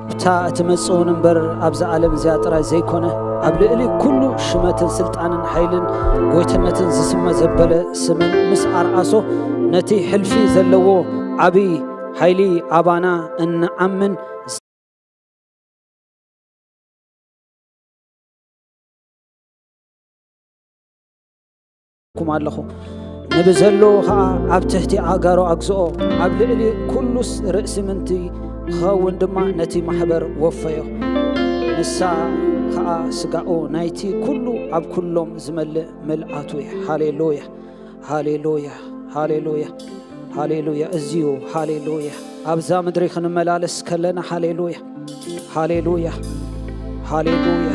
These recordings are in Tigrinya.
ኣብታ እትመጽእ እውን እምበር ኣብዛ ዓለም እዚኣ ጥራይ ዘይኮነ፣ ኣብ ልዕሊ ኩሉ ሽመትን ስልጣንን ሓይልን ጎይትነትን ዝስመ ዘበለ ስምን ምስ ኣርኣሶ፣ ነቲ ሕልፊ ዘለዎ ዓቢ ሓይሊ ኣባና እንኣምን ኩም ኣለኹ። ንብዘሎ ኸኣ ኣብ ትሕቲ ኣእጋሮ ኣግዝኦ፣ ኣብ ልዕሊ ኩሉስ ርእሲ ምንቲ ክኸውን ድማ ነቲ ማሕበር ወፈዮ። ንሳ ኸኣ ስጋኡ ናይቲ ኩሉ ኣብ ኩሎም ዝመልእ ምልኣቱ እያ። ሃሌሉያ፣ ሃሌሉያ፣ ሃሌሉያ፣ ሃሌሉያ። እዚዩ ሃሌሉያ። ኣብዛ ምድሪ ክንመላለስ ከለና ሃሌሉያ፣ ሃሌሉያ፣ ሃሌሉያ።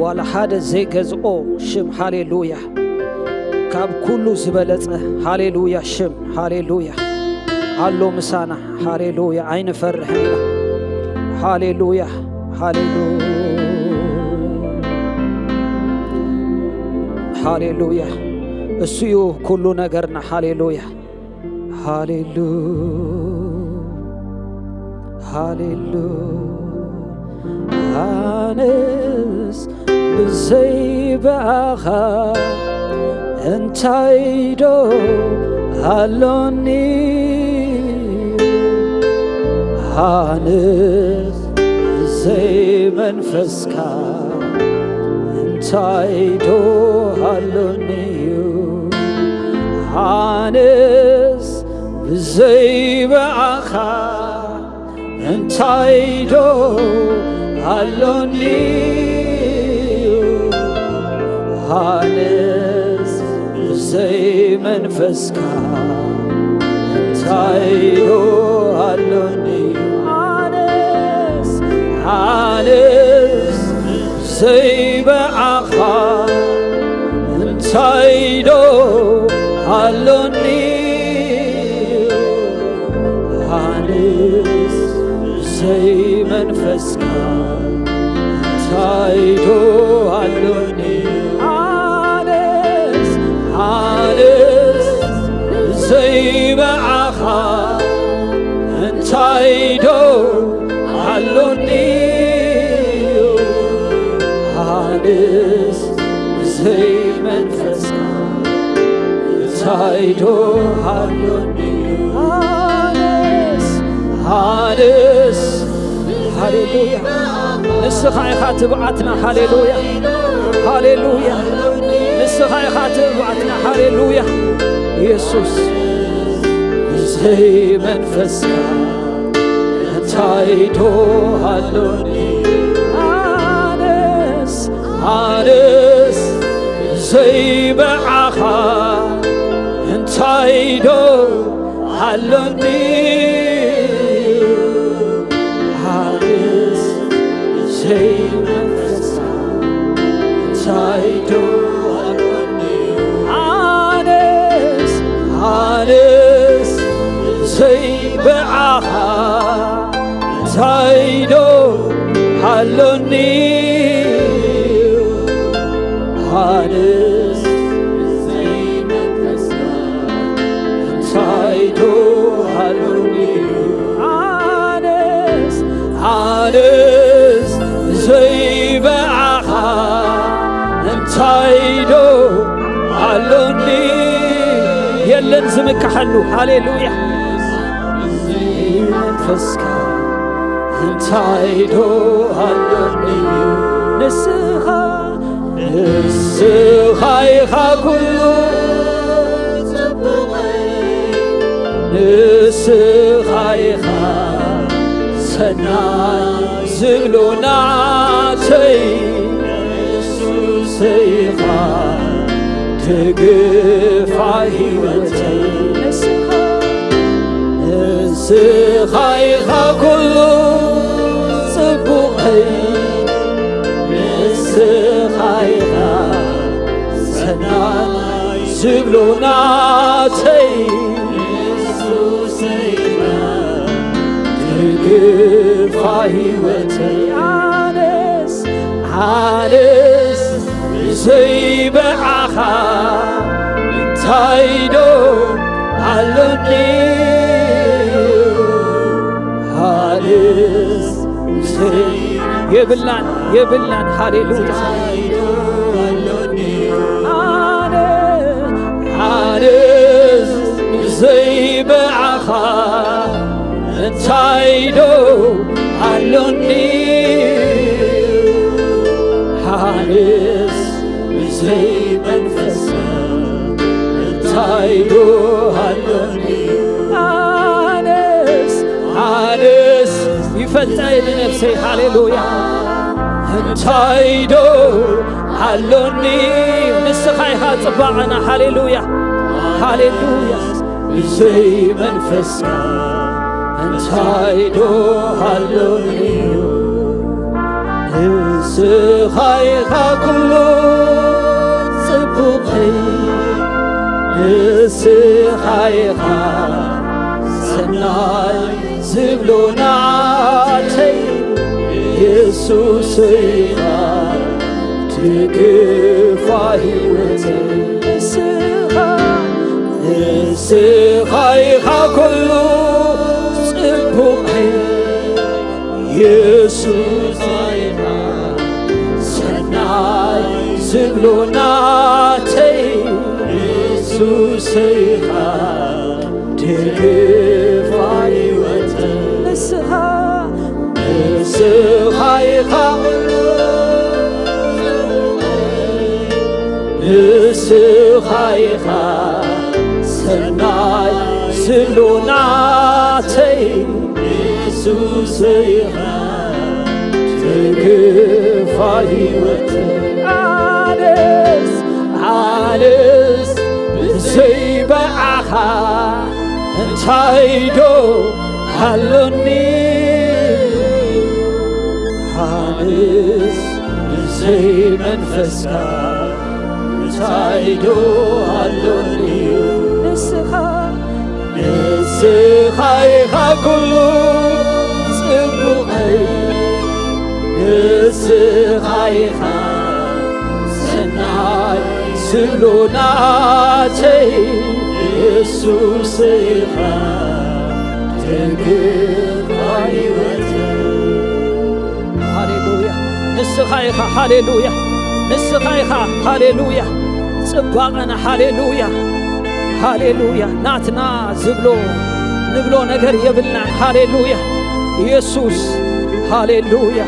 ዋላ ሓደ ዘይገዝኦ ሽም ሃሌሉያ። ካብ ኩሉ ዝበለጸ ሃሌሉያ ሽም ሃሌሉያ ኣሎ ምሳና። ሃሌሉያ፣ ኣይንፈርሕን ኢና። ሃሌሉያ፣ ሃሌሉያ፣ ሃሌሉያ። እሱዩ ኩሉ ነገርና። ሃሌሉያ፣ ሃሌሉ፣ ሃሌሉ። ኣነስ ብዘይ ብኣኻ እንታይ ዶ ኣሎኒ? ኣነስ ብዘይ መንፈስካ እንታይ ዶ ኣሎኒ እዩ? ኣነስ ብዘይ ብኣኻ እንታይ ዶ ኣሎኒ? ኣነስ ብዘይ መንፈስካ እንታይ ዶ ኣሎኒ? ኣነስ፣ ኣነስ ብዘይ ብኣኻ እንታይ ዶ ኣሎኒ? ኣነስ ብዘይ መንፈስካ እንታይ ዶ ኣሎኒ? ኣነስ፣ ኣነስ ብዘይ ብኣኻ እንታይ ዶ ኣሎኒ? ኣነስ ብዘይ መንፈስካ እንታይ ዶ ኣሎኒ? ኣነስ፣ ኣነስ፣ ሃሌሉያ። ንስኻ ኢኻ ትብዓትና። ሃሌሉያ፣ ሃሌሉያ። ንስኻ ኢኻ ትብዓትና። ሃሌሉያ። ኢየሱስ፣ ብዘይ መንፈስካ እንታይ ዶ ኣሎኒ? ኣነስ፣ ኣነስ ዘይብዓኻ እንታይ ዶ ኣሎኒ? ኣነስ ዘይመንፈስካ እንታይ ዶ ኣሎኒ? ኣነስ፣ ኣነስ ዘይብዓኻ እንታይ ዶ ኣሎኒ? ኣነስ ዘይመንፈስካ እንታይ ዶ ኣሎኒ? ኣነስ፣ ኣነስ ዘይብዓኻ እንታይ ዶ ኣሎኒ? የለን ዝምክሐሉ። ሃሌሉያ። መንፈስካ እንታይ ዶ ኣሎኒ? ንስኻ፣ ንስኻ ኢኻ ኩሉ ጽቡቐይ፣ ንስኻ ኢኻ ሰናይ ዝብሎ ናተይ፣ ንስኻ ደገፋ ህይወተይ። ንስኻ፣ ንስኻ ኢኻ ኩሉ ጽቡቐይ፣ ንስኻ ኢኻ ሰናይ ዝብሎ ናተይ፣ ንሱሰይ ኢኻ ደገፋ ህይወተይ። ኣነስ፣ ኣነስ ብዘይ ብዓኻ እንታይ ዶ ኣሎኒ? ኣነስ የብላን፣ የብላን። ሃሌሉያ። ኣነ፣ ኣነስ ብዘይ ብኣኻ እንታይ ዶ ኣሎኒ? ኣነስ ብዘይ መንፈስካ እንታይ ዶ ኣሎኒ? ኣነስ፣ ኣነስ ይፈልጣ እየ ንነፍሰይ። ሃሌሉያ። እንታይ ዶ ኣሎኒ? ንስኻ ኢኻ ጽባቐና። ሃሌሉያ፣ ሃሌሉያ። ብዘይ መንፈስካ እንታይ ዶ ኣሎኒ? ንስኻ ኢኻ ኩሉ ጽቡቐይ፣ ንስኻ ኢኻ ሰናይ ዝብሎ ናተይ። የሱስ ኢኻ ትግፋ ህይወተይ። ንስኻ፣ ንስኻ ኢኻ ኩሉ ጽቡቐይ፣ የሱስ ኢኻ ሰናይ ዝብሎ ናተይ። የሱስ ኢኻ ትግፋ ህይወተይ። ንስኻ፣ ንስኻ ኢኻ፣ ንስኻ ኢኻ ሰናይ ዝብሎ ናተይ። የሱስ ኢኻ ትግፋ ህይወተይ። ኣነስ፣ ኣነስ ብዘይ ብኣኻ እንታይ ዶ ኣሎኒ? ኣነስ ብዘይ መንፈስካ እንታይ ዶ ኣሎኒ? ንስኻ፣ ንስኻ ኢኻ ኩሉ ጽቡቐይ፣ ንስኻ ኢኻ ሰናይ ዝብሎ ናተይ። የሱስ ኢኻ ትግፋ ህይወተይ። ሃሌሉያ። ንስኻ ኢኻ፣ ሃሌሉያ። ንስኻ ኢኻ፣ ሃሌሉያ። ጽባቐና፣ ሃሌሉያ፣ ሃሌሉያ። ናትና ዝብሎ ንብሎ ነገር የብልናን። ሃሌሉያ። የሱስ፣ ሃሌሉያ።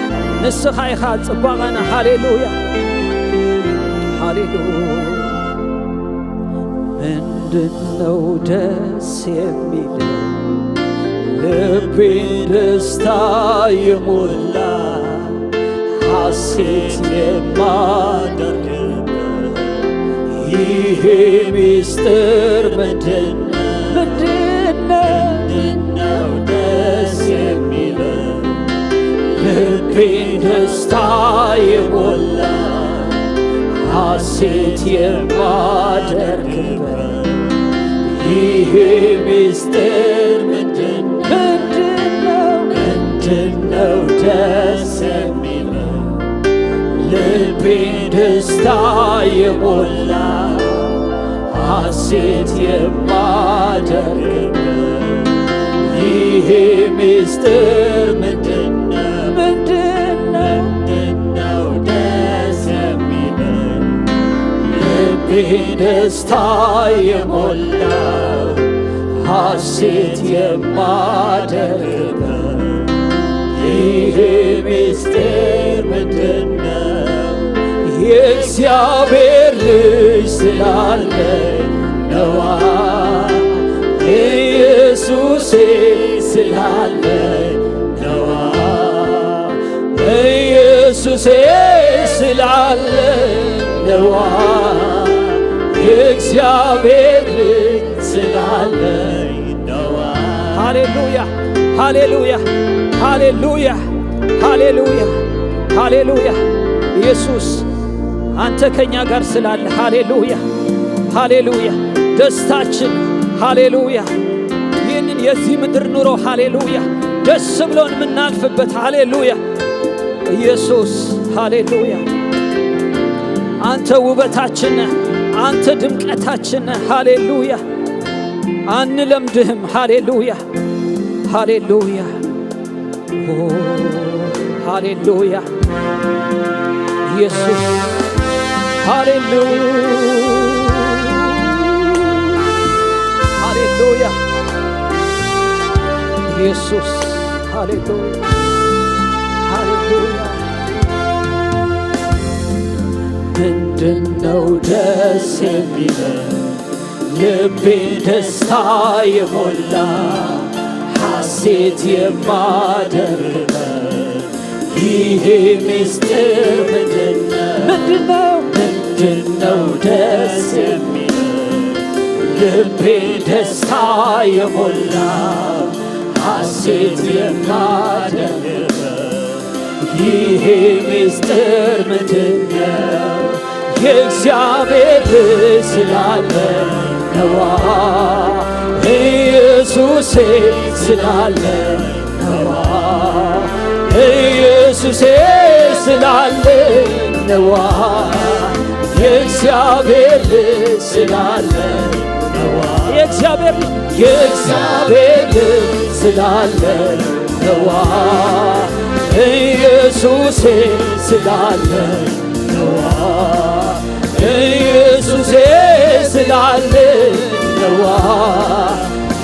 ንስኻ ኢኻ ጽባቐና። ሃሌሉያ፣ ሃሌሉያ። ምንድነው ደስ የሚል ልቤን ደስታ የሞላ ሐሴት የማደርግበት ይሄ ሚስጥር ምንድነው? ምንድነው? ምንድነው ደስ የሚለው ልቤን ደስታ የሞላ ሐሴት የማደርግበት ይሄ ሚስጥር ምንድነው? ምንድነው? ምንድነው ደስ የሚለው ልቤን ደስታ የሞላ ሐሴት የማደርግበት ይሄ ሚስጥር ምንድነው? ምንድነው? ምንድነው ደስ የሚለው ልቤ ደስታ የሞላው ሐሴት የማደርግበት ይሄ ሚስጥር ምንድነው? የእግዚአብሔር ልጅ ስላለ ነዋ። ኢየሱሴ ስላለ ነዋ። ኢየሱሴ ስላለ ነዋ። የእግዚአብሔር ልጅ ስላለ ነዋ። ሃሌሉያ፣ ሃሌሉያ፣ ሃሌሉያ፣ ሃሌሉያ፣ ሃሌሉያ። ኢየሱስ አንተ ከኛ ጋር ስላለ፣ ሃሌሉያ፣ ሃሌሉያ። ደስታችን፣ ሃሌሉያ። ይህንን የዚህ ምድር ኑሮ፣ ሃሌሉያ፣ ደስ ብሎን የምናልፍበት፣ ሃሌሉያ። ኢየሱስ፣ ሃሌሉያ። አንተ ውበታችን ነህ፣ አንተ ድምቀታችን ነህ። ሃሌሉያ። አንለምድህም። ሃሌሉያ፣ ሃሌሉያ። ሃሌሉያ ኢየሱስ፣ ሃሌሉያ፣ ሃሌሉያ ኢየሱስ፣ ሃሌሉያ፣ ሃሌሉያ። ምንድነው ደስ የሚለው? ልቤን ደስታ የሞላ ሐሴት የማደርግበት ይሄ ምስጢር ምንድነው? ምንድነው? ምንድነው ደስ የሚል ልቤን ደስታ የሞላ ሐሴት የማደርግበት ይሄ ምስጢር ምንድነው? የእግዚአብሔር ልጅ ስላለ ነዋ፣ ኢየሱሴ ስላለ ነዋ፣ ኢየሱሴ ስላለ ነዋ፣ የእግዚአብሔር ልጅ ስላለ ነዋ፣ የእግዚአብሔር ልጅ፣ የእግዚአብሔር ልጅ ስላለ ነዋ፣ ኢየሱሴ ስላለ ነዋ፣ ኢየሱሴ ስላለ ነዋ፣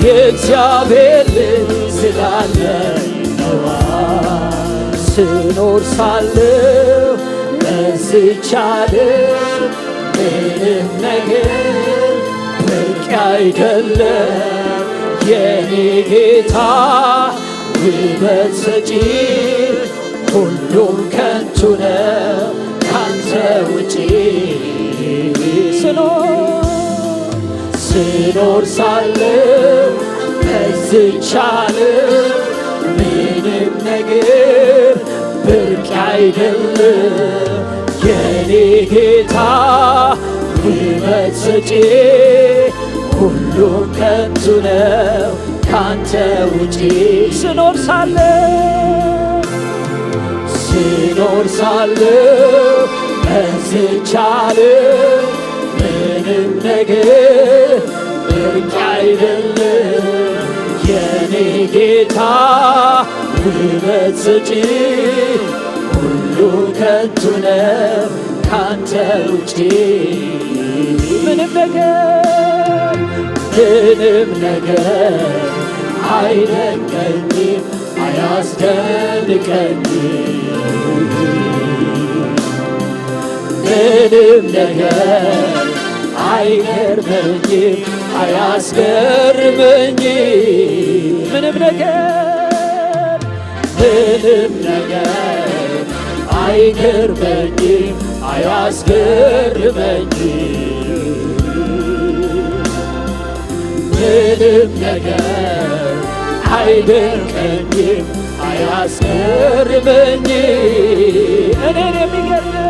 የእግዚአብሔር ልጅ ስላለ ነዋ። ስኖር ሳለሁ በዚች ዓለም ምንም ነገር ብርቅ አይደለም የኔ ጌታ ውበት ሰጪ፣ ሁሉም ከንቱ ነው ካንተ ውጪ። ስኖር ስኖር ሳለሁ በዚች ዓለም ምንም ነገር ብርቅ አይደለም የኔ ጌታ ውበት ሰጪ፣ ሁሉም ከንቱ ነው ካንተ ውጪ። ስኖር ሳለሁ ስኖር ሳለሁ በዚች ዓለም ምንም ነገር ብርቅ አይደለም የኔ ጌታ ውበት ሰጪ፣ ሁሉ ከንቱ ነው ካንተ ውጪ። ምንም ነገር ምንም ነገር አይደንቀኝም አያስደንቀኝም። ምንም ነገር አይገርመኝም አያስገርመኝም። ምንም ነገር ምንም ነገር አይገርመኝም አያስገርመኝም። ምንም ነገር አይደንቀኝም አያስገርመኝም። እኔን የሚገርመኝ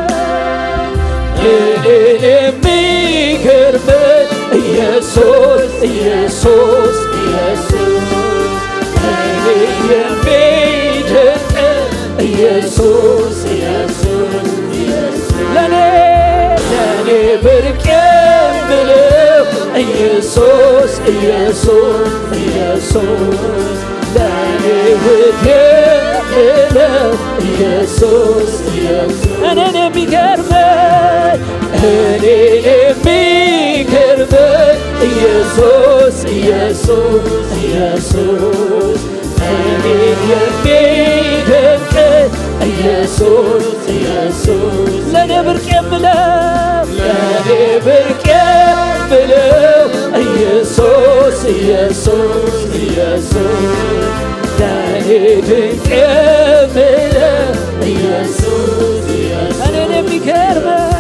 እኔን የሚገርመኝ ኢየሱስ ኢየሱስ ኢየሱስ እኔ የሚደንቅ ኢየሱስ ኢየሱስ ኢየሱስ ለኔ ለኔ ብርቅ የምለው ኢየሱስ ኢየሱስ ኢየሱስ ለኔ ውድ የምለው ኢየሱስ ኢየሱስ እኔን የሚገርመኝ እኔን የሚገርመኝ ኢየሱስ ኢየሱስ ኢየሱስ እኔን የሚደንቅ ኢየሱስ ኢየሱስ ለኔ ብርቅ የምለው ለኔ ብርቅ የምለው ኢየሱስ ኢየሱስ ኢየሱስ ለኔ ድንቅ የምለው ኢየሱስ ኢየሱስ እኔን የሚገርመኝ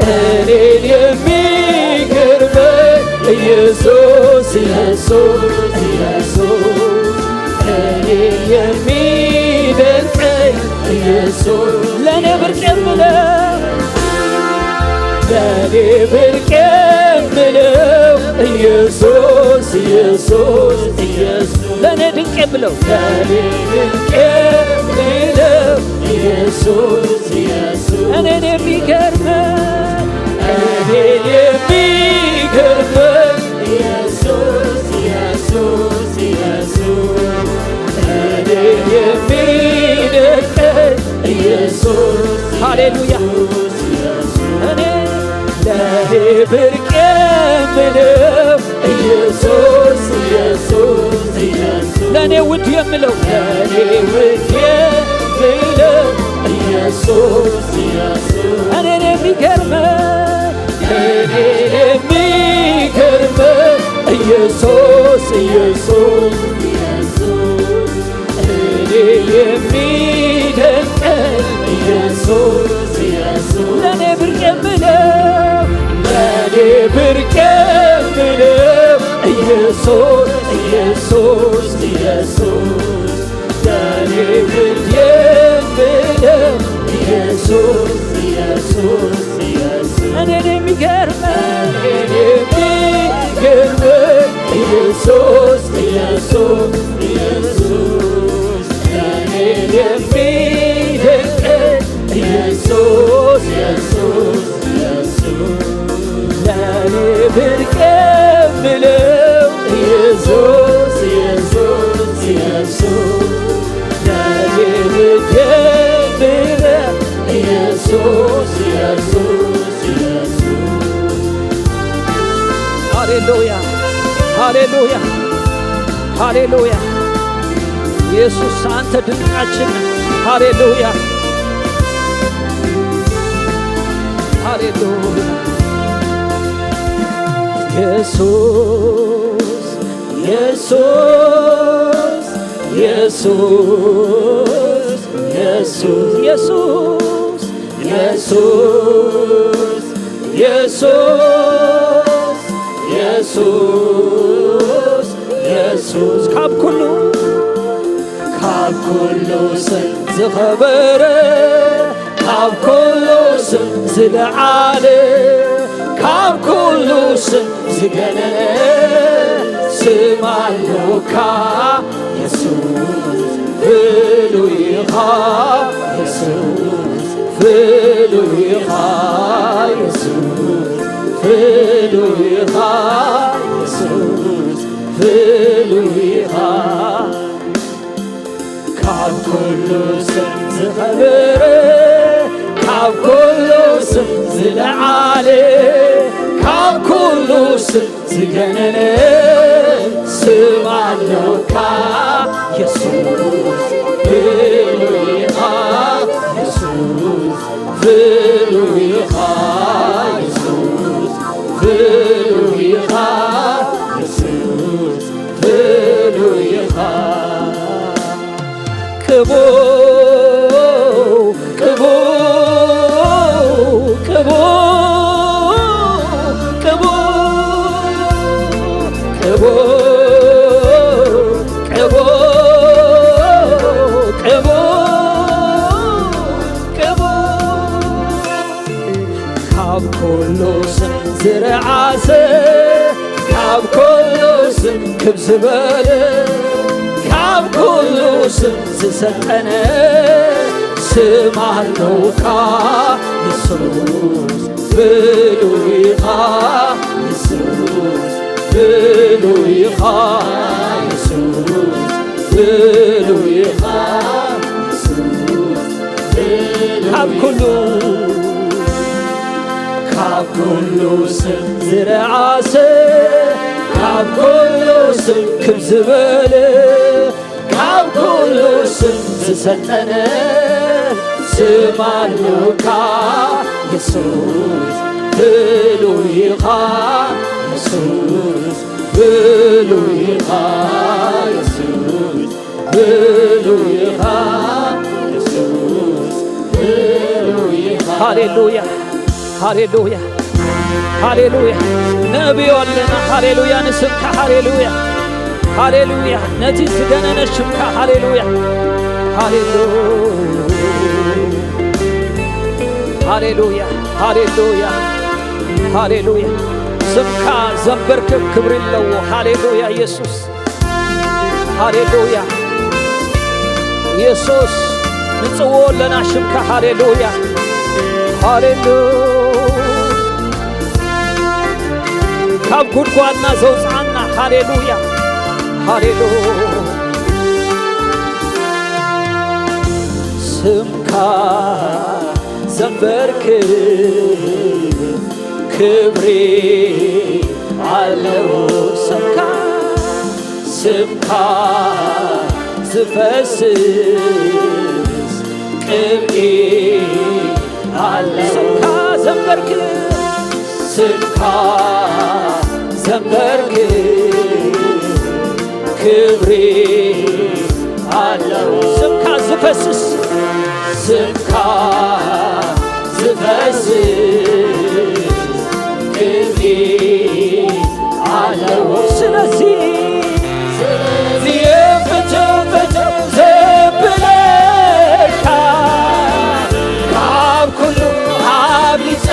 እኔን የሚገርመኝ ኢየሱስ ኢየሱስ ኢየሱስ እኔን የሚደንቀኝ ኢየሱስ ለእኔ ብርቅ የምለው ለእኔ ብርቅ የምለው ኢየሱስ ኢየሱስ ኢየሱስ ለእኔ ድንቅ የምለው ለእኔ ድንቅ የምለው ኢየሱስ ኢየሱስ እኔን የሚገርመኝ እኔን የሚገርመኝ ኢየሱስ ኢየሱስ ኢየሱስ እኔን ሃሌሉያ። እኔ ለኔ ብርቅ የምለው ኢየሱስ፣ ኢየሱስ፣ ኢየሱስ። ለኔ ውድ የምለው፣ ለኔ ውድ የምለው ኢየሱስ፣ ኢየሱስ። እኔን የሚገርመኝ፣ እኔን የሚገርመኝ ኢየሱስ፣ ኢየሱስ፣ ኢየሱስ። እኔ የሚደንቀኝ ኢየሱስ፣ ኢየሱስ። ለኔ ብርቅ የምለው፣ ለኔ ብርቅ የምለው ኢየሱስ፣ ኢየሱስ፣ ኢየሱስ። ለኔ ብርቅ የምለው ኢየሱስ፣ ኢየሱስ፣ ኢየሱስ። እኔን የሚገርመኝ፣ እኔን የሚገርመኝ ኢየሱስ፣ ኢየሱስ፣ ኢየሱስ። እኔን የሚደንቀኝ ኢየሱስ፣ ኢየሱስ፣ ኢየሱስ። ለኔ ብርቅ የምለው ኢየሱስ፣ ኢየሱስ፣ ኢየሱስ። ለኔ ብርቅ የምለው ኢየሱስ፣ ኢየሱስ፣ ኢየሱስ። ሃሌሉያ፣ ሃሌሉያ፣ ሃሌሉያ። ኢየሱስ አንተ ድንቃችን ነህ። ሃሌሉያ፣ ሃሌሉያ። ኢየሱስ፣ ኢየሱስ፣ ኢየሱስ፣ ኢየሱስ፣ ኢየሱስ፣ ኢየሱስ፣ ኢየሱስ፣ ኢየሱስ፣ ኢየሱስ። ካብ ኩሉ፣ ካብ ኩሉ ስም ዝኸበረ፣ ካብ ኩሉ ስም ዝለዓለ፣ ካብ ኩሉ ስም ዝገነነ ስም ኣሎካ የሱስ። ፍሉይ ኢኻ የሱስ፣ ፍሉይ ኢኻ የሱስ፣ ፍሉይ ኢኻ የሱስ፣ ፍሉይ ኢኻ። ካብ ኩሉ ስም ዝኸበረ፣ ካብ ኩሉ ስም ዝለዓለ፣ ካብ ኩሉ ስም ዝገነነ ስም ኣሎካ የሱስ። ፍሉይ ኢኻ የሱስ፣ ፍሉይ ኢኻ የሱስ፣ ፍሉይ ኢኻ የሱስ፣ ፍሉይ ኢኻ። ቅቡው፣ ቅቡው፣ ቅቡው፣ ቅቡው፣ ቅቡው፣ ቅቡው፣ ቅቡው፣ ቅቡው። ካብ ኩሉ ስም ዝረዓሰ፣ ካብ ኩሉ ስም ክብ ዝበለ፣ ካብ ኩሉ ስም ዝሰልጠነ ስም ኣሎካ የሱስ። ፍሉይ ኢኻ የሱስ፣ ፍሉይ ኢኻ የሱስ፣ ፍሉይ ኢኻ የሱስ፣ ፍሉይ ካብ ኩሉ፣ ኢኻ። ካብ ኩሉ ስም ዝረዓሰ፣ ካብ ኩሉ ስም ክብ ዝበለ፣ ካብ ኩሉ ስም ዝሰልጠነ ስም ኣሎካ የሱስ። ፍሉይ ኢኻ የሱስ፣ ፍሉይ ኢኻ የሱስ፣ ፍሉይ ኢኻ የሱስ፣ ፍሉይ ኢኻ። ሃሌሉያ፣ ሃሌሉያ፣ ሃሌሉያ። ነእብዮ ኣለና። ሃሌሉያ ንስምካ። ሃሌሉያ፣ ሃሌሉያ። ነቲ ዝገነነ ሽምካ። ሃሌሉያ፣ ሃሌሉያ፣ ሃሌሉያ፣ ሃሌሉያ፣ ሃሌሉያ። ስምካ ዘንበርክክ ክብሪ ኣለዎ። ሃሌሉያ ኢየሱስ። ሃሌሉያ ኢየሱስ፣ ንጽውዖ ኣለና ሽምካ። ሃሌሉያ፣ ሃሌሉያ። ካብ ጉድጓድና ዘውጽኣና። ሃሌሉያ፣ ሃሌሉያ። ስምካ ዘንበርክ ክብሪ ኣለዎ። ስምካ፣ ስምካ ዝፈስስ ቅብኢ ኣለዎ። ስምካ ዘንበርክ፣ ስምካ ዘንበርክ ክብሪ ኣለዎ። ስምካ ዝፈስስ፣ ስምካ ዝፈስስ ክብሪ ኣለዎ። ስለዚ፣ ስለዚ ፍትው ፍትው ዘብለካ፣ ካብ ኩሉ ኣብሊጸ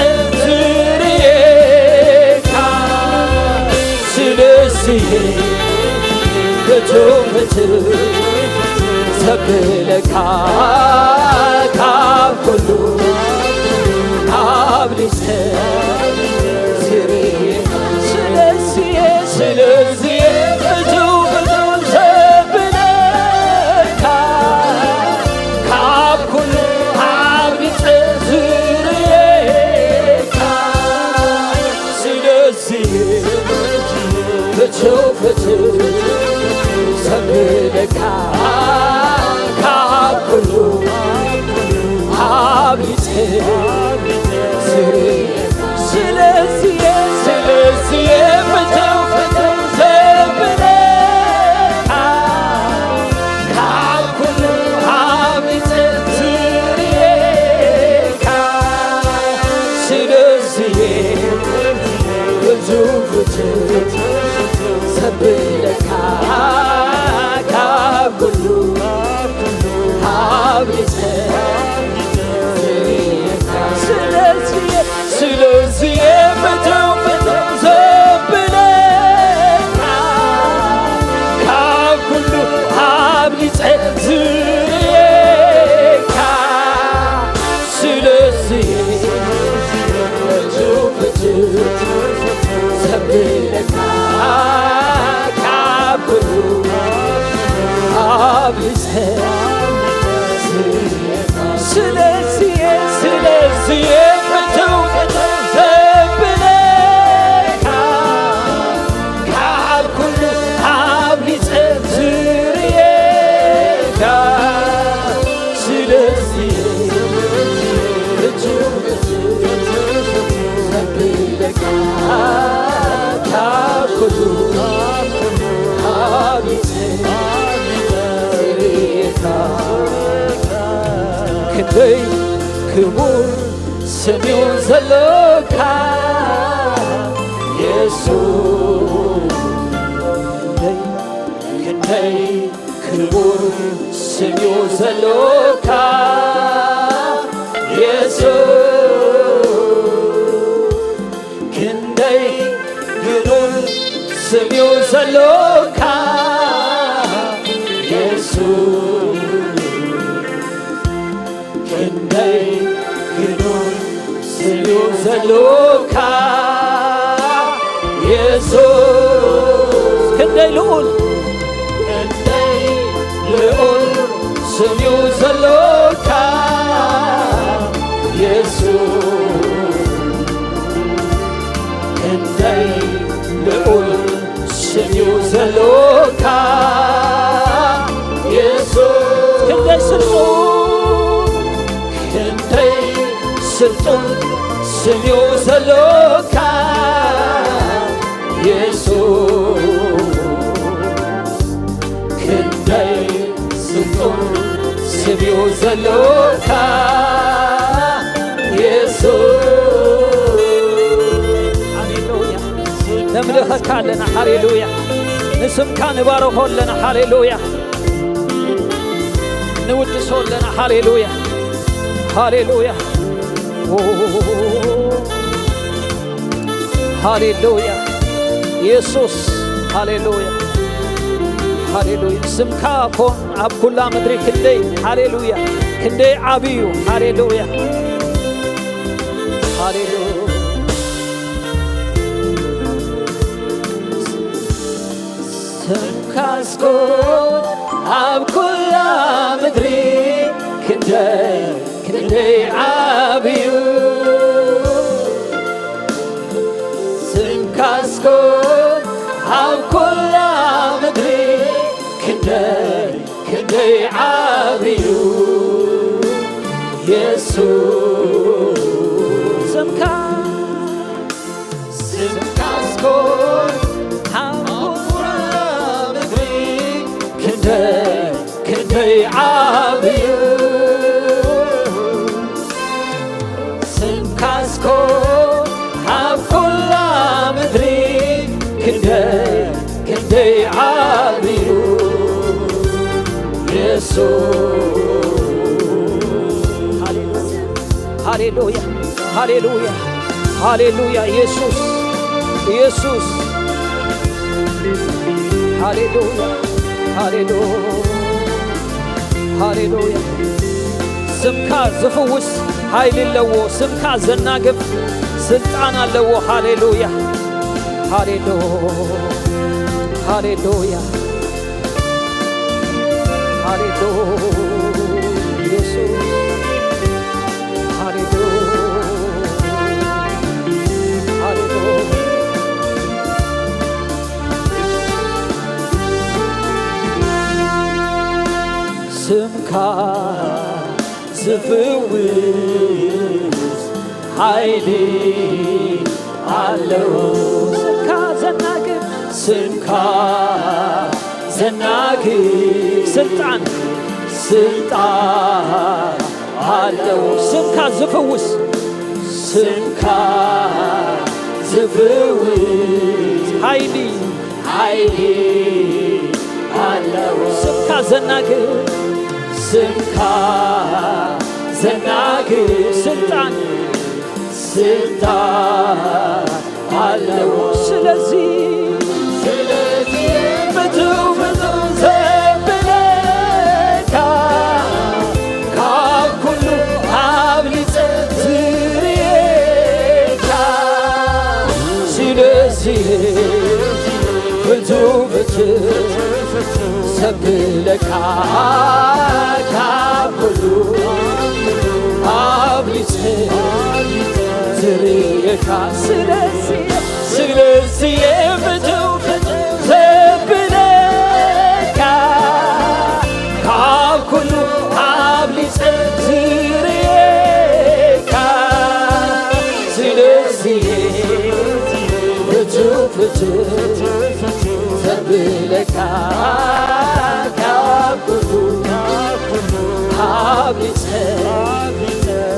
ዝርእየካ። ስለዚ ፍትው ፍትው ዘብለካ፣ ካብ ኩሉ ኣብሊጸ ዝርእየካ። ስለዚ፣ ስለዚ ፍትው ፍትው ዘብለካ፣ ካብ ኩሉ ኣብሊጸ ዝርእየካ። ስለዚ ፍትው ፍትው ዘብለካ፣ ካብ ኩሉ ኣብሊጸ ዝርእየካ። ስለዚ፣ ስለዚ ፍትው ፍትው ዘብለካ፣ ካብ ኩሉ ኣብሊጸ ዝርእየካ። ስለዚ ፍትው ፍትው ዘብለካ፣ ካብ ኩሉ ኣብሊጸ ዝርእየካ። ስለዚ፣ ስለዚ ፍትው ፍትው ዘብለካ፣ ካብ ኩሉ ኣብሊጸ ዝርእየካ። ስለዚ ፍትው ፍትው ዘብለካ፣ ካብ ኩሉ ኣብሊጸ ዝርእየካ። ስለዚ፣ ስለዚ ፍትው ፍትው ዘብለካ፣ ካብ ኩሉ ኣብሊጸ ዝርእየካ። ስለዚ ፍትው ፍትው ዘብለካ፣ ካብ ኩሉ ኣብሊጸ ዝርእየካ። ክንደይ ክቡር ስም እዩ ዘሎካ የሱስ፣ ክንደይ፣ ክንደይ ክቡር ስም እዩ ዘሎካ የሱስ፣ ክንደይ ልዑል ስም እዩ ዘሎካ የሱስ፣ ክንደይ ልዑል ስም እዩ ዘሎካ የሱስ፣ ክንደይ ልዑል፣ ክንደይ ልዑል ስም እዩ ዘሎካ የሱስ፣ ክንደይ ልዑል ስም እዩ ዘሎካ የሱስ፣ ክንደይ ስልጡን፣ ክንደይ ስልጡን ስም እዩ ዘሎካ የሱስ፣ ክንደይ ስልጡን ስም እዩ ዘሎካ የሱስ። ሃሌሉያ። ነምልኸካ ኣለና። ሃሌሉያ። ንስምካ ንባርኾ ኣለና። ሃሌሉያ። ንውድሶ ኣለና። ሃሌሉያ። ሃሌሉያ። ሃሌሉያ። የሱስ፣ ሃሌሉያ፣ ሃሌሉያ። ስምካ ኮን ኣብ ኩላ ምድሪ ክንደይ፣ ሃሌሉያ፣ ክንደይ ዓቢ እዩ። ሃሌሉያ፣ ሃሌሉያ። ስምካስ ኮን ኣብ ኩላ ምድሪ ክንደይ ዓብዩ ስምካስኮ ኣብ ኩላ ምድሪ ክንደይ ክንደይ ዓብዩ የሱስ ስምካ ስምካስኮ ኣብ ኩላ ምድሪ ክንደይ ክንደይ ዓብዩ ስምካስኮ ኣብ ኩላ ምድሪ ክንደይ ክንደይ ዓብዩ የሱስ። ሃሌሉያ፣ ሃሌሉያ፣ ሃሌሉያ፣ ኢየሱስ፣ ኢየሱስ። ሃሌሉያ፣ ሃሌሉያ፣ ሃሌሉያ። ስምካ ዝፍውስ ኃይል ኣለዎ። ስምካ ዘናግፍ ስልጣን ኣለዎ። ሃሌሉያ፣ ሃሌሉያ፣ ሃሌሉያ፣ ሃሌሉያ፣ ኢየሱስ፣ ሃሌሉያ፣ ሃሌሉያ። ስምካ ዝፍውስ ኃይሊ ኣለዎ። ስምካ ዘናግፍ፣ ስምካ ዘናግፍ፣ ስልጣን፣ ስልጣን ኣለዎ። ስምካ ዝፍውስ፣ ስምካ ዝፍውስ ኃይሊ፣ ኃይሊ ኣለዎ። ስምካ ዘናግፍ፣ ስምካ ዘናግፍ፣ ስልጣን፣ ስልጣን ኣለዎ። ስለዚ፣ ስለዚ ፍቱው፣ ፍቱው ዘብለካ፣ ካብ ኩሉ ኣብሊጸ ዝርእየካ። ስለዚ ፍቱው፣ ፍቱው ዘብለካ፣ ካብ ኩሉ ኣብሊጸ ዝርእየካ። ስለዚ፣ ስለዚ ፍቱው፣ ፍቱው ዘብለካ፣ ካብ ኩሉ ኣብሊጸ ዝርእየካ። ስለዚ ፍቱው፣ ፍቱው ዘብለካ፣ ካብ ኩሉ ኣብሊጸ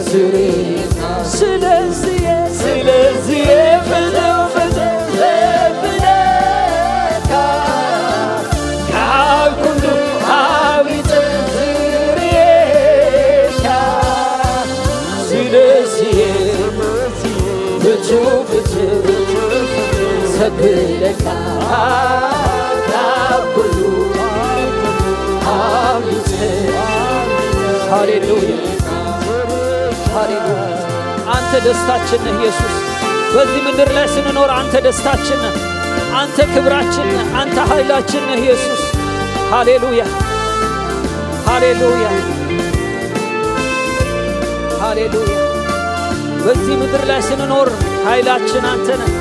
ዝርእየካ። ስለዚ፣ ስለዚ ፍቱው፣ ፍቱው ዘብለካ፣ ካብ ኩሉ ኣብሊጸ ዝርእየካ። ስለዚ ፍቱው፣ ፍቱው ዘብለካ፣ ካብ ኩሉ ኣብሊጸ። ሃሌሉያ፣ ሃሌሉያ። አንተ ደስታችን ነህ ኢየሱስ። በዚህ ምድር ላይ ስንኖር አንተ ደስታችን ነህ። አንተ ክብራችን ነህ። አንተ ኃይላችን ነህ ኢየሱስ። ሃሌሉያ፣ ሃሌሉያ፣ ሃሌሉያ። በዚህ ምድር ላይ ስንኖር ኃይላችን አንተ ነህ።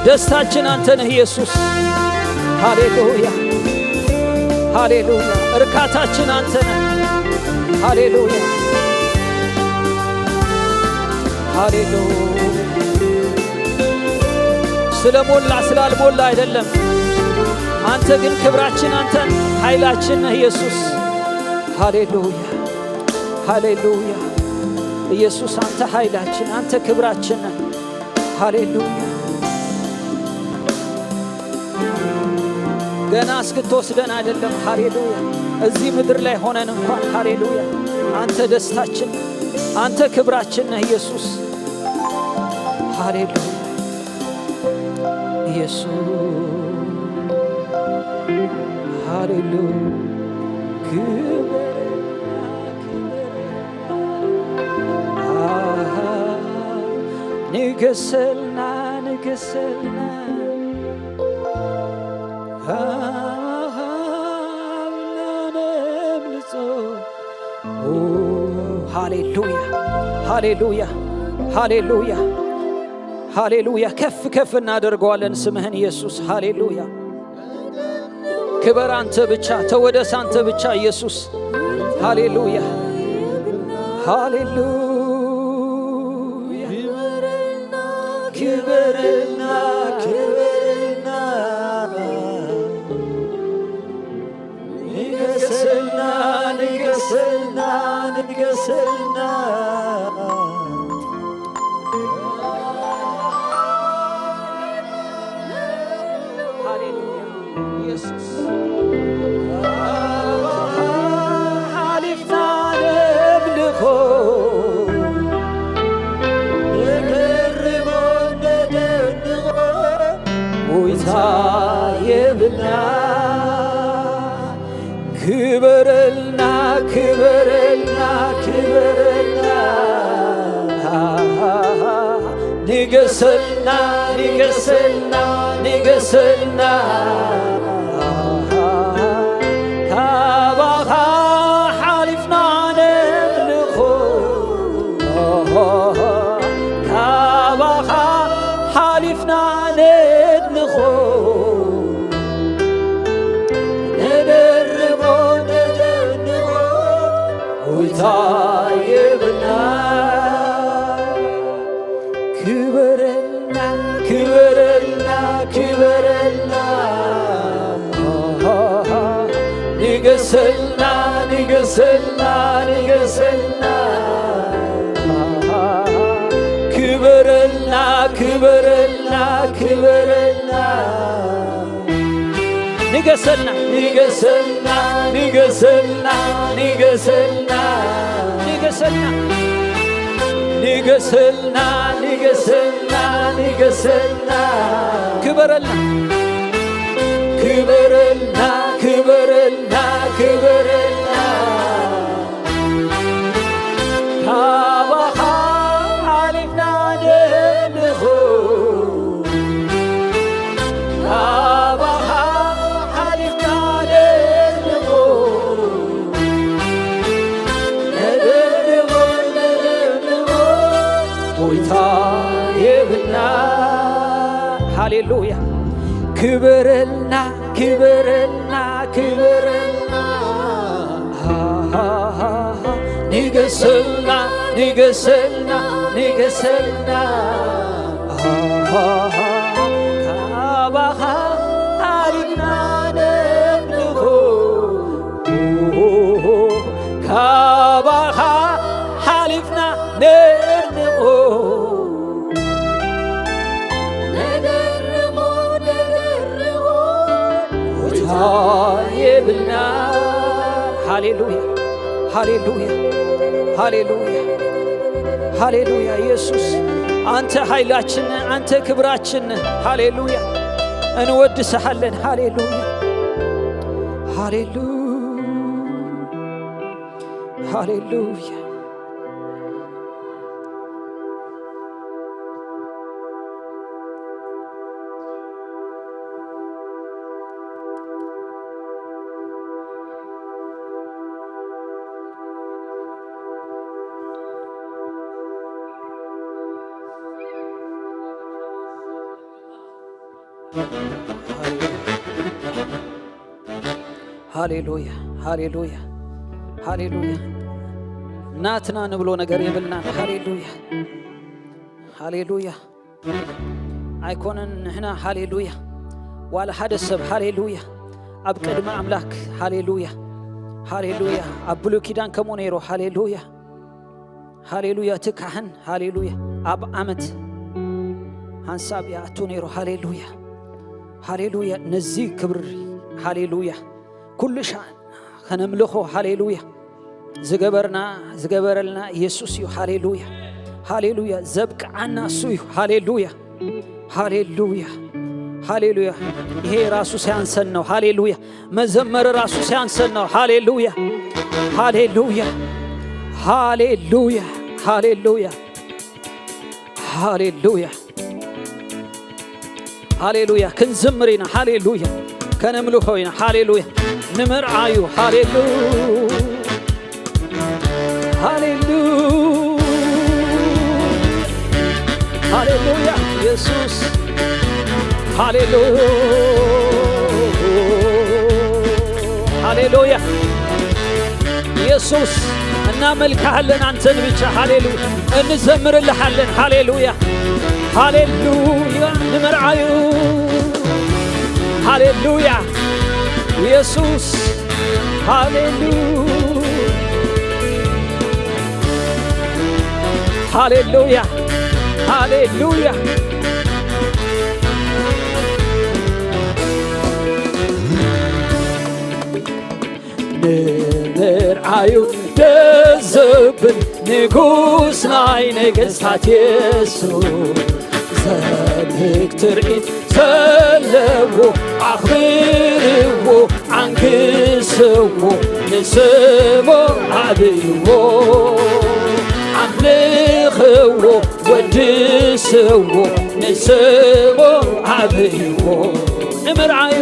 ደስታችን አንተ ነህ ኢየሱስ። ሃሌሉያ፣ ሃሌሉያ። እርካታችን አንተ ነህ። ሃሌሉያ፣ ሃሌሉያ። ስለሞላ ስላልሞላ አይደለም። አንተ ግን ክብራችን፣ አንተ ኃይላችን ነህ ኢየሱስ። ሃሌሉያ፣ ሃሌሉያ። ኢየሱስ አንተ ኃይላችን፣ አንተ ክብራችን ነህ። ሃሌሉያ። ገና እስክትወስደን አይደለም። ሃሌሉያ። እዚህ ምድር ላይ ሆነን እንኳን፣ ሃሌሉያ፣ አንተ ደስታችን፣ አንተ ክብራችን ነህ ኢየሱስ። ሃሌሉያ ኢየሱስ። ሃሌሉያ። ክብር፣ ክብር። አሃ፣ ንገሰልና፣ ንገሰልና። አሃ፣ ነምልጾ። ኦ፣ ሃሌሉያ፣ ሃሌሉያ፣ ሃሌሉያ፣ ሃሌሉያ። ከፍ ከፍ እናደርገዋለን ስምህን ኢየሱስ። ሃሌሉያ። ክበር አንተ ብቻ፣ ተወደስ አንተ ብቻ ኢየሱስ። ሃሌሉያ፣ ሃሌሉያ። ክበረልና፣ ክበረልና። ንገሰልና፣ ንገሰልና፣ ንገሰልና። ሃሌሉያ ኢየሱስ። ሓሊፍና ነምልኾ፣ ነገርሞ ነደንቖ፣ ሞይታ የብልና። ክበረልና፣ ክበረልና፣ ክበረልና። ንገሰልና፣ ንገሰልና፣ ንገሰልና። ካባኻ ሓሊፍና ነምልኾ፣ ካባኻ ሓሊፍና ነድንኾ፣ ነደርቦ፣ ነደንቖ፣ ጎይታ የብልና። ክበረልና፣ ክበረልና፣ ክበረልና። ንገሰልና፣ ንገሰልና፣ ንገሰልና። ክበረልና፣ ክበረልና፣ ክበረልና። ንገሰልና፣ ንገሰልና፣ ንገሰልና፣ ንገሰልና። ንገሰልና፣ ንገሰልና፣ ንገሰልና፣ ንገሰልና። ክበረልና፣ ክበረልና፣ ክበረልና፣ ክበረልና። ካባኻ ሓሊፍና ነምልኾ፣ ካባኻ ሓሊፍና ነምልኾ፣ ነደርቦ፣ ነደርቦ፣ ጎይታ የብልና። ሃሌሉያ። ክበረልና፣ ክበረልና፣ ክበረልና። ንገሰልና፣ ንገሰልና፣ ንገሰልና። ካባኻ ሓሊፍና ነምልኾ፣ ካባኻ ሓሊፍና ነምልኾ። ነደርቦ፣ ነደርቦ፣ ቦታ የብልና። ሃሌሉያ፣ ሃሌሉያ፣ ሃሌሉያ፣ ሃሌሉያ። ኢየሱስ፣ አንተ ኃይላችን፣ አንተ ክብራችን። ሃሌሉያ፣ እንወድስሃለን። ሃሌሉያ፣ ሃሌሉያ፣ ሃሌሉያ። ሃሌሉያ፣ ሃሌሉያ፣ ሃሌሉያ። ናትና ንብሎ ነገር የብልናን። ሃሌሉያ፣ ሃሌሉያ። ኣይኮነን ንሕና፣ ሃሌሉያ፣ ዋላ ሓደ ሰብ፣ ሃሌሉያ፣ ኣብ ቅድሚ ኣምላክ፣ ሃሌሉያ፣ ሃሌሉያ። ኣብ ብሉይ ኪዳን ከምኡ ነይሩ። ሃሌሉያ፣ ሃሌሉያ። እቲ ካህን፣ ሃሌሉያ፣ ኣብ ዓመት ሓንሳብ ይኣቱ ነይሩ። ሃሌሉያ፣ ሃሌሉያ። ነዚ ክብሪ፣ ሃሌሉያ፣ ኩሉ ሻዕ ከነምልኾ። ሃሌሉያ። ዝገበርና፣ ዝገበረልና ኢየሱስ እዩ። ሃሌሉያ፣ ሃሌሉያ። ዘብቅዓና እሱ እዩ። ሃሌሉያ፣ ሃሌሉያ፣ ሃሌሉያ። ይሄ ራሱ ሲያንሰን ነው። ሃሌሉያ። መዘመር ራሱ ሲያንሰን ነው። ሃሌሉያ፣ ሃሌሉያ፣ ሃሌሉያ፣ ሃሌሉያ፣ ሃሌሉያ፣ ሃሌሉያ። ክንዝምር ኢና። ሃሌሉያ። ከነምልኾ ኢና። ሃሌሉያ። ንምርዓዩ። ሃሌሉያ፣ ሃሌሉያ። ሃሌሉያ ኢየሱስ፣ ሃሌሉያ፣ ሃሌሉያ ኢየሱስ፣ እናመልክሃለን አንተን ብቻ። ሃሌሉያ፣ እንዘምርልሃለን። ሃሌሉያ፣ ሃሌሉያ፣ ንምርዓዩ። ሃሌሉያ ኢየሱስ፣ ሃሌሉያ፣ ሃሌሉያ፣ ሃሌሉያ። ንምርዓዩ ደስ ዘብል ንጉስ ናይ ነገስታት የሱስ፣ ዘብህግ ትርኢት ዘለዎ፣ ኣኽብርዎ፣ ኣንግስዎ፣ ንስሙ ዓብይዎ፣ ኣምልኽዎ፣ ወድስዎ፣ ንስሙ ዓብይዎ። ንምርዓዩ፣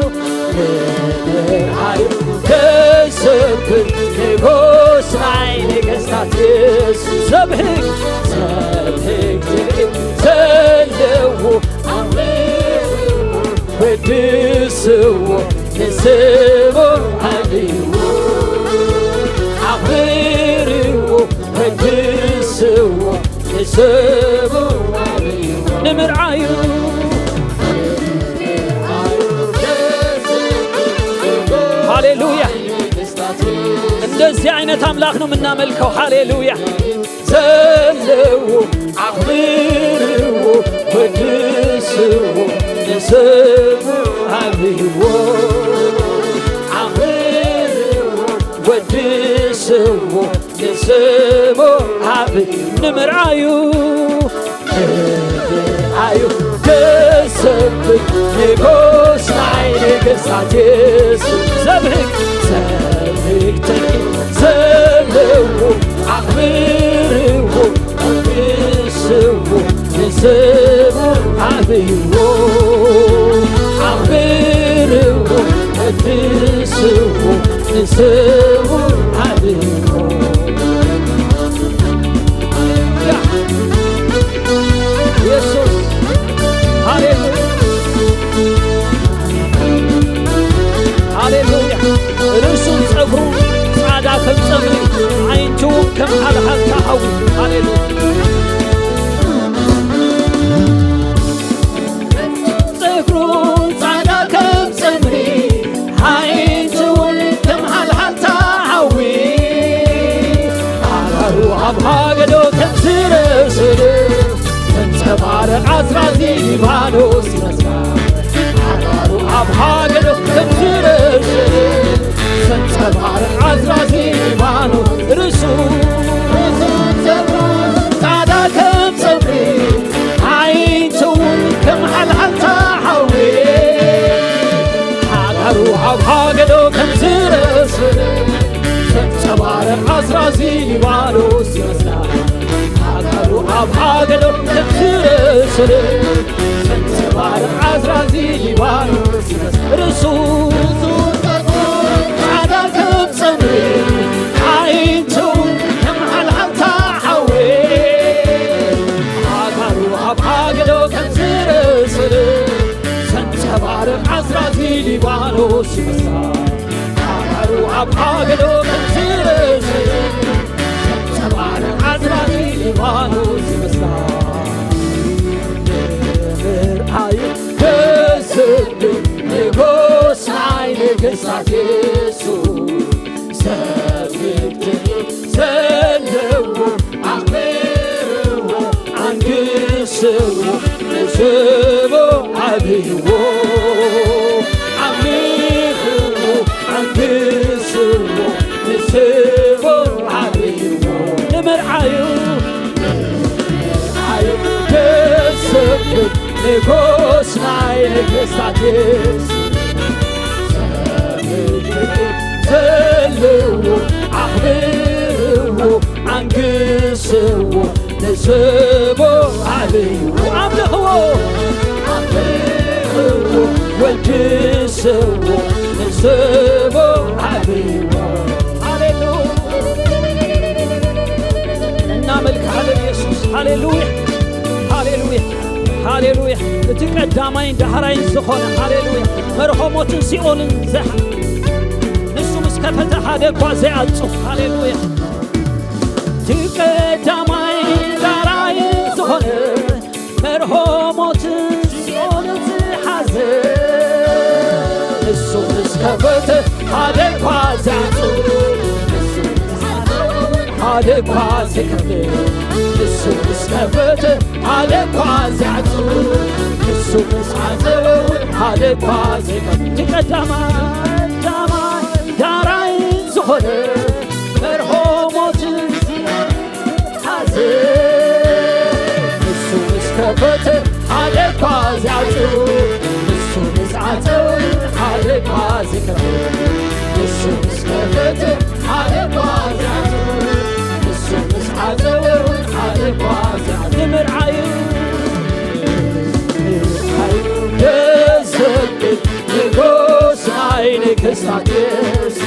ንምርዓዩ ደስ ዘብል ንጉስ ናይ ነገስታት የሱስ፣ ዘብህግ፣ ዘብህግ ትርኢት ዘለዎ፣ ወድስዎ፣ ንስሙ ዓብይዎ፣ ኣኽብርዎ፣ ወድስዎ፣ ንስሙ ዓብይዎ። ንምርዓዩ። ሃሌሉያ። እንደዚህ አይነት አምላክ ነው የምናመልከው። ሃሌሉያ። ዘለዎ፣ ኣኽብርዎ፣ ወድስዎ፣ ንስሙ ዓብይዎ፣ ኣኽብርዎ፣ ወድስዎ፣ ንስሙ ዓብይ። ንምርዓዩ፣ ንምርዓዩ ደስ ዘብል ንጉስ ናይ ነገስታት የሱስ፣ ዘብህግ፣ ዘብህግ ትርኢት ዘለዎ፣ ኣኽብርዎ፣ ኣንግስዎ፣ ንስሙ ዓብይዎ፣ ኣኽብርዎ፣ ቀድስዎ፣ ንስሙ ዓብይዎ። ኢየሱስ፣ ሃሌሉያ፣ ሃሌሉያ። ርእሱን ጸጉሩን ጻዕዳ ከም ጸጉሪ፣ ዓይንቱ ከም ሓልሓልታ ሓዊ። ሃሌሉያ። ጸጉሩን ጻዕዳ ከም ጸጉሪ፣ ዓይንቱ እውን ከም ሓልሓልታ ሓዊ። ኣእጋሩ ኣብ ሃገዶ ከም ዝረስን፣ ተንጸባርቕ ኣዝራዚ ሊባኖስ ይመስላ። ኣእጋሩ ኣብ ሃገዶ ከም ዝረስን፣ ተንጸባርቕ ኣዝራዚ ሊባኖስ። ርእሱ፣ ርእሱ ጸጉሩ ጻዕዳ ከም ጸጉሪ፣ ዓይንቱ እውን ከም ሓልሓልታ ሓዊ። ኣእጋሩ ኣብ ሃገዶ ከም ዝረስን፣ ተንጸባርቕ ኣዝራዚ ሊባኖስ ይመስላ። ኣእጋሩ ኣብ ሃገዶ ከም ዝረስን፣ ተንጸባርቕ ኣዝራዚ ሊባኖስ ይመስላ። ርእሱ፣ ርእሱ ጸጉሩ ጻዕዳ ከም ጸጉሪ፣ ዓይንቱ እውን ከም ሓልሓልታ ሓዊ። ኣእጋሩ ኣብ ሃገዶ ከም ዝረስን፣ ተንጸባርቕ ኣዝራዚ ሊባኖስ ይመስላ። ኣእጋሩ ኣብ ሃገዶ ከም ዝረስን፣ ተንጸባርቕ ኣዝራዚ ሊባኖስ ይመስላ። ንምርኣዩ ደስ ዘብል ንጉስ ናይ ነገስታት የሱስ፣ ሰብ ትርኢት ዘለዎ፣ ኣኽብርዎ፣ ኣንግስዎ፣ ንስሙ ዓብይዎ፣ ኣምልኽዎ፣ ኣንግስዎ፣ ንስሙ ዓብይዎ። ንምርዓዩ፣ ንምርዓዩ ደስ ዘብል ንጉስ ናይ ነገስታት የሱስ፣ ዘለዎ፣ ኣኽብርዎ፣ ኣንግስዎ፣ ንስሙ ዓብይዎ። ኣምልኽዎ፣ ኣምልኽዎ፣ ወድስዎ፣ ንስሙ ዓብይዎ። ሃሌሉያ። እናመልክሃለን ኢየሱስ። ሃሌሉያ፣ ሃሌሉያ። ሃሌሉያ። እቲ ቀዳማይን ዳሕራይን ዝኾነ፣ ሃሌሉያ፣ መርሆ ሞትን ሲኦልን ዘሕ-፣ ንሱ ምስ ከፈተ ሓደ እኳ ዘይዓጹ። ሃሌሉያ። እቲ ቀዳማይን ዳሕራይን ዝኾነ፣ መርሆ ሞትን ሲኦልን ዝሓዘ፣ ንሱ ምስ ከፈተ ሓደ እኳ ዘይዓጹ። ሓደ እኳ ዘይከፍት፣ ንሱ ምስ ከፈተ ሓደ እኳ ዘይዓጹ። ንሱ ምስ ዓጸወ እውን ሓደ እኳ ዘይከፍት። ቀዳማይ፣ ቀዳማይ ዳሕራይ ዝኾነ፣ መርሆ ሞትን ሓዘ። ንሱ ምስ ከፈተ ሓደ እኳ ዘይዓጹ። ንሱ ምስ ዓጸወ ሓደ እኳ ዘይከፍት። ንሱ ምስ ከፈተ ሓደ እኳ ዘይዓጹ። ንሱ ምስ ዓጸወ ሓደ እኳ ዘይዓጹ። ንምርዓዩ፣ ንምርዓዩ ደስ ዘብል ንጉስ ናይ ነገስታት የሱስ።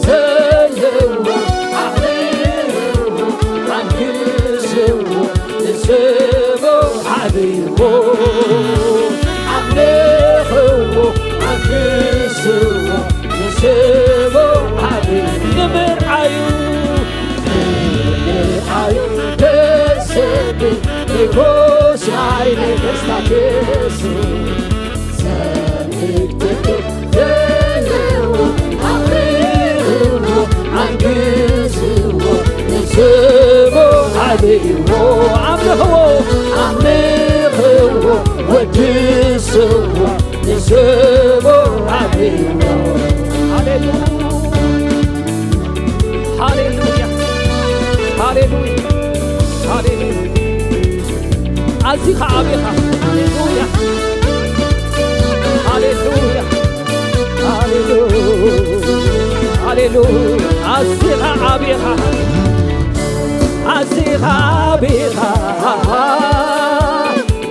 ዘለዎ ኣኽብርዎ፣ ኣንግስዎ፣ ንስሙ ዓብይዎ። ኣምልኽዎ፣ ኣንግስዎ፣ ንስሙ ዓብይ። ንምርዓዩ፣ ንምርዓዩ ደስ ዘብል ንጉስ ናይ ነገስታት የሱስ። ኣንግስዎ፣ ንስሙ ዓብይዎ። ኣምልኽዎ፣ ኣምልኽዎ፣ ወድስዎ፣ ንስሙ ዓብይዎ። ሃሌሉያ፣ ሃሌሉያ፣ ሃሌሉያ፣ ሃሌሉያ። ኣዚኻ ዓቢኻ። ሃሌሉያ። ሃሌሉያ። ሃሌሉያ። ኣዚኻ ዓቢኻ። ኣዚኻ ዓቢኻ።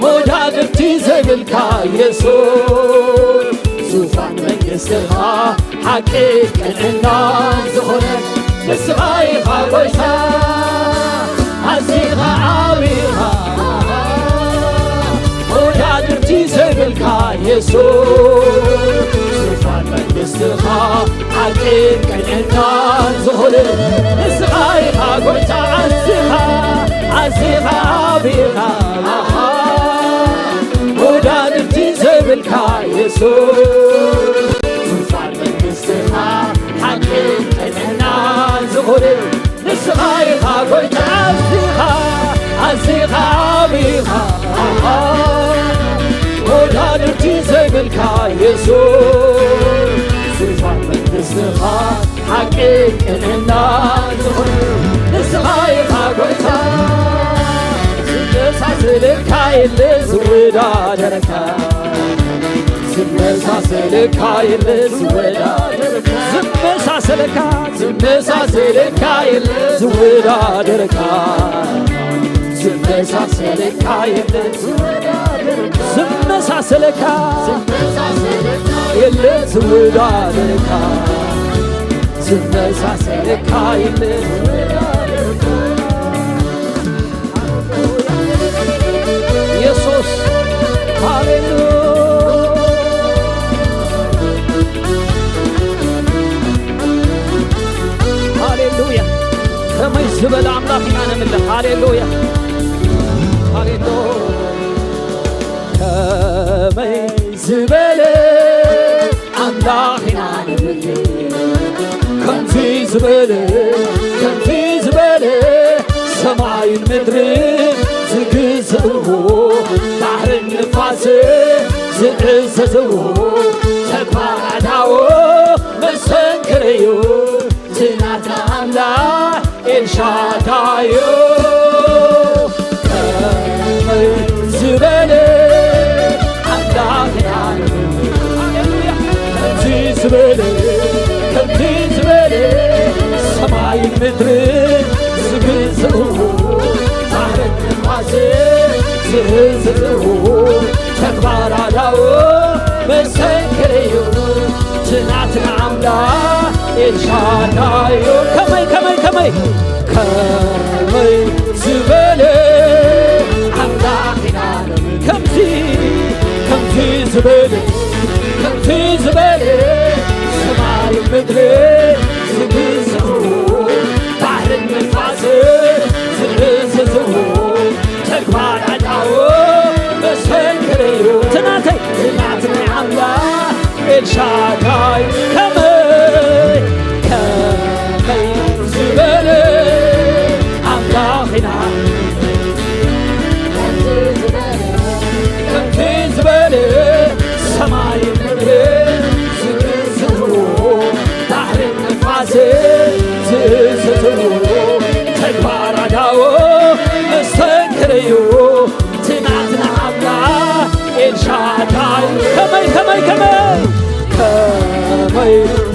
መወዳድርቲ ዘይብልካ የሱስ። ዙፋን መንግስትኻ ሓቂ ቅንዕና ዝኾነ ንስኻ ኢኻ ጎይታ። ኣዚኻ ዓቢኻ፣ መወዳድርቲ ዘይብልካ የሱስ። ዙፋን መንግስትኻ ሓቂ ቅንዕና ዝኾነ ንስኻ ኢኻ ጎይታ። ኣዚኻ፣ ኣዚኻ ዓቢኻ፣ መወዳድርቲ ዘይብልካ የሱስ። ዙፋን መንግስትኻ ሓቂ ቅንዕና ዝኾነ ንስኻ ኢኻ ጎይታ። ኣዚኻ፣ ኣዚኻ ዓቢኻ፣ ኣሃ፣ መወዳድርቲ ዘይብልካ የሱስ። ዙፋን መንግስትኻ ሓቂ ቅንዕና ዝኾነ ንስኻ ኢኻ ጎይታ። ዝመሳሰለካ የለ ዝወዳደረካ። ዝመሳሰለካ የለ ዝወዳደረካ። ዝመሳሰለካ፣ ዝመሳሰለካ የለ ዝወዳደረካ። ዝመሳሰለካ የለ ዝወዳደረካ። ዝመሳሰለካ፣ ዝመሳሰለካ የለ ዝወዳደረካ። ዝመሳሰለካ የለ ዝወዳደረካ። ኢየሱስ፣ ሃሌሉያ፣ ሃሌሉያ። ከመይ ዝበለ ኣምላኽ ኢና ነምልኽ። ሃሌሉያ፣ ሃሌሉያ። ከመይ ዝበለ ኣምላኽ ኢና ንብል። ከምዚ ዝበለ፣ ከምዚ ዝበለ ሰማይን ምድርን ዝግዝእዎ፣ ባሕርን ንፋስን ዝእዘዝዎ፣ ተግባር ኣእዳዉ መሰንክር'ዩ። እቲ ናትና ኣምላኽ ኤልሻዳይ'ዩ። ከመይ ዝበለ ኣምላኽ ኢና ንብል። ሃሌሉያ። ከምዚ ዝበለ፣ ከምዚ ዝበለ ሰማይን ምድርን ዝግዝእዎ፣ ባሕርን ንፋስን ዝእዘዝዎ፣ ተግባር ኣእዳዉ መሰንክር'ዩ። እቲ ናትና ኣምላኽ ኤልሻዳይ'ዩ። ከመይ፣ ከመይ፣ ከመይ፣ ከመይ ዝበለ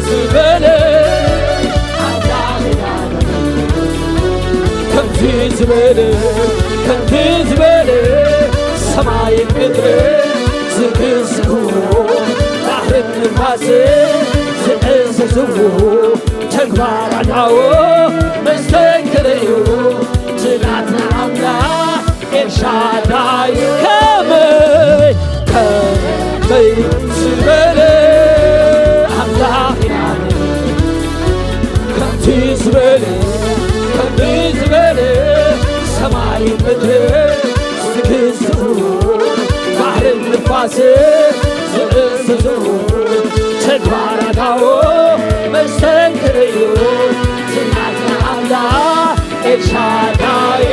ዝበለ ኣምላኽና ከምዚ ዝበለ ከምዚ ዝበለ ሰማይን ምድርን ዝግዝእዎ ባሕርን ንፋስን ዝእዘዝዎ ተግባር ኣዳዎ መስተንክር እዩ። ዝናትና ኣምላኽ ኤልሻዳይ ከመይ ከመይ ዝበለ ኣምላኽ ኢና። ከምዚ ዝበለ ከምዚ ዝበለ ሰማይ ምድሪ ዝግዝኡ ባሕርን ንፋስን ዝእዝዙ ተግባራታዎ መስተንክር እዩ። ዝናትና ኣምላኽ ኤልሻዳዩ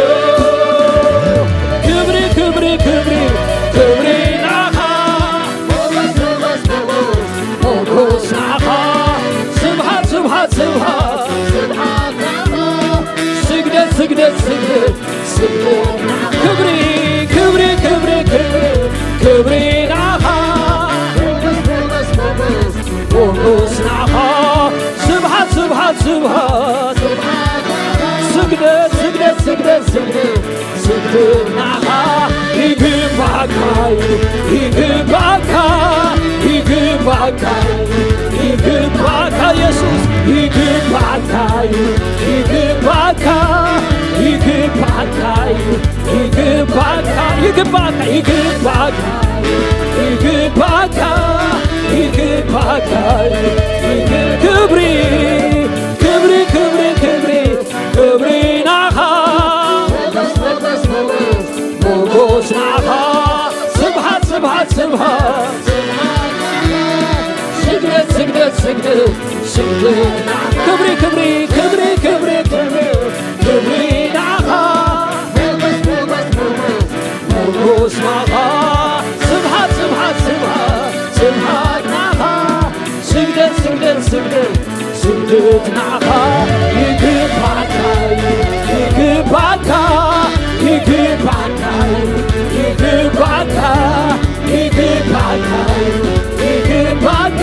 ክብሪ ክብሪ ክብሪ ክብሪ ናኻ ሞጎስ ሞጎስ ናኻ ስብሃት ስብሃት ስብሃት ስግደት ስግደት ስግደት ስግደት ክብሪ ክብሪ ክብሪ ክብሪ ክብሪ ናኻ ሞጎስ ናኻ ስብሃት ስብሃት ስብሃት ስግደት ስግደት ስግደት ስግደት ስግደት ናኻ ይግባካ እዩ ይግባካ ይግባካ ይግባካ ኢየሱስ ይግባካ እዩ ይግባካ ይግባካ እዩ ይግባካ ይግባካ ይግባካ ይግባካ ይግባካ ክብሪ ክብሪ ክብሪ ክብሪ ክብሪ ናኻ ሞጎስ ናኻ ስብሃት ስብሃት ስብሃት ስግደት ስግደት ስግደት ስግደት ክብሪ ክብሪ ክብሪ ክብሪ ክብሪ ክብሪ ናኻ ሞጎስ ናኻ ስብሃት ስብሃት ስብሃት ስብሃት ናኻ ስግደት ስግደት ስግደት ስግደት ናኻ ይግባካ ይግባካ ይግባካ ይግባካ ይግባካ ይግባካ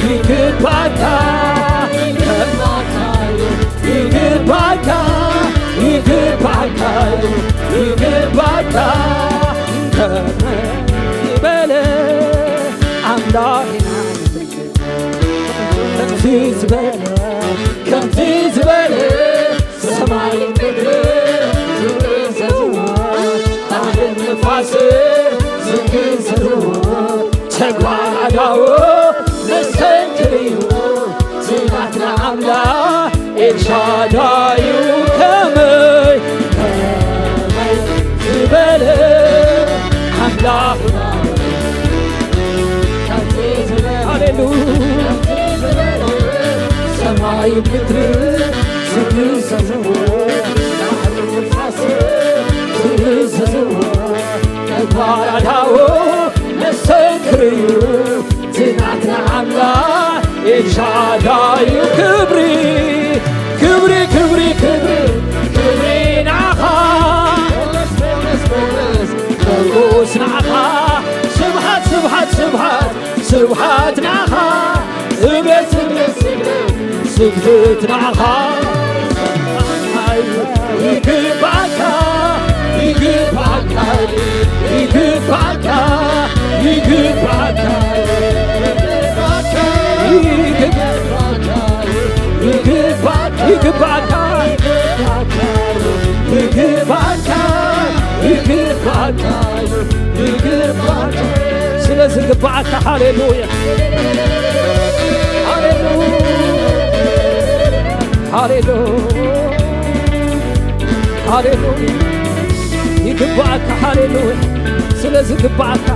ይግባካ ይግባካ ይግባካ ይግባካ ይግባካ ከመይ ዝበለ ኣምላኽ ኢና ከምዚ ዝበለ ከምዚ ዝበለ ሰማይ ምድሪ ዝእዘዝዎ ባሕርን ንፋስን ዝግዝእዎ ተግባር ኣዳዎ መስተንክር እዩ ዝናትና ኣምላኽ ኤልሻዳዩ ከመይ ከመይ ዝበለ ኣምላኽ ሃሌሉያ ሰማይ ምድሪ ዝግዘዝዎ ባሕሪ ንፋስ ዝግዘዝዎ ተግባር ኣዳዎ መስተንክር እዩ ዝናትና ኣምላኽ ኤልሻዳዩ ክብሪ ክብሪ ክብሪ ክብሪ ክብሪ ንዓኻ ሞጎስ ንዓኻ ስብሃት ስብሃት ስብሃት ስብሃት ንዓኻ ስግደት ስግደት ስግደት ስግደት ንዓኻ ይግባካ ይግባካ ይግባካ ይግባካ ይግባካ ይግባካ ይግባካ ይግባካ ይግባካ ስለዚ ግባኣካ ሃሌሉያ ሃሌሉያ ሃሌሉያ ሃሌሉያ ይግባኣካ ሃሌሉያ ስለዚ ግባኣካ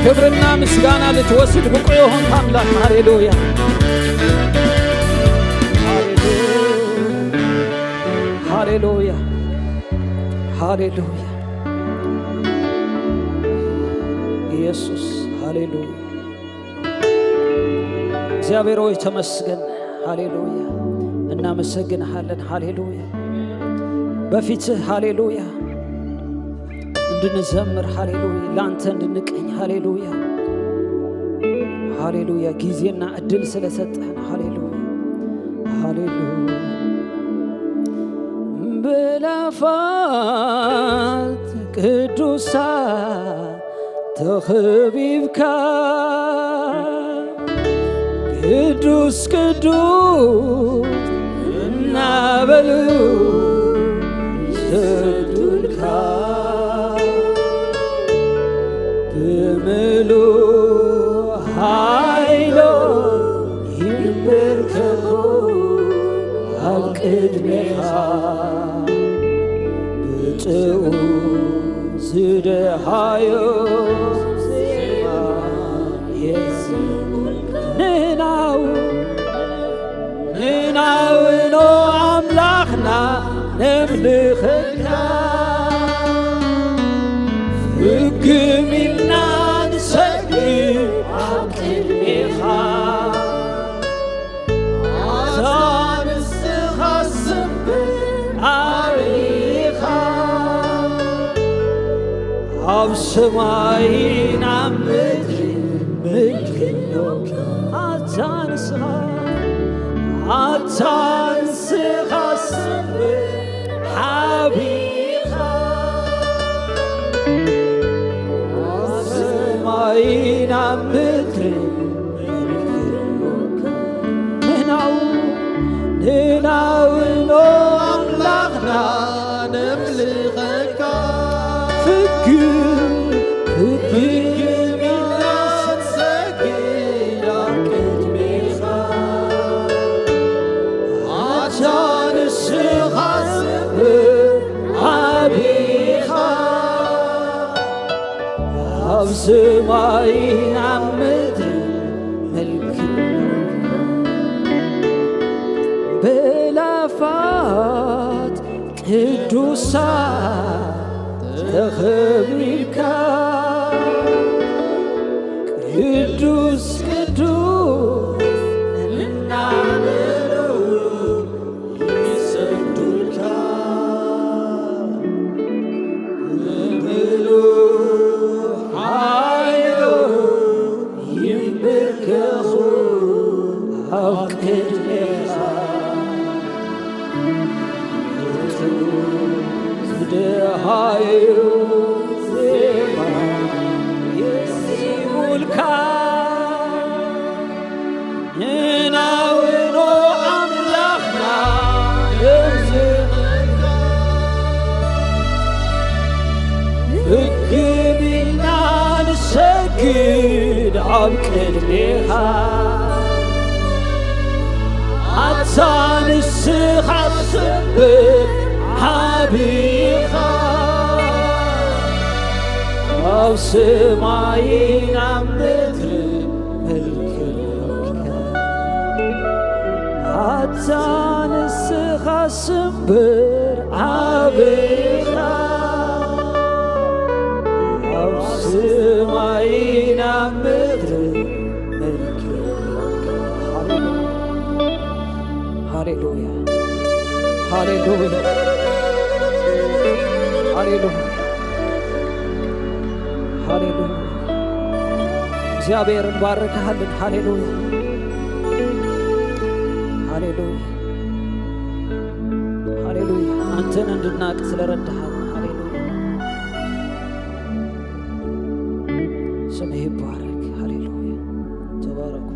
ክብርና ምስጋና ልትወስድ ብቁ የሆንካ ኣምላኽ ሃሌሉያ ሃሌሉያ ሃሌሉያ ኢየሱስ ሃሌሉያ እግዚኣብሔር ሆይ ተመስገን ሃሌሉያ እናመሰግንሃለን ሃሌሉያ በፊትህ ሃሌሉያ እንድንዘምር፣ ሃሌሉያ፣ ላንተ እንድንቀኝ፣ ሃሌሉያ፣ ሃሌሉያ፣ ጊዜና እድል ስለሰጠህን፣ ሃሌሉያ፣ ሃሌሉያ። ብላፋት ቅዱሳት ተኸቢብካ፣ ቅዱስ ቅዱስ እናበሉ ይሰግዱልካ። ብምሉእ ሓይሎ ይንበርከኹ ኣብ ቅድሜኻ። ብጥዑም ዝደሃዮ ዜማ የዝሙልካ። ንናው ንናውኖ ኣምላኽና ነምልኸካ። ፍግም ኢልና ንሰግድ ኣብ ቅድሜኻ። ኣታ ንስኻ ስምብር ኣበይ ኢኻ? ኣብ ሰማይን ኣብ ምድሪ ምልኪ ኣሎካ። ኣታ ንስኻ፣ ኣታ ንስኻ ስምብር ዓቢ ኢኻ። ኣብ ሰማይን ኣብ ምድሪ ንናው ንናውኖ ኣምላኽና ነምልኸካ። ፍግም ፍግም ኢልና ንሰግድ ኣብ ቅድሜኻ። ኣታ ንስኻ ስምብር ዓቢ ኢኻ። ኣብ ሰማይን ኣብ ምድሪ ምልኪ ብላፋት ቅዱሳት ተኸቢብካ። ቅዱስ ቅዱስ እናበሉ ይሰግዱልካ። ብምሉእ ሓይሉ ይንበርከኹ ኣብ ቅድሜኻ። ዝደሃዩ ዜማ የዚሙልካ። ንናውኖ ኣምላኽና ነምልኸካ። ፍግም ኢልና ንሰግድ ኣብ ቅድሜኻ። ኣታ ንስኻ ስምብር ዓቢ ኢኻ። ኣብ ሰማይን ኣብ ምድሪ ምልኪ ኣሎካ። ኣታ ንስኻ ስምብር ዓቢ ኢኻ። ኣብ ሰማይን ኣብ ምድሪ ምልኪ ኣሎካ። ሃሌሉያ። ሃሌሉያ። ሃሌሉያ። ሃሌሉያ። እግዚኣብሔር እንባርክሃለን። ሃሌሉያ። ሃሌሉያ። ሃሌሉያ። ኣንተን እንድናቅ ስለረዳሃን። ሃሌሉያ። ስምህ ይባረክ። ሃሌሉያ። ተባረኩ።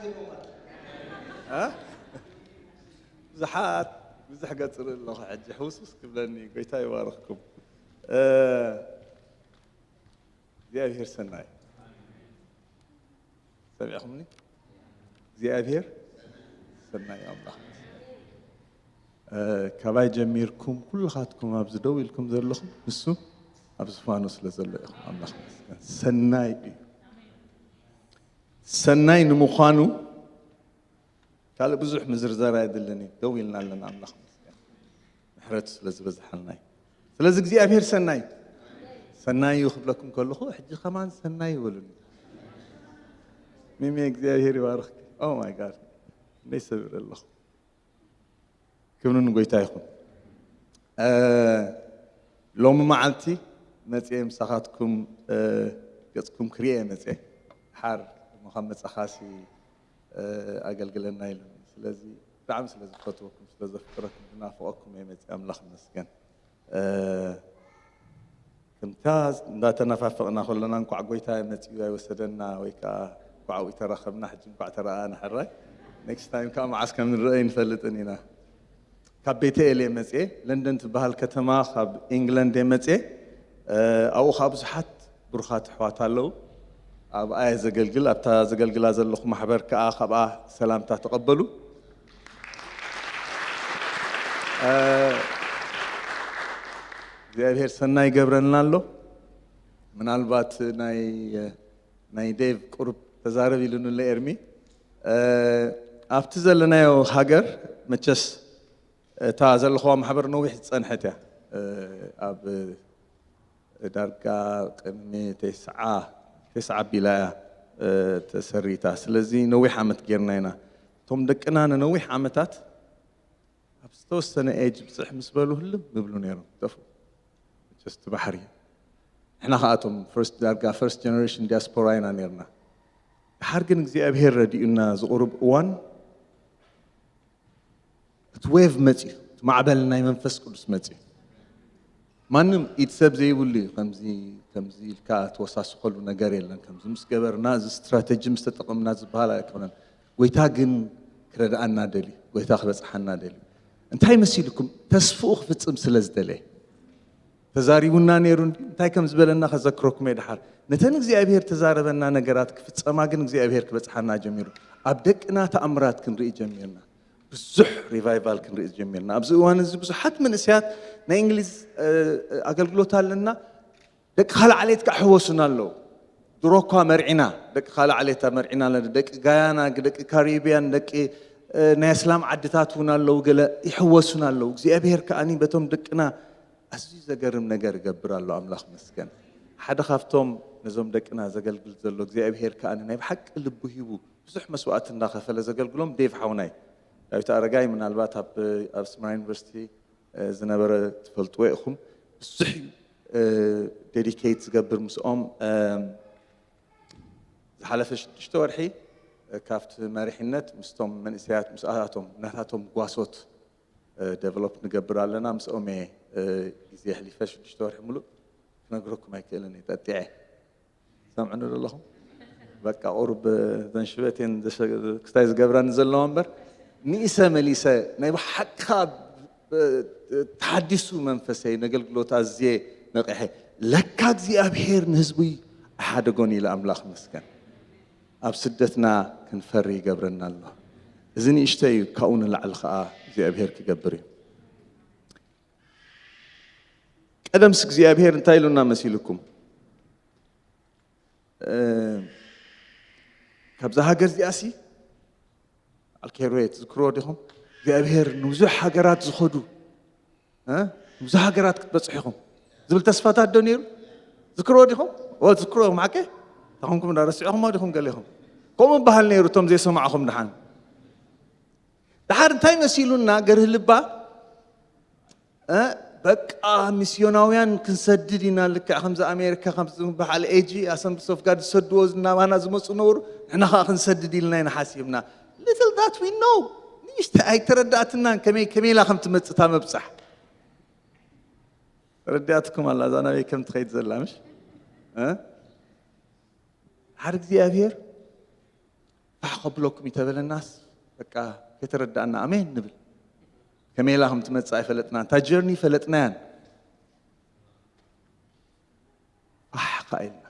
እ? ብዙሓት ብዙሕ ገጽ ርኢ ኣለኹ ሕጂ፣ ሕውስውስ ክብለኒ። ጎይታ ይባርኽኩም። እ፣ እግዚኣብሔር ሰናይ። ሰሚዕኹምኒ? እግዚኣብሔር ሰናይ ኣምላኽ። እ፣ ካባይ ጀሚርኩም ኩልኻትኩም ኣብዚ ደው ኢልኩም ዘለኹም፣ ንሱ ኣብ ዝፋኑ ስለ ዘሎ ኢኹም። ኣምላኽ ይመስገን። ሰናይ እዩ። ሰናይ ንምዃኑ ካልእ ብዙሕ ምዝርዛር ኣየድልን እዩ። ደው ኢልና ኣለና። ኣምላኽ ይመስገን። ምሕረቱ ስለ ዝበዝሓልና እዩ። ስለዚ እግዚኣብሔር ሰናይ፣ ሰናይ እዩ ክብለኩም ከለኹ፣ ሕጂ ከማን ሰናይ ይበሉኒ። ሚሚ፣ እግዚኣብሔር ይባርኽኪ። Oh my God። እንዴት ሰብር ኣለኹ። ክብሪ ንጎይታ ይኹን። እ፣ ሎሚ መዓልቲ መጽየ ምሳኻትኩም፣ እ፣ ገጽኩም ክርእየ መጽየ። ሓር እሞ ካብ መጻኻሲ፣ እ፣ ኣገልግለና ኢሉኒ። ስለዚ ብጣዕሚ ስለ ዝፈትወኩም፣ ስለ ዘፍቅረኩም፣ ዝናፍቐኩም እየ መጽየ። ኣምላኽ ይመስገን። እ፣ ከምታ እንዳተነፋፈቕና ከለና፣ እንኳዕ ጎይታ መጺኡ ኣይወሰደና፣ ወይ ከዓ እንኳዕ ኣብኡ ተራኸብና፣ ሕጂ እንኳዕ ተረኣኣና፣ ሕራይ። ኔክስት ታይም ከዓ መዓስ ከም ንረአ ኣይንፈልጥን ኢና። ካብ ቤተኤል እየ መጽየ። ለንደን ትበሃል ከተማ ካብ ኢንግለንድ እየ መጽየ። እ፣ ኣብኡ ከዓ ብዙሓት ብሩኻት ኣሕዋት ኣለዉ። ኣብኣ እየ ዘገልግል። ኣብታ ዘገልግላ ዘለኹ ማሕበር ከዓ ካብኣ ሰላምታ ተቐበሉ። እ፣ እግዚኣብሔር ሰናይ ይገብረልና ኣሎ። ምናልባት ናይ፣ ናይ ዴቭ ቁሩብ ተዛረብ ኢሉኒ ኣሎ ኤርሚ። እ፣ ኣብቲ ዘለናዮ ሃገር መቸስ እታ ዘለኹዋ ማሕበር ነዊሕ ዝጸንሐት እያ። እ፣ ኣብ ዳርጋ ቅድሚ ተስዓ፣ ተስዓ ኣቢላ እያ፣ እ፣ ተሰሪታ። ስለዚ ነዊሕ ዓመት ጌርና ኢና። እቶም ደቅና ንነዊሕ ዓመታት ኣብ ዝተወሰነ ኤጅ ብጽሕ ምስ በሉ ህልም ይብሉ ነይሮም፣ ይጠፍኡ። መቸስ እቲ ባሕሪ እዩ። ንሕና ከኣ እቶም ፈርስት፣ ዳርጋ ፈርስት ጀነሬሽን ዲያስፖራ ኢና ነይርና። ድሓር ግን እግዚኣብሄር ረዲኡና፣ ዝቕሩብ እዋን እቲ ዌቭ መጺኡ፣ እቲ ማዕበል ናይ መንፈስ ቅዱስ መጺኡ። ማንም ኢድ ሰብ ዘይብሉ እዩ። ከምዚ፣ ከምዚ ኢልካ ትወሳስኸሉ ነገር የለን። ከምዚ ምስ ገበርና፣ እዚ ስትራተጂ ምስ ተጠቐምና ዝበሃል ኣይኮነን። ጎይታ ግን ክረድኣና ደልዩ፣ ጎይታ ክበጽሓና ደልዩ። እንታይ መሲልኩም? ተስፍኡ ክፍጽም ስለ ዝደለየ። ተዛሪቡና ነይሩ እንዲ፣ እንታይ ከም ዝበለና ከዘክረኩም እየ ድሓር። ነተን እግዚኣብሄር ተዛረበና ነገራት ክፍጸማ ግን እግዚኣብሄር ክበጽሓና ጀሚሩ። ኣብ ደቅና ተኣምራት ክንርኢ ጀሚርና። ብዙሕ ሪቫይቫል ክንርኢ ጀሚርና። ኣብዚ እዋን እዚ ብዙሓት መንእሰያት ናይ እንግሊዝ፣ እ፣ ኣገልግሎት ኣለና። ደቂ ካልእ ዓሌት ከዓ ሕወሱና ኣለዉ። ድሮ እኳ መርዒና፣ ደቂ ካልእ ዓሌት መርዒና ኣለና። ደቂ ጋያና፣ ደቂ ካሪብያን፣ ደቂ፣ እ፣ ናይ ኣስላም ዓድታት እውን ኣለዉ። ገለ ይሕወሱና ኣለዉ። እግዚኣብሄር ከኣኒ በቶም ደቅና ኣዝዩ ዘገርም ነገር ይገብር ኣሎ። ኣምላኽ መስገን። ሓደ ካብቶም ነዞም ደቅና ዘገልግል ዘሎ እግዚኣብሄር ከኣኒ ናይ ብሓቂ ልቡ ሂቡ ብዙሕ መስዋእቲ እንዳኸፈለ ዘገልግሎም ዴቭ ሓውናይ፣ ዳዊት ኣረጋይ፣ ምናልባት ኣብ፣ ኣብ ኣስመራ ዩኒቨርሲቲ፣ እ፣ ዝነበረ ትፈልጥዎ ኢኹም። ብዙሕ እዩ፣ እ፣ ዴዲኬት ዝገብር ምስኦም። እ፣ ዝሓለፈ ሽዱሽተ ወርሒ፣ እ፣ ካብቲ መሪሕነት ምስቶም መንእሰያት፣ ምስኣቶም ናታቶም ጓሶት፣ እ፣ ዴቨሎፕ ንገብር ኣለና። ምስኦም እየ፣ እ፣ ግዜ ኣሕሊፈ ሽዱሽተ ወርሒ ሙሉእ ክነግረኩም ኣይክእልን እየ፣ ጠጢዐ። ሰምዑኒ ዶ ኣለኹም? በቃ ቁሩብ፣ እ፣ ዘንሽበት እየን ዘሸ-፣ ክስታይ ዝገብራኒ ዘለዋ እምበር፣ ንኢሰ መሊሰ ናይ ብሓቅኻ፣ እ፣ ተሓዲሱ መንፈሰይ፣ ነገልግሎት ኣዝየ ነቒሐ። ለካ እግዚኣብሄር ንህዝቡይ ኣይሓደጎን ኢለ ኣምላኽ መስገን። ኣብ ስደትና ክንፈሪ ይገብረና ኣሎ። እዚ ንእሽተይ እዩ፣ ካብኡ ንላዕሊ ኸኣ እግዚኣብሄር ክገብር እዩ። ቀደምስ እግዚኣብሄር እንታይ ኢሉና መሲልኩም? እ፣ ካብዛ ሃገር እዚኣሲ፣ ኣልኬርዌ ትዝክርዎ ዲኹም? እግዚኣብሄር ንብዙሕ ሃገራት ዝኸዱ፣ እ፣ ንብዙሕ ሃገራት ክትበጽሑ ኢኹም ዝብል ተስፋታት ዶ ነይሩ? ዝክርዎ ዲኹም? ኦ፣ ዝክርዎ ኢኹም፣ ሓቀይ? ተኾንኩም ዳ ረሲዕኹሞ ዲኹም ገሌኹም? ከምኡ በሃል ነይሩ፣ እቶም ዘይሰማዕኹም ደሓን። ደሓር እንታይ መሲሉና ገርህ ልባ? እ፣ በቃ ሚስዮናውያን ክንሰድድ ኢና፣ ልክዕ ከምዚ ኣሜሪካ፣ ከምዚ በዓል ኤጂ፣ ኣሰምብሊስ ኦፍ ጋድ ዝሰድዎ ዝናባና ዝመፁ ነበሩ፣ ንሕና ከዓ ክንሰድድ ኢልና ኢና ሓሲብና። Little that we know። ንእሽተይ ኣይተረዳእትናን፣ ከመይ፣ ከመይ ኢላ ከም ትመፅእ እታ መብፃሕ። ተረዲኣትኩም ኣላ፣ እዛ ናበይ ከም ትኸይድ ዘላ፣ ምሽ? እ? ሓደ እግዚኣብሔር ፋሕ ከብለኩም ይተበለናስ በቃ ከይተረዳእና ኣሜን ንብል። ከመይ ኢላ ከም ትመጽእ ኣይፈለጥናን። እታ ጀርኒ ፈለጥናያን። ፋሕ ከኣ ኢልና።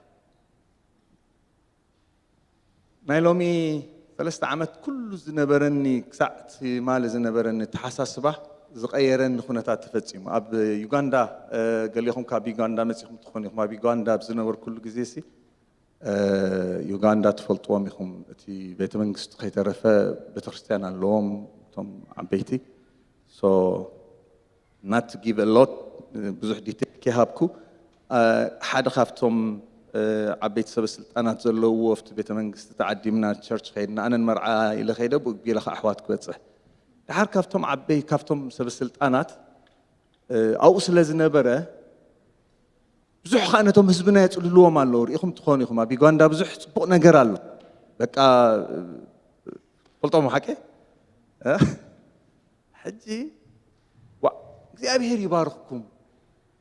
ናይ ሎሚ ሰለስተ ዓመት ኩሉ ዝነበረኒ፣ ክሳዕ ትማሊ ዝነበረኒ ተሓሳስባ ዝቐየረኒ ኩነታት ተፈጺሙ። ኣብ ዩጋንዳ፣ እ፣ ገሊኹም ካብ ዩጋንዳ መጺኹም ትኾኑ ኢኹም። ኣብ ዩጋንዳ ኣብ ዝነበርኩሉ ግዜ ሲ፣ እ፣ ዩጋንዳ ትፈልጥዎም ኢኹም። እቲ ቤተ መንግስቲ ከይተረፈ ቤተክርስትያን ኣለዎም እቶም ዓበይቲ። So not to give a lot፣ ብዙሕ ዲቴል ከይሃብኩ፣ እ፣ ሓደ ካብቶም፣ እ፣ ዓበይቲ ሰበ ስልጣናት ዘለውዎ ኣብቲ ቤተ መንግስቲ ተዓዲምና ቸርች ከይድና፣ ኣነን መርዓ ኢለ ከይደ፣ ብኡ ቢለ ከዓ ኣሕዋት ክበጽሕ። ደሓር ካብቶም ዓበይ-፣ ካብቶም ሰበ ስልጣናት፣ እ፣ ኣብኡ ስለ ዝነበረ፣ ብዙሕ ከዓ ነቶም ህዝብና የጽልልዎም ኣለዉ። ርኢኹም ትኾኑ ኢኹም፣ ኣብ ዩጋንዳ ብዙሕ ጽቡቕ ነገር ኣሎ። በቃ፣ እ፣ ፈልጦም ሓቂ? እ? ሕጂ፣ ዋ፣ እግዚኣብሔር ይባርኽኩም።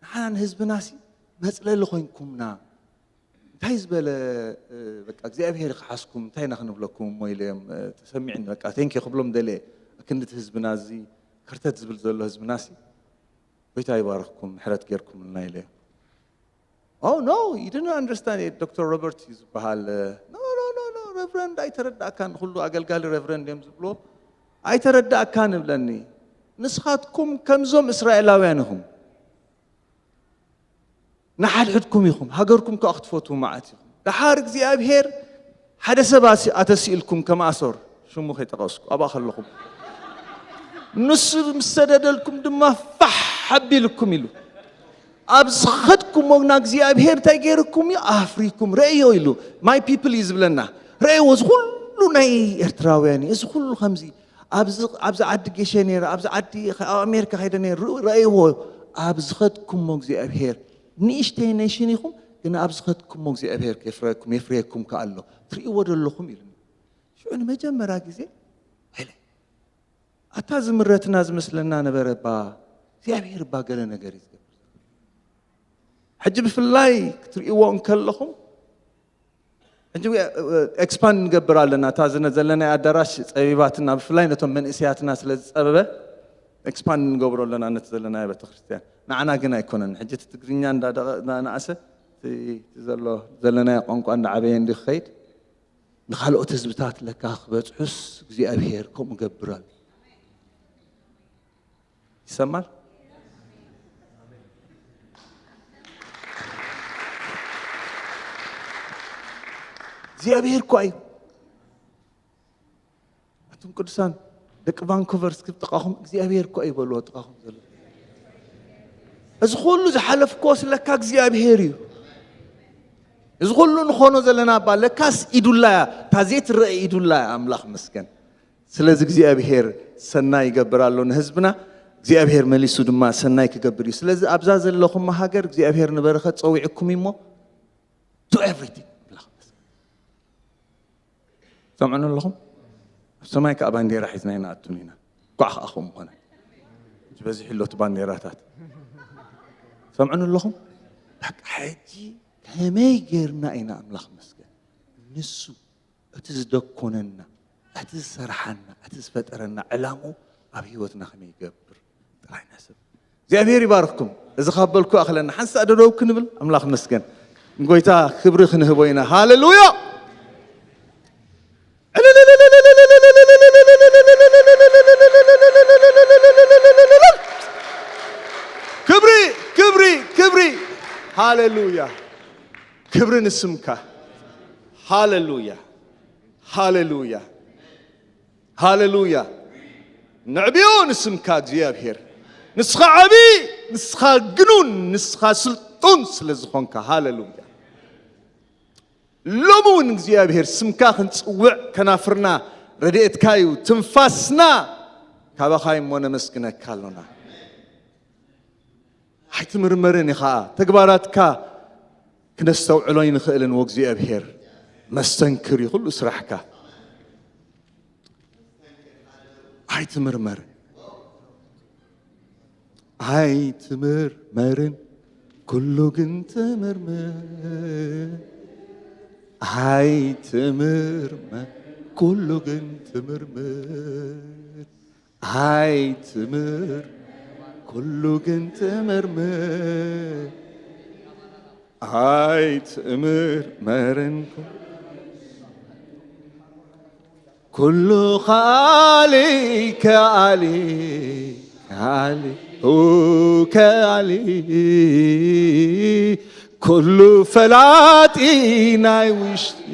ንሓና ንህዝብናሲ መጽለሊ ኮይንኩምና። እንታይ ዝበለ፣ እ፣ በቃ እግዚኣብሔር ይኽሓስኩም፣ እንታይ ኢና ክንብለኩም እሞ ኢለ እዮም፣ እ፣ ተሰሚዕኒ። በቃ፣ ቴንኪ ክብሎም ደልየ። ክንድቲ ህዝብና እዚ ከርተት ዝብል ዘሎ ህዝብናሲ፣ ጎይታ ይባርኽኩም፣ ምሕረት ጌርኩምልና ኢለ እዮም። Oh, no, you didn't understand it. ዶክተር ሮበርት እዩ ዝበሃል። No, no, no, no, ሬቨረንድ ኣይተረዳእካን። ኩሉ ኣገልጋሊ ሬቨረንድ እዮም ዝብልዎ። ኣይተረዳእካን እብለኒ። ንስኻትኩም ከምዞም እስራኤላውያን ኢኹም። ንሓድሕድኩም ኢኹም፣ ሃገርኩም ከኣ ክትፈትዉ መዓት ኢኹም። ደሓር እግዚኣብሔር ሓደ ሰብ ኣሲ-፣ ኣተሲእልኩም ከም ኣሶር፣ ሽሙ ከይጠቐስኩ፣ ኣብኣ ከለኹም። ንሱ ምስ ሰደደልኩም ድማ ፋሕ ኣቢልኩም ኢሉ። ኣብ ዝኸድኩሞ ግና እግዚኣብሔር እንታይ ገይርኩም እዩ? ኣፍሪኩም። ረእዮ ኢሉ። My people እዩ ዝብለና። ረእይዎ፣ እዚ ኩሉ ናይ ኤርትራውያን እዩ። እዚ ኩሉ ከምዚ ኣብዚ፣ ኣብዚ ዓዲ ጌሸ ነይረ፣ ኣብዚ ዓዲ፣ ኣብ ኣሜሪካ ከይደ ነይረ። ርኡ-፣ ረእይዎ። ኣብ ዝኸድኩሞ እግዚኣብሔር፣ ንእሽተይ ኔሽን ኢኹም፣ ግን ኣብ ዝኸድኩሞ እግዚኣብሔር የፍረየኩም፣ የፍርየኩም ከኣ ኣሎ። ትርእይዎ ዶ ኣለኹም? ኢሉኒ። ሽዑ ንመጀመርያ ግዜ ኢለ፣ ኣታ ዝምረትና ዝመስለና ነበረ እባ፣ እግዚኣብሔር እባ ገለ ነገር እዩ ዝገብር። ሕጂ ብፍላይ ክትርእይዎ እንከለኹም፣ ሕጂ ኤክስፓንድ ንገብር ኣለና። እታ ዝነ-፣ ዘለናይ ኣዳራሽ ጸቢባትና፣ ብፍላይ ነቶም መንእሰያትና ስለ ዝጸበበ ኤክስፓንድ ንገብሮ ኣለና ነቲ ዘለናዮ ቤተክርስትያን። ንዓና ግን ኣይኮነን። ሕጂ እቲ ትግርኛ እንዳደቐ-፣ እንዳነኣሰ እቲ፣ እቲ ዘሎ ዘለናዮ ቋንቋ እንዳዓበየ እንዲ ክኸይድ ንኻልኦት ህዝብታት ለካ ክበጽሑስ እግዚኣብሔር ከምኡ ገብር ኣሎ። ይሰማል? እግዚኣብሔር እኳ እዩ። ኣቱም ቅዱሳን ደቂ ቫንኩቨር እስኪ ጥቓኹም እግዚኣብሔር እኳ እዩ በልዎ፣ ጥቓኹም ዘሎ። እዚ ኩሉ ዝሓለፍክዎ ስለካ እግዚኣብሔር እዩ። እዚ ኩሉ ንኾኖ ዘለና እባ ለካስ ኢዱላ እያ፣ እታ ዘይትረአ ኢዱላ እያ። ኣምላኽ መስገን። ስለዚ እግዚኣብሔር ሰናይ ይገብር ኣሎ ንህዝብና። እግዚኣብሔር መሊሱ ድማ ሰናይ ክገብር እዩ። ስለዚ ኣብዛ ዘለኹም ሃገር እግዚኣብሔር ንበረኸት ጸዊዕኩም እሞ do everything። ኣምላኽ መስገን። ሰምዑኒ ኣለኹም? ኣብ ሰማይ ከኣ ባንዴራ ሒዝና ኣይንኣቱን ኢና። ኳዕ ከኣ ከምኡ ኾነ። ሕጂ በዚሑ ኣሎ እቲ ባንዴራታት። ሰምዑኒ ኣለኹም? በቃ ሕጂ ከመይ ጌርና ኢና ኣምላኽ መስገን ንሱ እቲ ዝደኮነና፣ እቲ ዝሰርሓና፣ እቲ ዝፈጠረና ዕላምኡ ኣብ ህይወትና ከመይ ይገብር ጥራይ ነስብ። እግዚኣብሔር ይባርኽኩም። እዚ ካብ በልኩ ኣኽለና። ሓንሳእ ደደው ክንብል ኣምላኽ መስገን። ንጎይታ ክብሪ ክንህቦ ኢና። ሃሌሉያ! ክብሪ፣ ክብሪ፣ ክብሪ። ሃሌሉያ! ክብሪ ንስምካ። ሃሌሉያ! ሃሌሉያ! ሃሌሉያ! ነዕብዮ ንስምካ እግዚኣብሔር። ንስኻ ዓቢ፣ ንስኻ ግኑን፣ ንስኻ ስልጡን ስለ ዝኾንካ። ሃሌሉያ! ሎሚ እውን እግዚኣብሔር ስምካ ክንጽውዕ ከናፍርና ረድኤትካ እዩ። ትንፋስና ካባኻ እዩ እሞ ነመስግነካ ኣሎና። ኣይትምርመርን ኢኻ። ተግባራትካ ክነስተውዕሎ ኣይንኽእልን። ወእግዚኣብሔር መስተንክር እዩ ኩሉ ስራሕካ። ኣይትምርመርን። ኣይትምርመርን፣ ኩሉ ግን ትምርምር። ኣይትምርመር፣ ኩሉ ግን ትምርምር ኣይትምር ኩሉ ግን ትምርምር ኣይትምር መርን ኩሉ ከኣሊ ከኣሊ ከኣሊ ኡ ከኣሊ ኩሉ ፈላጢ ናይ ውሽጢ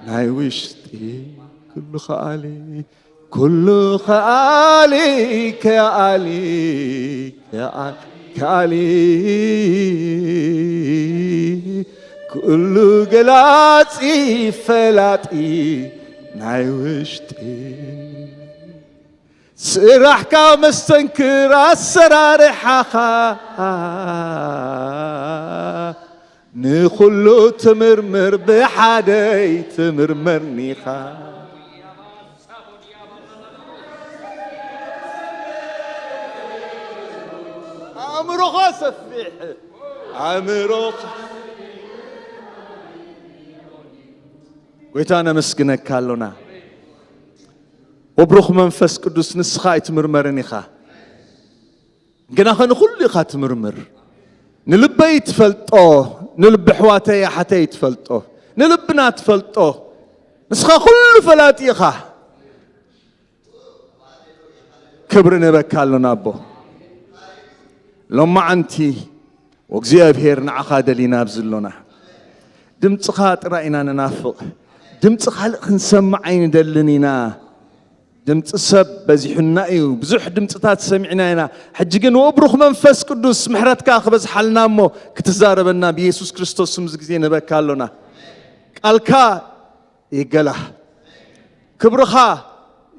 ናይ ውሽጢ ኩሉ ከኣሊ ኩሉ ከኣሊ ከኣሊ ከኣሊ ኩሉ ገላጺ ፈላጢ ናይ ውሽጢ ስራሕካ መስተንክር ኣሰራርሓኻ ንኹሉ ትምርምር ብሓደይ ትምርመርኒኻ ኣእምሮኻ ሰፊሕ ኣእምሮኻ ጎይታ ነመስግነካ ኣሎና ወብሩኽ መንፈስ ቅዱስ ንስኻ ኣይትምርመርን ኢኻ ግናኸ ንኹሉ ኢኻ ትምርምር ንልበይ ትፈልጦ ንልቢ ኣሕዋተይ ኣሓተይ ትፈልጦ ንልብና ትፈልጦ ንስኻ ኩሉ ፈላጢ ኢኻ ክብሪ ንህበካ ኣሎና ኣቦ ሎማዓንቲ እግዚኣብሔር ንዓኻ ደሊና ኣብዚ ኣሎና ድምፅኻ ጥራይ ኢና ንናፍቕ ድምፂ ካልእ ክንሰምዕ ኣይንደልን ኢና ድምፂ ሰብ በዚሑና እዩ ብዙሕ ድምፅታት ሰሚዕና ኢና ሕጂ ግን ወብሩኽ መንፈስ ቅዱስ ምሕረትካ ክበዝሓልና እሞ ክትዛረበና ብየሱስ ክርስቶስ ስም እዚ ግዜ ንህበካ ኣሎና ቃልካ ይገላህ ክብርኻ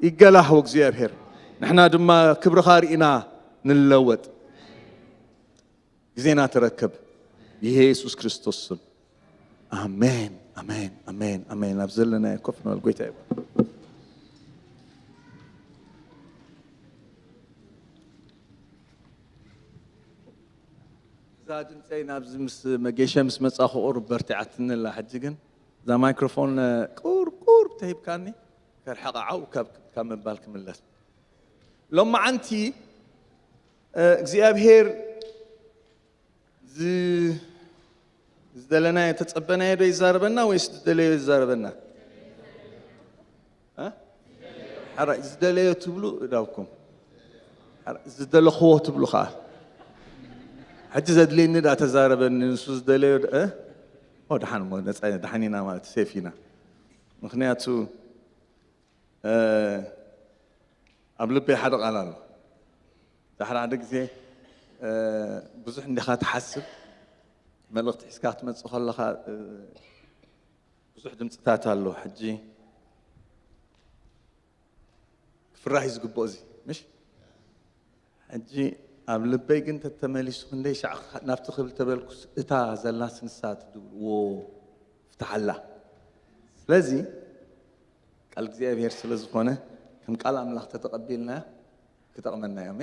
ይገላህ እግዚኣብሔር ንሕና ድማ ክብርኻ ርኢና ንለወጥ ግዜና ትረክብ ይሄ የሱስ ክርስቶስ ስም ኣሜን ኣሜን ኣሜን ኣሜን ኣብ ዘለናዮ ኮፍ ንበል ጎይታ ይባል እዛ ድምፀይ ናብዚ ምስ መጌሸ ምስ መፃኹ ቁሩብ በርቲዓትኒ ኣላ ሕጂ ግን እዛ ማይክሮፎን ቁር ቁር ተሂብካኒ ከርሕቓ ዓው ካብ ካብ ምባል ክምለስ ሎማዓንቲ እግዚኣብሄር ዝደለናዮ ተፀበናዮ ዶ ይዛረበና ወይስ ዝደለዮ ይዛረበና ሓራይ ዝደለዮ ትብሉ እዳውኩም ዝደለኽዎ ትብሉ ከዓ ሕጂ ዘድልየኒ ዳ ተዛረበኒ ንሱ ዝደለዮ ድሓን ሞ ነፃ ድሓን ኢና ማለት ሴፍ ኢና ምክንያቱ ኣብ ልበይ ሓደ ቃል ኣሎ ዳሕሪ ሓደ ግዜ ብዙሕ እንዲኻ ትሓስብ መልእኽቲ ሒዝካ ክትመፅእ ከለኻ ብዙሕ ድምፅታት ኣሎ ሕጂ ክፍራህ እዩ ዝግብኦ እዚ ምሽ ሕጂ ኣብ ልበይ ግን ተተመሊሱ ክንደይ ሻዕ ናብቲ ክብል ተበልኩስ እታ ዘላስ ንሳ ትድብልዎ ፍትሓላ ስለዚ ቃል እግዚኣብሔር ስለ ዝኾነ ከም ቃል ኣምላኽ ተተቐቢልና ክጠቕመና እዮም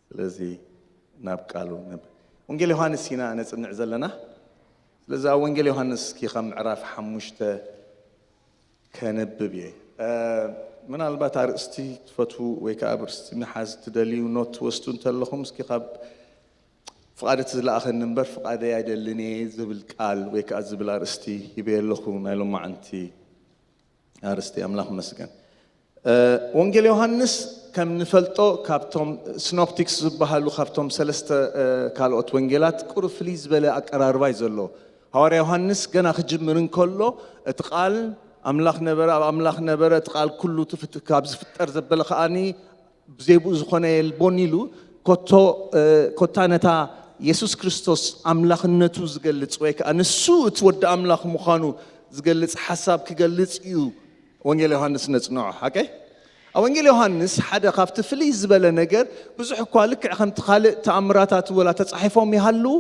ስለዚ ናብ ቃሉ ወንጌል ዮሃንስ ኢና ነፅንዕ ዘለና ስለዚ ኣብ ወንጌል ዮሃንስ እስኪ ካብ ምዕራፍ ሓሙሽተ ከነብብ እየ ምናልባት ኣርእስቲ ትፈትዉ ወይ ከዓ ኣብ ርእስቲ ምሓዝ ትደልዩ ኖት ትወስዱ እንተለኹም እስኪ ካብ ፍቓድ እቲ ዝለኣኸኒ እምበር ፍቓደይ ኣይደልን እየ ዝብል ቃል ወይ ከዓ ዝብል ኣርእስቲ ሂበየ ኣለኹ ናይ ሎማዓንቲ ኣርእስቲ ኣምላኽ መስገን ወንጌል ዮሃንስ ከም ንፈልጦ ካብቶም ስኖፕቲክስ ዝበሃሉ ካብቶም ሰለስተ ካልኦት ወንጌላት ቁሩብ ፍልይ ዝበለ ኣቀራርባ እዩ ዘለዎ ሃዋርያ ዮሃንስ ገና ክጅምር እንከሎ እቲ ቃል ኣምላኽ ነበረ ኣብ ኣምላኽ ነበረ እቲ ቃል ኩሉ ካብ ዝፍጠር ዘበለ ከዓኒ ብዘይ ብኡ ዝኾነ የልቦን ኢሉ ኮቶ ኮታ ነታ የሱስ ክርስቶስ ኣምላኽነቱ ዝገልጽ ወይ ከዓ ንሱ እቲ ወዲ ኣምላኽ ምዃኑ ዝገልጽ ሓሳብ ክገልጽ እዩ ወንጌል ዮሃንስ ነጽንዖ ሓቀይ ኣብ ወንጌል ዮሃንስ ሓደ ካብቲ ፍልይ ዝበለ ነገር ብዙሕ እኳ ልክዕ ከምቲ ካልእ ተኣምራታት ወላ ተጻሒፎም ይሃልው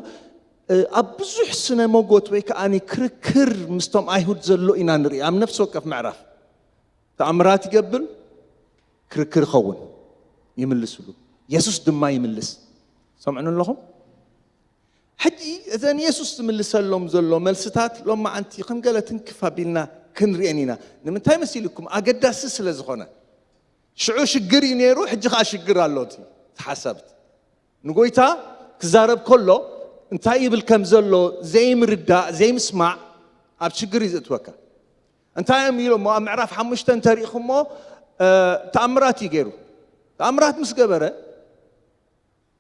ኣብ ብዙሕ ስነ መጎት ወይ ከዓ ክርክር ምስቶም ኣይሁድ ዘሎ ኢና ንርኢ ኣብ ነፍሲ ወከፍ ምዕራፍ ተኣምራት ይገብር ክርክር ይኸውን ይምልስሉ የሱስ ድማ ይምልስ ሰምዕኑ ኣለኹም ሕጂ እዘን የሱስ ዝምልሰሎም ዘሎ መልስታት ሎማዓንቲ ከም ገለ ትንክፍ ኣቢልና ክንርእየን ኢና። ንምንታይ መሲልኩም? ኣገዳሲ ስለ ዝኾነ። ሽዑ ሽግር እዩ ነይሩ፣ ሕጂ ኸኣ ሽግር ኣሎ። እቲ ሓሳብት ንጎይታ ክዛረብ ከሎ እንታይ ይብል ከም ዘሎ ዘይምርዳእ፣ ዘይምስማዕ ኣብ ሽግር እዩ ዘእትወካ። እንታይ እዮም ኢሎሞ? ኣብ ምዕራፍ ሓሙሽተ እንተሪእኹሞ፣ እ፣ ተኣምራት እዩ ገይሩ። ተኣምራት ምስ ገበረ፣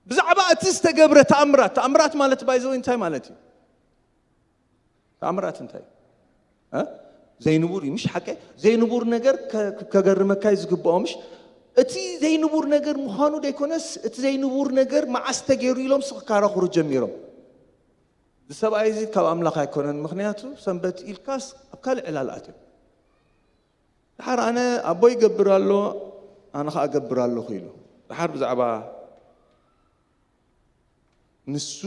ብዛዕባ እቲ ዝተገብረ ተኣምራት፣ ተኣምራት ማለት ባይዘወይ እንታይ ማለት እዩ? ተኣምራት እንታይ እዩ? እ? ዘይንቡር እዩ፣ ምሽ ሓቀ? ዘይንቡር ነገር ከ-፣ ከገርመካ እዩ ዝግብኦ፣ ምሽ? እቲ ዘይንቡር ነገር ምዃኑ ደይኮነስ፣ እቲ ዘይንቡር ነገር መዓስ ተገይሩ ኢሎም ክከራኸሩ ጀሚሮም። እዚ ሰብኣይ እዚ ካብ ኣምላኽ ኣይኮነን፣ ምኽንያቱ ሰንበት ኢልካስ ኣብ ካልእ ዕላል ኣትዮም። ደሓር ኣነ ኣቦይ ይገብር ኣሎ፣ ኣነ ኸኣ እገብር ኣለኹ ኢሉ። ደሓር ብዛዕባ ንሱ፣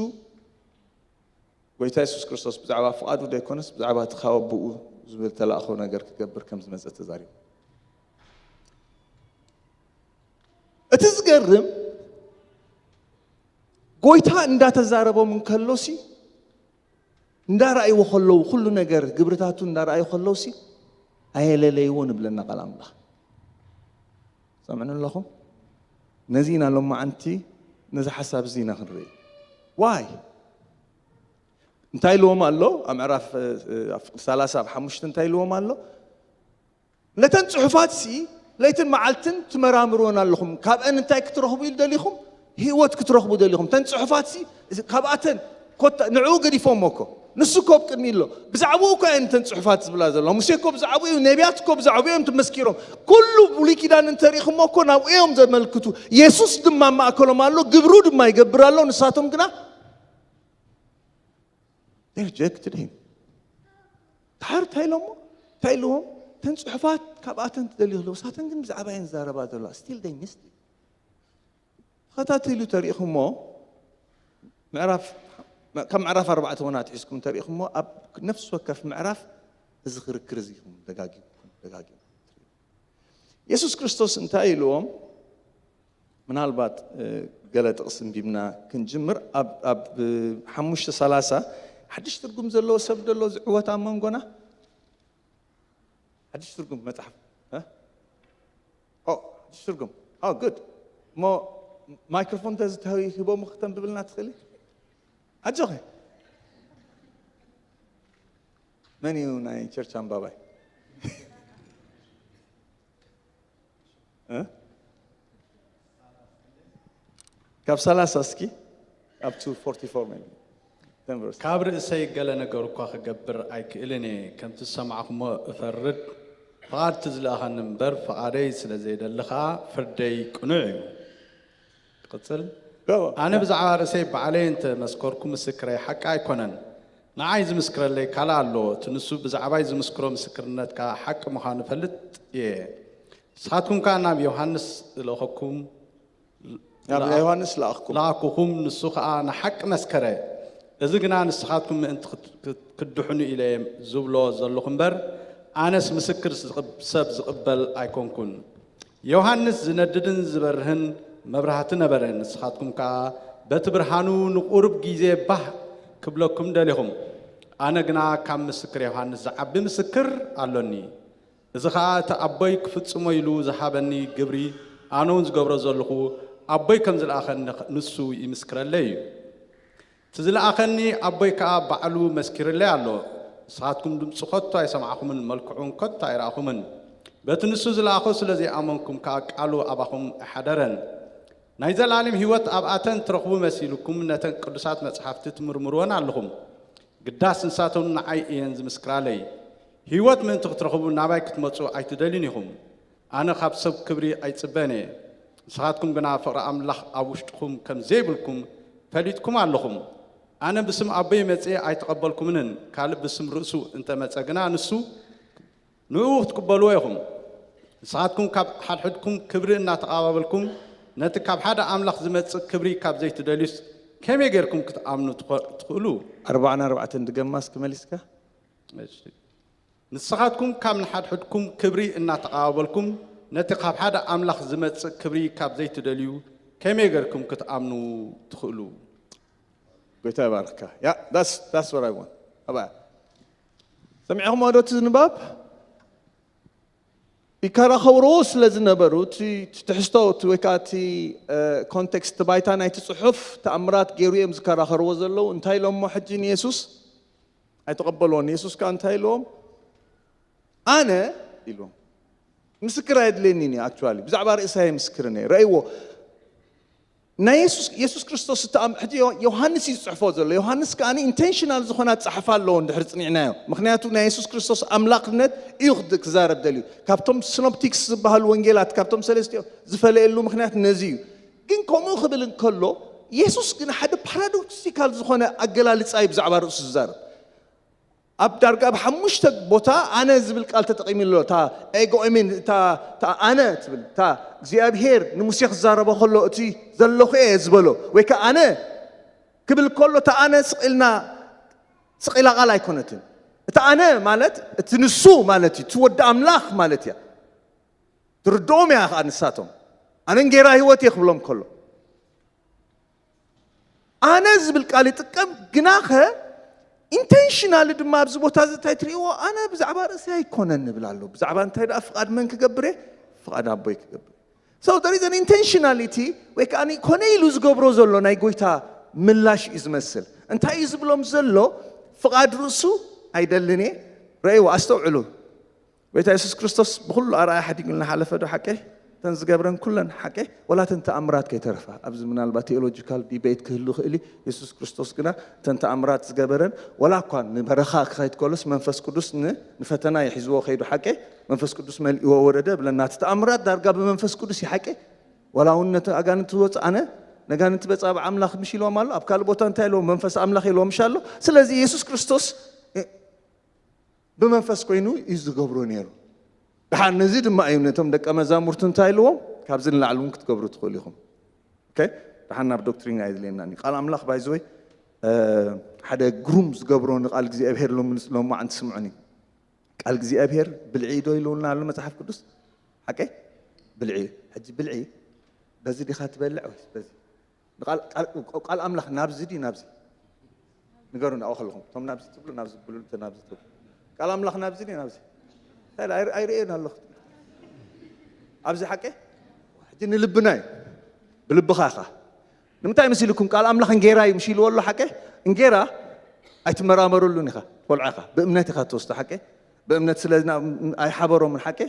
ጎይታ የሱስ ክርስቶስ፣ ብዛዕባ ፍቓዱ ደይኮነስ፣ ብዛዕባ እቲ ካብ ኣቦኡ ዝተላእኾ ነገር ክገብር ከም ዝመጸ ተዛሪቡ። እቲ ዝገርም፣ ጎይታ እንዳተዛረቦም እንከሎሲ፣ እንዳረኣይዎ ከለዉ፣ ኩሉ ነገር ግብርታቱ እንዳረኣዩ ከለዉሲ፣ ኣየለለይዎ ንብለና ቃል ኣምላኽ። ሰምዕኑ ኣለኹም? ነዚ ኢና ሎማዓንቲ፣ ነዚ ሓሳብ እዚ ኢና ክንርኢ። ዋይ? እንታይ ኢልዎም ኣሎ? ኣብ ምዕራፍ፣ እ፣ ኣብ ሰላሳ ኣብ ሓሙሽተ እንታይ ኢልዎም ኣሎ? ነተን ጽሑፋትሲ ለይትን መዓልትን ትመራምርወን ኣለኹም። ካብአን እንታይ ክትረኽቡ ኢሉ ደሊኹም? ህይወት ክትረኽቡ ደሊኹም። እተን ጽሑፋትሲ ካብኣተን ኮታ ንዕኡ ገዲፎሞ እኮ። ንሱ እኮ ኣብ ቅድሚ ኣሎ። ብዛዕባኡ እኮ እየን እተን ጽሑፋት ዝብላ ዘለዋ። ሙሴ እኮ ብዛዕባኡ እዩ፣ ነቢያት እኮ ብዛዕባኡ እዮም ተመስኪሮም። ኩሉ ብሉይ ኪዳን እንተሪእኹሞ እኮ ናብኡ እዮም ዘመልክቱ። የሱስ ድማ ማእከሎም ኣሎ፣ ግብሩ ድማ ይገብር ኣሎ። ንሳቶም ግና they rejected him። ድሓር እንታይ ኢሎሞ? እንታይ ኢልዎም? እተን ጽሑፋት ካብኣተን ትደልዩ ኣለዉ። ንሳተን ግን ብዛዕባ እየን ዝዛረባ ዘለዋ። Still they missed it። ተኸታተሉ ተሪእኹሞ፣ ምዕራፍ፣ ካብ ምዕራፍ ኣርባዕተ እውን ኣትሒዝኩም ተሪእኹሞ፣ ኣብ ነፍሲ ወከፍ ምዕራፍ እዚ ክርክር እዚ ኢኹም ደጋጊምኩም፣ ደጋጊምኩም ትሪኡ። የሱስ ክርስቶስ እንታይ ኢልዎም? ምናልባት፣ እ፣ ገለ ጥቕሲ እንቢብና ክንጅምር። ኣብ፣ ኣብ ሓሙሽተ ሰላሳ ሓድሽ ትርጉም ዘለዎ ሰብ ደሎ ዝዕወት ኣብ መንጎና? ሓድሽ ትርጉም መጽሓፍ፣ እ? ኦ፣ ሓድሽ ትርጉም። ኦ፣ ጉድ። እሞ ማይክሮፎን ተዝተሂቦም ክተንብብልና ትኽእሊ? ኣጆኺ። መን እዩ ናይ ቸርች ኣንባባይ? እ? ካብ ሰላሳ እስኪ up to forty-four maybe። Ten verse። ካብ ርእሰይ ገለ ነገር እኳ ክገብር ኣይክእልን እየ። ከምቲ ዝሰማዕኩሞ እፈርድ፣ ፍቓድ እቲ ዝለኣኸኒ እምበር፣ ፍቓደይ ስለ ዘይደሊ ኸኣ፣ ፍርደይ ቅኑዕ እዩ። ይቕጽል። ብራቮ። ኣነ ብዛዕባ ርእሰይ ባዕለይ እንተ መስከርኩ፣ ምስክረይ ሓቂ ኣይኮነን። ንዓይ ዝምስክረለይ ካልእ ኣሎ። እቲ ንሱ ብዛዕባይ ዝምስክሮ ምስክርነት ከኣ ሓቂ ምዃኑ እፈልጥ እየ። ንስኻትኩም ከኣ ናብ ዮሃንስ ዝለኣኸኩም ናብ ናብ ዮሃንስ ለኣኽኩም። ለኣኽኹም፣ ንሱ ኸኣ ንሓቂ መስከረ። እዚ ግና ንስኻትኩም ምእንቲ ክት-፣ ክት-፣ ክትድሕኑ ኢለ እየ ዝብሎ ዘለኹ እምበር፣ ኣነስ ምስክር ዝቕብ-፣ ሰብ ዝቕበል ኣይኮንኩን። ዮሃንስ ዝነድድን ዝበርህን መብራህቲ ነበረ፣ ንስኻትኩም ከኣ በቲ ብርሃኑ ንቁሩብ ግዜ ባህ ክብለኩም ደሊኹም። ኣነ ግና ካብ ምስክር ዮሃንስ ዝዓቢ ምስክር ኣሎኒ። እዚ ኸኣ እቲ ኣቦይ ክፍጽሞ ኢሉ ዝሃበኒ ግብሪ፣ ኣነ እውን ዝገብሮ ዘለኹ፣ ኣቦይ ከም ዝለኣኸኒ ንሱ ይምስክረለይ እዩ። እቲ ዝለኣኸኒ ኣቦይ ከኣ ባዕሉ መስኪሩለይ ኣሎ። ንስኻትኩም ድምጹ ከቶ ኣይሰማዕኹምን፣ መልክዑን ከቶ ኣይረኣኹምን። በቲ ንሱ ዝለኣኾ ስለ ዘይኣመንኩም ከኣ ቃሉ ኣባኹም ኣይሓደረን። ናይ ዘለኣለም ህይወት ኣብኣተን ትረኽቡ መሲልኩም ነተን ቅዱሳት መጻሕፍቲ ትምርምርወን ኣለኹም። ግዳስ ንሳቶም ንዓይ እየን ዝምስክራለይ። ህይወት ምእንቲ ክትረኽቡ ናባይ ክትመጹ ኣይትደልዩን ኢኹም። ኣነ ካብ ሰብ ክብሪ ኣይጽበን እየ። ንስኻትኩም ግና ፍቕሪ ኣምላኽ ኣብ ውሽጥኹም ከም ዘይብልኩም ፈሊጥኩም ኣለኹም። ኣነ ብስም ኣቦይ መጺኤ ኣይተቐበልኩምንን፣ ካልእ ብስም ርእሱ እንተ መጸ ግና ንሱ ንዕኡ ክትቅበልዎ ኢኹም። ንስኻትኩም ካብ ሓድሕድኩም ክብሪ እናተቐባበልኩም፣ ነቲ ካብ ሓደ ኣምላኽ ዝመጽእ ክብሪ ካብ ዘይትደልዩስ፣ ከመይ ጌርኩም ክትኣምኑ ትኸ-፣ ትኽእሉ? ኣርባዓን ኣርባዕተን ድገማ እስኪ መሊስካ። እሺ። ንስኻትኩም ካብ ንሓድሕድኩም ክብሪ እናተቐባበልኩም፣ ነቲ ካብ ሓደ ኣምላኽ ዝመጽእ ክብሪ ካብ ዘይትደልዩ፣ ከመይ ጌርኩም ክትኣምኑ ትኽእሉ? ጎይታ ይባርኽካ። ያ፣ that's፣ that's what I want። ኣባ፣ ሰሚዕኹምዎ ዶ እቲ ንባብ? ይከራኸርዎ ስለ ዝነበሩ፣ እቲ እቲ ትሕዝቶ እቲ ወይ ከዓ እቲ ኮንቴክስት፣ ባይታ ናይቲ ጽሑፍ፣ ተኣምራት ገይሩ እዮም ዝከራኸርዎ ዘለዉ። እንታይ ኢሎሞ ሕጂ ንየሱስ? ኣይተቐበልዎን። የሱስ ከዓ እንታይ ኢልዎም? ኣነ ኢልዎም። ምስክር ኣየድልየኒን እዩ። ኣክቹዋሊ ብዛዕባ ርእሰይ ኣይምስክርን እየ። ረእይዎ። ናይ የሱስ የሱስ ክርስቶስ እተኣም ሕጂ ዮ- ዮሃንስ እዩ ዝፅሕፎ ዘሎ። ዮሃንስ ከዓ ኢንቴንሽናል ዝኾነ ኣፀሓሕፋ ኣለዎ እንድሕር ፅኒዕናዮ። ምክንያቱ ናይ የሱስ ክርስቶስ ኣምላኽነት እዩ ክድ- ክዛረብ ደልዩ። ካብቶም ሲኖፕቲክስ ዝበሃሉ ወንጌላት ካብቶም ሰለስቲኦም ዝፈለየሉ ምክንያት ነዚ እዩ። ግን ከምኡ ክብል እንከሎ፣ የሱስ ግን ሓደ ፓራዶክሲካል ዝኾነ ኣገላልፃ እዩ ብዛዕባ ርእሱ ዝዛረብ። ኣብ ዳርጋ ኣብ ሓሙሽተ ቦታ ኣነ ዝብል ቃል ተጠቒሙ ኣሎ። እታ ኤጎ ኤሜን፣ እታ እታ ኣነ ትብል፣ እታ እግዚኣብሄር ንሙሴ ክዛረቦ ከሎ እቲ ዘለኹ እየ ዝበሎ፣ ወይ ከዓ ኣነ ክብል ከሎ እታ ኣነ ስቕ ኢልና ስቕ ኢላ ቃል ኣይኮነትን። እታ ኣነ ማለት እቲ ንሱ ማለት እዩ፣ እቲ ወዲ ኣምላኽ ማለት እያ። ትርድኦም እያ ከዓ ንሳቶም። ኣነ እንጌራ ህይወት እየ ክብሎም ከሎ ኣነ ዝብል ቃል ይጥቀም። ግናኸ ኢንቴንሽናሊ ድማ ኣብዚ ቦታ እዚ እንታይ ትርእይዎ? ኣነ ብዛዕባ ርእሰይ ኣይኮነን ንብል ኣሎ። ብዛዕባ እንታይ ደኣ ፍቓድ መን ክገብር እየ? ፍቓድ ኣቦይ ክገብር። So there is an intentionality ወይ ከዓ ኮነ ኢሉ ዝገብሮ ዘሎ ናይ ጎይታ ምላሽ እዩ ዝመስል። እንታይ እዩ ዝብሎም ዘሎ? ፍቓድ ርእሱ ኣይደልን እየ። ረእይዎ፣ ኣስተውዕሉ። ጎይታ የሱስ ክርስቶስ ብኹሉ ኣርኣያ ሓዲጉ እናሓለፈ ዶ ሓቀይ? እተን ዝገብረን ኩለን ሓቀይ? ወላ እተን ተኣምራት ከይተረፋ። ኣብዚ ምናልባት ቴኦሎጂካል ዲቤት ክህሉ ይኽእል እዩ። የሱስ ክርስቶስ ግና እተን ተኣምራት ዝገበረን፣ ወላ እኳ ንበረኻ ክኸይድ ከሎስ መንፈስ ቅዱስ ን- ንፈተና ይሒዝዎ ከይዱ ሓቀይ? መንፈስ ቅዱስ መሊእዎ ወረደ ብለና። እቲ ተኣምራት ዳርጋ ብመንፈስ ቅዱስ እዩ ሓቀይ? ወላ እውን ነቲ ኣጋንንቲ ዝወፅእ ኣነ ነጋንንቲ በፃብዕ ኣምላኽ ምሽ ኢልዎም ኣሎ። ኣብ ካልእ ቦታ እንታይ ኢልዎም? መንፈስ ኣምላኽ ኢልዎም ምሽ ኣሎ። ስለዚ የሱስ ክርስቶስ ብመንፈስ ኮይኑ እዩ ዝገብሮ ነይሩ። ደሓን ነዚ ድማ እዩ ነቶም ደቀ መዛሙርቱ እንታይ ኢልዎም? ካብዚ ንላዕሊ እውን ክትገብሩ ትኽእሉ ኢኹም። ኦኬ? ደሓን ናብ ዶክትሪን ኣይድልየናን እዩ። ቃል ኣምላኽ ባይዘወይ ሓደ ግሩም ዝገብሮ ንቃል እግዚኣብሔር ሎሚ ሎማዓንቲ ስምዑኒ። ቃል እግዚኣብሔር ብልዒ ዶ ኢልውና ኣሎ መጽሓፍ ቅዱስ? ሓቀይ? ብልዒ እዩ። ሕጂ ብልዒ በዚ ዲኻ ትበልዕ ወይስ በዚ? ንቃል ቃል ቃል ኣምላኽ ናብዚ ድዩ ናብዚ? ንገሩኒ ኣብኡ ከለኹም። እቶም ናብዚ ትብሉ ናብዚ ብሉ፣ እቶም ናብዚ ትብሉ። ቃል ኣምላኽ ናብዚ ድዩ ናብዚ? እንታይ ኢለ ኣይር- ኣይርእዮን ኣለኹ። ኣብዚ ሓቀ? ሕጂ ንልብና እዩ። ብልብኻ ኢኻ። ንምንታይ መሲልኩም ቃል ኣምላኽ እንጌራ እዩ ምሽ ኢልዎ ኣሎ ሓቀ? እንጌራ ኣይትመራመረሉን ኢኻ። ቆልዓ ኢኻ። ብእምነት ኢኻ ትወስዶ ሓቀ? ብእምነት ስለ ዝና- ኣይሓበሮምን ሓቀ?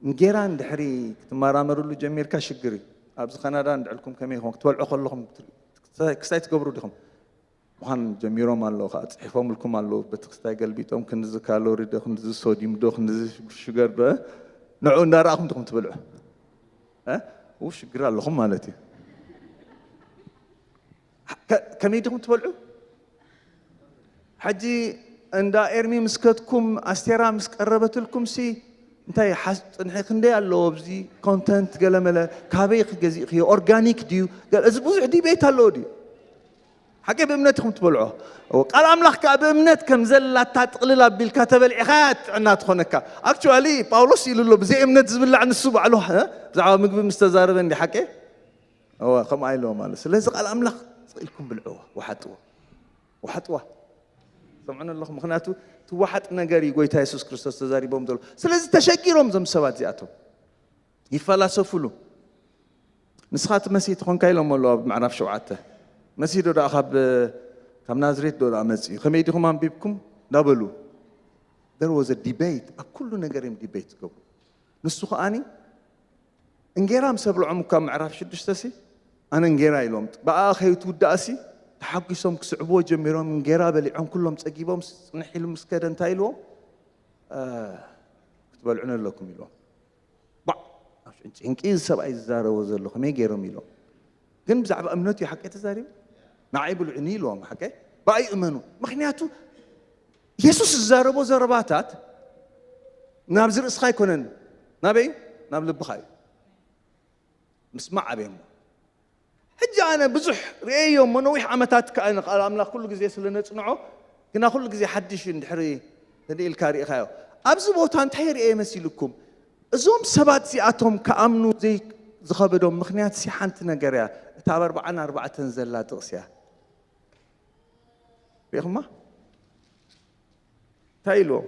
እንጌራ እንድሕሪ ክትመራመርሉ ጀሚርካ ሽግር እዩ። ኣብዚ ካናዳ እንድዕልኩም ከመይ ይኸውን ክትበልዑ ከለኹም ክስታይ ትገብሩ ዲኹም? ምዃን ጀሚሮም ኣለዉ ከዓ ፅሒፎምልኩም ኣለዉ። በቲ ክስታይ ገልቢጦም ክንዚ ካሎሪ ዶ ክንዚ ሶዲም ዶ ክንዚ ሽገር ዶ ንዑ እንዳረኣኹም ዲኹም ትበልዑ? እ? ው ሽግር ኣለኹም ማለት እዩ። ከ- ከመይ ዲኹም ትበልዑ? ሕጂ እንዳ ኤርሚ ምስ ከድኩም ኣስቴራ ምስ ቀረበትልኩም ሲ እንታይ ሓስ- ፅንሒ ክንደይ ኣለዎ ኣብዚ ኮንተንት ገለመለ ካበይ ክገዚእኽዮ ኦርጋኒክ ድዩ ገለ- እዚ ብዙሕ ዲቤት ኣለዎ ድዩ? ሓቂ ብእምነት ኢኹም ትበልዖ። እወ፣ ቃል ኣምላኽ ከዓ ብእምነት ከም ዘላታ ጥቕልል ኣቢልካ ተበልዒኻ ጥዕና ትኾነካ። ኣክቹዋሊ ጳውሎስ ኢሉ ኣሎ ብዘይ እምነት ዝብላዕ ንሱ ባዕሉ እ? ብዛዕባ ምግቢ ምስ ተዛረበ እንዲ ሓቂ እወ ከምኣ ኢለዎ ማለት ስለዚ ቃል ኣምላኽ ስቕ ኢልኩም ብልዕዎ። ወሓጥዎ። ወሓጥዋ። ሰምዑን ኣለኹም ምክንያቱ ትወሓጥ ነገር እዩ ጎይታ የሱስ ክርስቶስ ተዛሪቦም ዘሎ። ስለዚ ተሸጊሮም እዞም ሰባት እዚኣቶም ይፈላሰፉሉ። ንስኻ ትመሲ ትኾንካ ኢሎም ኣለዉ ኣብ ምዕራፍ ሸውዓተ። መሲ ዶ ደኣ ካብ ካብ ናዝሬት ዶ ደኣ መፅኡ ከመይ ዲኹም ኣንቢብኩም እንዳበሉ there was a debate ኣብ ኩሉ ነገር እዮም ዲቤት ዝገብሩ። ንሱ ከኣኒ እንጌራ ምስ ኣብልዖም እኳ ምዕራፍ ሽዱሽተ ሲ ኣነ እንጌራ ኢሎም ብኣ ከይትውዳእ ሲ ተሓጒሶም ክስዕብዎ ጀሚሮም እንጌራ በሊዖም ኩሎም ፀጊቦም ፅንሕ ኢሉ ምስ ከደ እንታይ ኢልዎም ክትበልዑ ኣለኩም ኢልዎም። ባዕ ጭንቂ እዚ ሰብኣይ ዝዛረቦ ዘሎ ከመይ ገይሮም ኢሎም ግን ብዛዕባ እምነት እዩ ሓቀ ተዛሪቡ ንዓይ ብልዑኒ ኢልዎም ሓቀ ብኣይ እመኑ ምክንያቱ የሱስ ዝዛረቦ ዘረባታት ናብዚ ርእስኻ ኣይኮነን ናበይ ናብ ልብኻ እዩ ምስማዕ ኣበይ እሞ ሕጂ ኣነ ብዙሕ ርእየዮ እሞ ነዊሕ ዓመታት ከዓ ንቃል ኣምላኽ ኩሉ ግዜ ስለ ነፅንዖ ግና ኩሉ ግዜ ሓድሽ እንድሕሪ ተደኢልካ ርኢኻዮ ኣብዚ ቦታ እንታይ ርእየ መሲልኩም እዞም ሰባት እዚኣቶም ክኣምኑ ዘይ ዝኸበዶም ምክንያት ሲ ሓንቲ ነገር እያ እታ ኣብ ኣርባዓን ኣርባዕተን ዘላ ጥቕሲ እያ ሪኢኹማ እንታይ ኢልዎም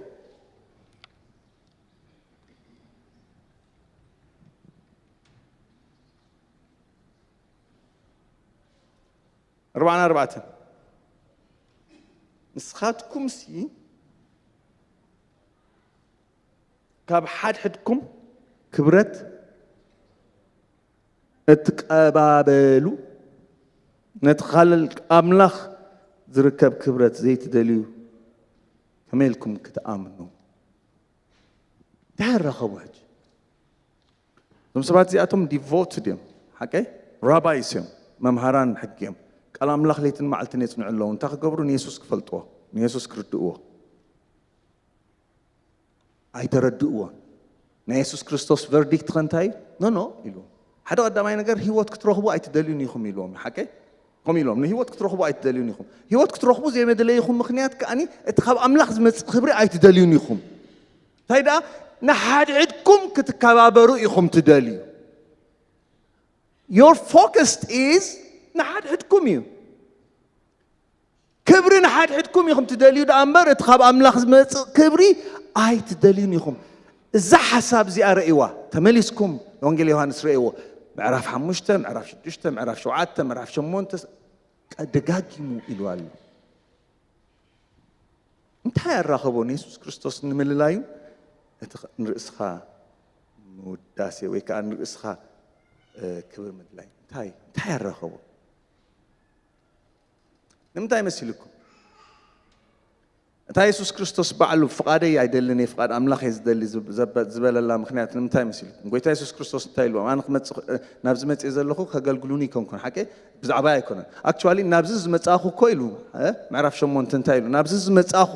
ኣርባዕን ኣርባዕተን። ንስኻትኩምሲ ካብ ሓድሕድኩም ክብረት እትቀባበሉ፣ ነቲ ካልእ ኣምላኽ ዝርከብ ክብረት ዘይትደልዩ ከመይ ኢልኩም ክትኣምኑ? እንታይ ኣራኸቡ ሕጂ? እዞም ሰባት እዚኣቶም ዲቮትድ እዮም፣ ሓቀይ? ራባይስ እዮም፣ መምሃራን ሕጊ እዮም። ቃል ኣምላኽ ለይትን መዓልትን የጽንዑ ኣለዉ። እንታይ ክገብሩ? ንየሱስ ክፈልጥዎ፣ ንየሱስ ክርድእዎ። ኣይተረድእዎን። ናይ የሱስ ክርስቶስ ቨርዲክት ከ እንታይ እዩ? ኖ፣ ኖ ኢሉ። ሓደ ቀዳማይ ነገር፣ ህይወት ክትረኽቡ ኣይትደልዩን ኢኹም ኢልዎም። ሓቀይ? ከምኡ ኢሎም፣ ንህይወት ክትረኽቡ ኣይትደልዩን ኢኹም። ህይወት ክትረኽቡ ዘይመደለይኹም ምኽንያት ከኣኒ እቲ ካብ ኣምላኽ ዝመጽእ ክብሪ ኣይትደልዩን ኢኹም። እንታይ ደኣ? ንሓድሕድኩም ክትከባበሩ ኢኹም ትደልዩ። Your focus is ንሓድሕድኩም እዩ። ክብሪ ንሓድሕድኩም ኢኹም ትደልዩ ደኣ እምበር፣ እቲ ካብ ኣምላኽ ዝመጽእ ክብሪ ኣይትደልዩን ኢኹም። እዛ ሓሳብ እዚኣ ረእይዋ። ተመሊስኩም ወንጌል ዮሃንስ ረእይዎ። ምዕራፍ ሓሙሽተ፣ ምዕራፍ ሽዱሽተ፣ ምዕራፍ ሸውዓተ፣ ምዕራፍ ሸሞንተ፣ ቀ-፣ ደጋጊሙ ኢሉ ኣሎ። እንታይ ኣራኸቦ ንየሱስ ክርስቶስ ንምልላዩ? እቲ ኸ-፣ ንርእስኻ ምውዳሴ ወይ ከኣ ንርእስኻ፣ እ፣ ክብሪ ምድላይ። እንታይ፣ እንታይ ኣራኸቦ? ንምንታይ መሲልኩም? እታ የሱስ ክርስቶስ ባዕሉ፣ "ፍቓደይ ኣይደልን እየ፣ ፍቓድ ኣምላኽ እየ ዝደሊ" ዝብ-፣ ዘበ-፣ ዝበለላ ምኽንያት ንምንታይ መሲልኩም? ጎይታ የሱስ ክርስቶስ እንታይ ኢልዎም? "ኣነ ክመጽእ፣ እ፣ ናብዚ መጽእ ዘለኹ ከገልግሉኒ ኣይኮንኩን፣ ሓቀይ? ብዛዕባይ ኣይኮነን። ኣክቹዋሊ ናብዚ ዝመጻኹ እኮ" ኢሉ፣ እ፣ ምዕራፍ ሸሞንተ እንታይ ኢሉ? "ናብዚ ዝመጻኹ፣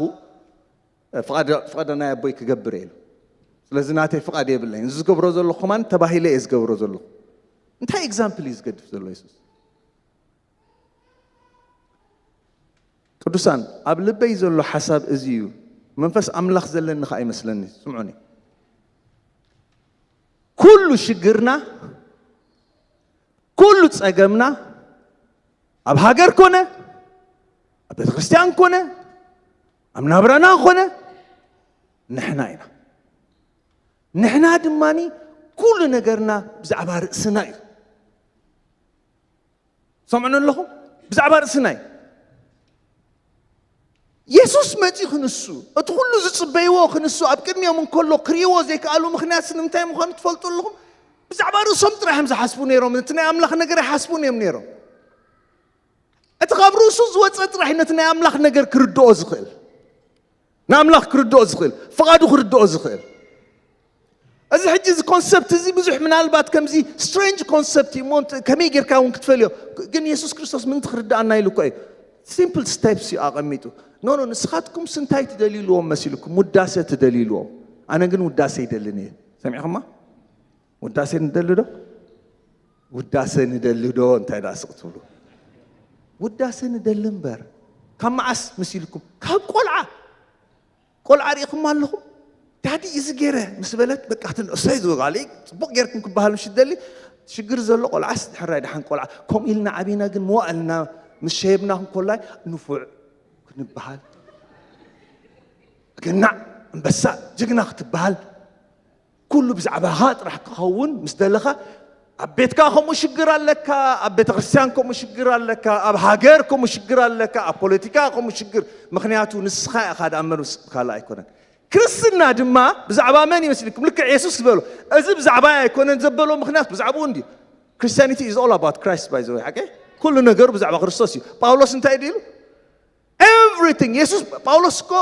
እ፣ ፍቓድ፣ ፍቓድ ናይ ኣቦይ ክገብር እየ" ኢሉ። ስለዚ ናተይ ፍቓድ የብለይን። እዚ ዝገብሮ ዘለኹ ከማን ተባሂለ እየ ዝገብሮ ዘለኹ። እንታይ ኤግዛምፕል እዩ ዝገድፍ ዘሎ የሱስ? ቅዱሳን፣ ኣብ ልበይ ዘሎ ሓሳብ እዚ እዩ። መንፈስ ኣምላኽ ዘለኒ ኸኣ ይመስለኒ። ስምዑኒ። ኩሉ ሽግርና፣ ኩሉ ጸገምና፣ ኣብ ሃገር ኮነ፣ ኣብ ቤተ ክርስቲያን ኮነ፣ ኣብ ናብራና ኮነ፣ ንሕና ኢና። ንሕና ድማኒ ኩሉ ነገርና ብዛዕባ ርእስና እዩ። ሰምዑኒ ኣለኹም? ብዛዕባ ርእስና እዩ። የሱስ መጺኡ ክንሱ፣ እቲ ኩሉ ዝጽበይዎ ክንሱ ኣብ ቅድሚኦም እንከሎ ክርእይዎ ዘይከኣሉ ምኽንያት ንምንታይ ምዃኑ ትፈልጡ ኣለኹም? ብዛዕባ ርእሶም ጥራሕ እዮም ዝሓስቡ ነይሮም። እቲ ናይ ኣምላኽ ነገር ኣይሓስቡን እዮም ነይሮም። እቲ ካብ ርእሱ ዝወጸ ጥራሕ ነቲ ናይ ኣምላኽ ነገር ክርድኦ ዝኽእል። ንኣምላኽ ክርድኦ ዝኽእል፣ ፍቓዱ ክርድኦ ዝኽእል። እዚ ሕጂ እዚ ኮንሰፕት እዚ ብዙሕ ምናልባት ከምዚ ስትሬንጅ ኮንሰፕት እዩ እሞ፣ እንት-፣ ከመይ ጌርካ እውን ክትፈልዮ። ግን የሱስ ክርስቶስ ምእንቲ ክርድኣና ኢሉ እኮ እዩ። ሲምፕል ስቴፕስ እዩ ኣቐሚጡ። ኖ፣ ኖ፣ ንስኻትኩምስ እንታይ ትደልዩ ኢልዎም መሲልኩም? ውዳሰ ትደልዩ ኢልዎም። ኣነ ግን ውዳሰ ይደልን እየ። ሰሚዕኹማ? ውዳሴ ንደሊ ዶ? ውዳሴ ንደሊ ዶ? እንታይ ደኣ ስቕ ትብሉ? ውዳሴ ንደሊ እምበር። ካብ መዓስ መሲልኩም? ካብ ቆልዓ። ቆልዓ ርኢኹም ኣለኹም? ዳዲ እዚ ገይረ ምስ በለት፣ በቃ፣ ትንእሰይ ዝወጋሊ፣ ጽቡቕ ጌርኩም ክበሃል ምሽ ትደሊ። ሽግር ዘሎ ቆልዓስ፣ ድሕራይ ደሓን ቆልዓ። ከምኡ ኢልና ዓቢና ግን መዋእልና ምስ ሸየብናኹም ኮላይ፣ ንፉዕ ክንበሃል። ግናዕ፣ ኣንበሳ፣ ጅግና ክትበሃል። ኩሉ ብዛዕባኻ ጥራሕ ክኸውን ምስ ደለኻ፣ ኣብ ቤትካ ከምኡ ሽግር ኣለካ፣ ኣብ ቤተ ክርስቲያን ከምኡ ሽግር ኣለካ፣ ኣብ ሃገር ከምኡ ሽግር ኣለካ፣ ኣብ ፖለቲካ ከምኡ ሽግር። ምኽንያቱ ንስኻ ኢኻ ደኣ እምበር ምስ ካልእ ኣይኮነን። ክርስትና ድማ ብዛዕባ መን ይመስልኩም? ልክዕ የሱስ ዝበሎ፣ "እዚ ብዛዕባይ ኣይኮነን" ዘበሎ ምኽንያት ብዛዕባኡ እንድዩ። Christianity is all about Christ, by the way, ሓቀይ? ኩሉ ነገሩ ብዛዕባ ክርስቶስ እዩ። ጳውሎስ እንታይ ድዩ ኢሉ? Everything። የሱስ፣ ጳውሎስ እኮ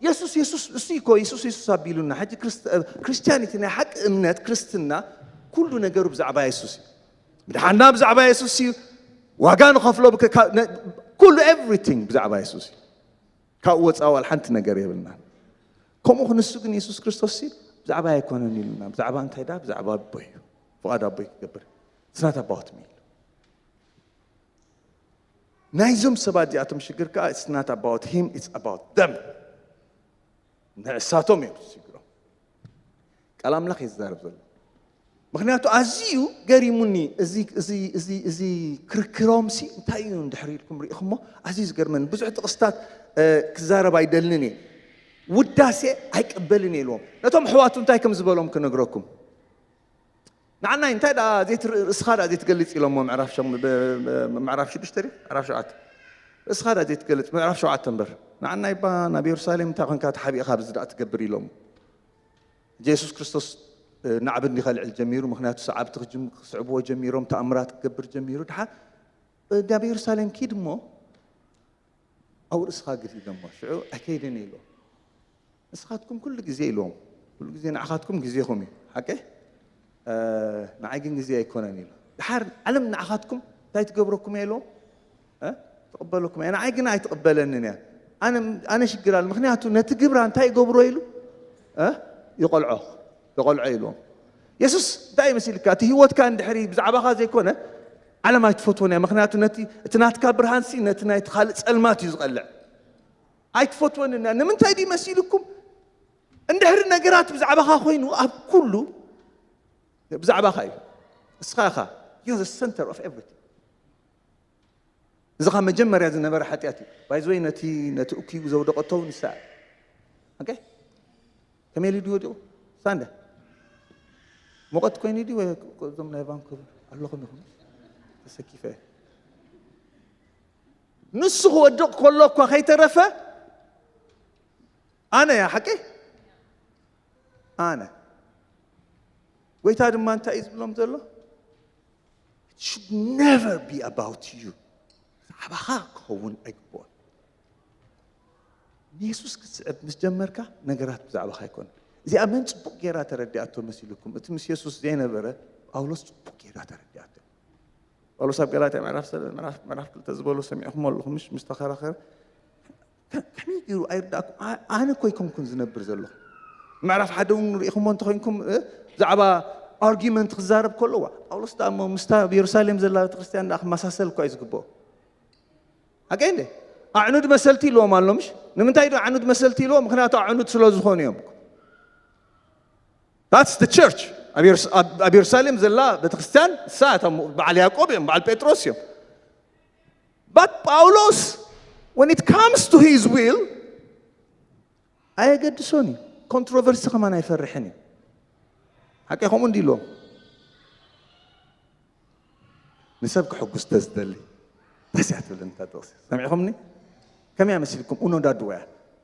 የሱስ፣ የሱስ፣ እሱ እኮ የሱስ፣ የሱስ ኣቢሉና። ሕጂ ክርስት-፣ እ፣ ክርስቲያኒቲ፣ ናይ ሓቂ እምነት ክርስትና፣ ኩሉ ነገሩ ብዛዕባ የሱስ እዩ። ምድሓንና ብዛዕባ የሱስ እዩ። ዋጋ ንኸፍሎ ብከ-፣ ካ-፣ ነ-፣ ኩሉ፣ ኤቭሪቲንግ ብዛዕባ የሱስ እዩ። ካብኡ ወፃኢ ዋላ ሓንቲ ነገር የብልናን። ከምኡ ክንሱ ግን የሱስ ክርስቶስ ሲ ብዛዕባ ኣይኮነን ኢሉና። ብዛዕባ እንታይ ዳ? ብዛዕባ ኣቦይ እዩ። ፍቓድ ኣቦይ ክገብር። It's not about me ኢሉ። ናይዞም ሰባት እዚኣቶም ሽግር ከዓ it's not about him, it's about them። ንዕሳቶም እዮም ሽግሮም። ቃል ኣምላኽ እዩ ዝዛረብ ዘሎ። ምኽንያቱ ኣዝዩ ገሪሙኒ እዚ፣ እዚ፣ እዚ፣ እዚ ክርክሮም ሲ እንታይ እዩ እንድሕር ኢልኩም ርኢኹሞ? ኣዝዩ ዝገርመኒ። ብዙሕ ጥቕስታት፣ እ፣ ክዛረብ ኣይደልን እየ። ውዳሴ ኣይቅበልን እየ ኢልዎም። ነቶም ኣሕዋቱ እንታይ ከም ዝበሎም ክነግረኩም። ንዓናይ እንታይ ደኣ ዘይትርኢ ርእስኻ ደኣ ዘይትገልጽ ኢሎሞ ምዕራፍ ሸም- ብ- ብ- ምዕራፍ ሽዱሽተ ድዩ? ምዕራፍ ሸውዓተ። ርእስኻ ደኣ ዘይትገልጽ ምዕራፍ ሸውዓተ እምበር። ንዓናይ እባ ናብ የሩሳሌም እንታይ ኮንካ ተሓቢእኻ ኣብዚ ደኣ ትገብር ኢሎም። ጀሱስ ክርስቶስ ናዕቢ እንዲ ከልዕል ጀሚሩ። ምክንያቱ ሰዓብቲ ክስዕብዎ ጀሚሮም፣ ተኣምራት ክገብር ጀሚሩ። ድሓር ናብ የሩሳሌም ኪድ እሞ ኣብኡ ርእስኻ ግዲ ኢሎሞ። ሽዑ ኣይከይድን ኢልዎም። ንስኻትኩም ኩሉ ግዜ ኢልዎም። ኩሉ ግዜ ንዓኻትኩም ግዜኹም እዩ። ሓቂ? ንዓይ ግን ግዜ ኣይኮነን ኢሉ። ድሓር ዓለም ንዓኻትኩም እንታይ ትገብረኩም እያ ኢልዎም? ትቕበለኩም እያ። ንዓይ ግን ኣይትቕበለንን እያ። ኣነ ሽግር ኣለ። ምክንያቱ ነቲ ግብራ እንታይ ይገብሮ ኢሉ ይቆልዖ ይቆልዖ ኢልዎም። የሱስ እንታይ ይመስልካ? እቲ ህይወትካ እንድሕሪ ብዛዕባኻ ዘይኮነ ዓለም ኣይትፈትዎን እያ። ምክንያቱ ነቲ እቲ ናትካ ብርሃንሲ ነቲ ናይቲ ካልእ ጸልማት እዩ ዝቐልዕ። ኣይትፈትወንን እያ። ንምንታይ ድዩ መሲልኩም? እንድሕሪ ነገራት ብዛዕባኻ ኮይኑ ኣብ ኩሉ ብዛዕባኻ እዩ። ንስኻ ኢኻ you're the center of everything። እዚ ካብ መጀመርያ ዝነበረ ሓጢኣት እዩ። ባይዘወይ ነቲ ነቲ እኩይ ዘውደቐቶ እውን ንሳ okay? ከመይ ኢሉ ድዩ ወዲቑ? ሳንዳ ሙቐት ኮይኑ ድዩ ወይ እዞም ናይ ቫንኩቨር ኣለኹም ኢኹም ተሰኪፈ ንሱ ክወድቕ ከሎ እኳ ከይተረፈ ኣነ እያ ሓቂ ኣነ ጎይታ ድማ እንታይ እዩ ዝብሎም ዘሎ? It should never be about you. ብዛዕባኻ ክኸውን ኣይግብኦን። ንየሱስ ክትስዕብ ምስ ጀመርካ ነገራት ብዛዕባኻ ኣይኮነን። እዚኣ መን ጽቡቕ ጌራ ተረዲኣቶ መሲልኩም? እቲ ምስ የሱስ ዘይነበረ ጳውሎስ ጽቡቕ ጌራ ተረዲኣቶ። ጳውሎስ ኣብ ገላትያ ምዕራፍ ሰለ- ምዕራፍ ምዕራፍ ክልተ ዝበሎ ሰሚዕኹሞ ኣለኹም ምሽ ምስ ተኸራኸረ ከ- ከመይ ገይሩ ኣይርዳእኩም? ኣ- ኣነ እኮ ኣይኮንኩን ዝነብር ዘለኹ። ምዕራፍ ሓደ እውን ርኢኹሞ እንተኾይንኩም እ፣ ብዛዕባ ኣርጊመንት ክዛረብ ከለዋ ጳውሎስ ደኣ እሞ ምስታ ኣብ የሩሳሌም ዘላ ቤተክርስትያን ደኣ ክመሳሰል እኳ እዩ ዝግብኦ። ሓቀይ እንደ ኣዕኑድ መሰልቲ ኢልዎም ኣሎ ምሽ? ንምንታይ ዶ ኣዕኑድ መሰልቲ ኢልዎም? ምክንያቱ ኣዕኑድ ስለ ዝኾኑ እዮም። That's the church. ኣብ የሩስ- ኣብ- ኣብ የሩሳሌም ዘላ ቤተክርስትያን እሳ እታ ሞ- በዓል ያዕቆብ እዮም፣ በዓል ጴጥሮስ እዮም። But ጳውሎስ when it comes to his will ኣየገድሶን እዩ። ኮንትሮቨርሲ ከማን ኣይፈርሕን እዩ። ሓቂ ከምኡ እንዲ ኢልዎም ንሰብ ክሕጉስ ተዝደሊ ደስ እያ ትብል እንታ ጥቕሲ ሰሚዕኹምኒ? ከመይ ኣመሲልኩም ኡኖ ዳድወያ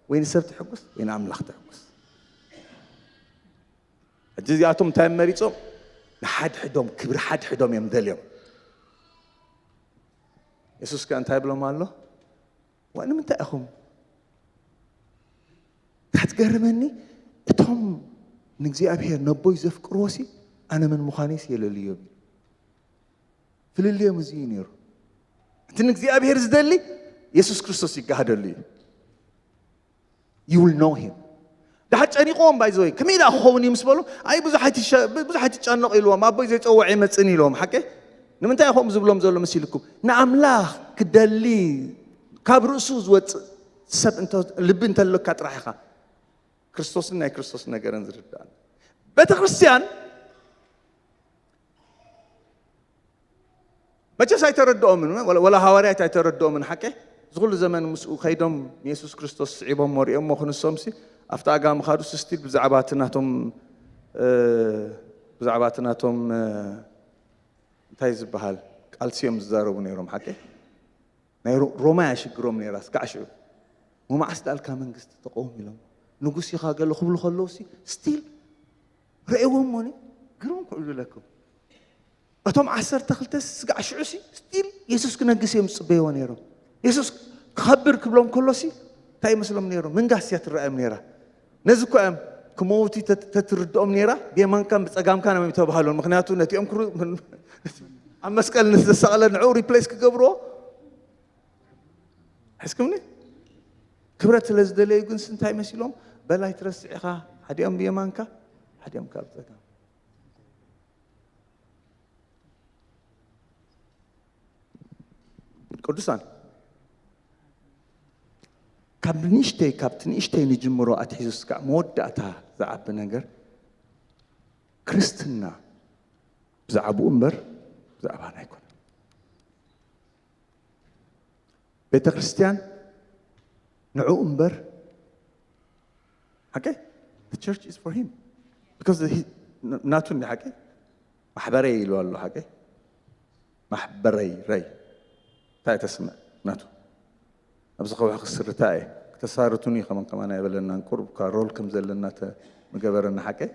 ወይ ንሰብ ትሕጉስ ወይ ንኣምላኽ ትሕጉስ። ሕጂ እዚኣቶም እንታይ መሪጾም? ንሓድሕዶም ክብሪ ሓድሕዶም እዮም ደልዮም። የሱስ ከ እንታይ ብሎም ኣሎ? ዋ ንምንታይ ኢኹም? እታ ትገርመኒ እቶም ንእግዚኣብሔር ነቦይ ዘፍቅርዎ ሲ ኣነ መን ምዃነይ ሲ የለልዮም እዩ። ፍልልዮም እዚ እዩ ነይሩ። እቲ ንእግዚኣብሔር ዝደሊ የሱስ ክርስቶስ ይጋሃደሉ እዩ። You will know him. ድሓር ጨኒቕዎም ባይዘወይ ከመይ ደኣ ክኸውን እዩ ምስ በሉ ኣይ ብዙሕ ኣይትጨነቕ ኢልዎም ኣቦይ ዘይፀውዕ ይመፅን ኢልዎም ሓቂ ንምንታይ ከምኡ ዝብሎም ዘሎ መሲልኩም ንኣምላኽ ክደሊ ካብ ርእሱ ዝወፅእ ሰብ ልቢ እንተለካ ጥራሕ ኢኻ ክርስቶስን ናይ ክርስቶስ ነገርን ዝርዳእ ቤተ ክርስቲያን መቸስ ኣይተረድኦምን ወላ ሃዋርያት ኣይተረድኦምን ሓቀ እዚ ኩሉ ዘመን ምስኡ ከይዶም ንየሱስ ክርስቶስ ስዒቦም ወሪኦሞ ክንሶምሲ ኣብቲ ኣጋ ምኻዱ ስስቲል ብዛዕባ እቲ ናቶም ብዛዕባ እቲ ናቶም እንታይ ዝበሃል ቃልሲ እዮም ዝዛረቡ ነይሮም ሓቀ ናይ ሮማ ያሽግሮም ነይራ ስጋዕ ሽዑ መማዓስ ዳልካ መንግስቲ ተቀውም ኢሎም ንጉስ ኢኻ ገለ ክብሉ ከለውሲ ስቲል ረእዎም ሞኒ ግርም ክዕሉ ለኩም እቶም ዓሰርተ ክልተ ስጋዕ ሽዑ ሲ ስቲል የሱስ ክነግስ እዮም ዝፅበይዎ ነይሮም የሱስ ክኸብር ክብሎም ከሎ ሲ እንታይ ይመስሎም ነይሮም ምንጋስ እያ ትረኣዮም ነይራ ነዚ እኮ እዮም ክመውቲ ተትርድኦም ነይራ ብየማንካን ብፀጋምካን እዮም ተባሃሉን ምክንያቱ ነቲኦም ኣብ መስቀል ንዝተሰቕለ ንዕኡ ሪፕሌስ ክገብርዎ ሕዝኩምኒ ክብረት ስለ ዝደለዩ ግን እንታይ መሲሎም በላይ ትረስዕ ኢኻ ሓዲኦም ብየማንካ ሓዲኦም ካብ ፀጋም ቅዱሳን ካብ ንእሽተይ ካብቲ ንእሽተይ ንጅምሮ ኣትሒዙ ስካዕ መወዳእታ ዝዓቢ ነገር ክርስትና ብዛዕባኡ እምበር ብዛዕባና ኣይኮነ ቤተ ክርስቲያን ንዕኡ እምበር ሓቀ church is for him because ናቱ እንዲ ሓቀ ማሕበረይ ኢሉ ኣሎ። ሓቀይ ማሕበረይ ረይ እንታይ ተስምዕ ናቱ ኣብዚ ከውሒ ክስርታ እየ። ክተሳርቱኒ ከመን ከማና የበለናን ቁሩብ እኳ ሮል ከም ዘለና ምገበረና። ሓቀይ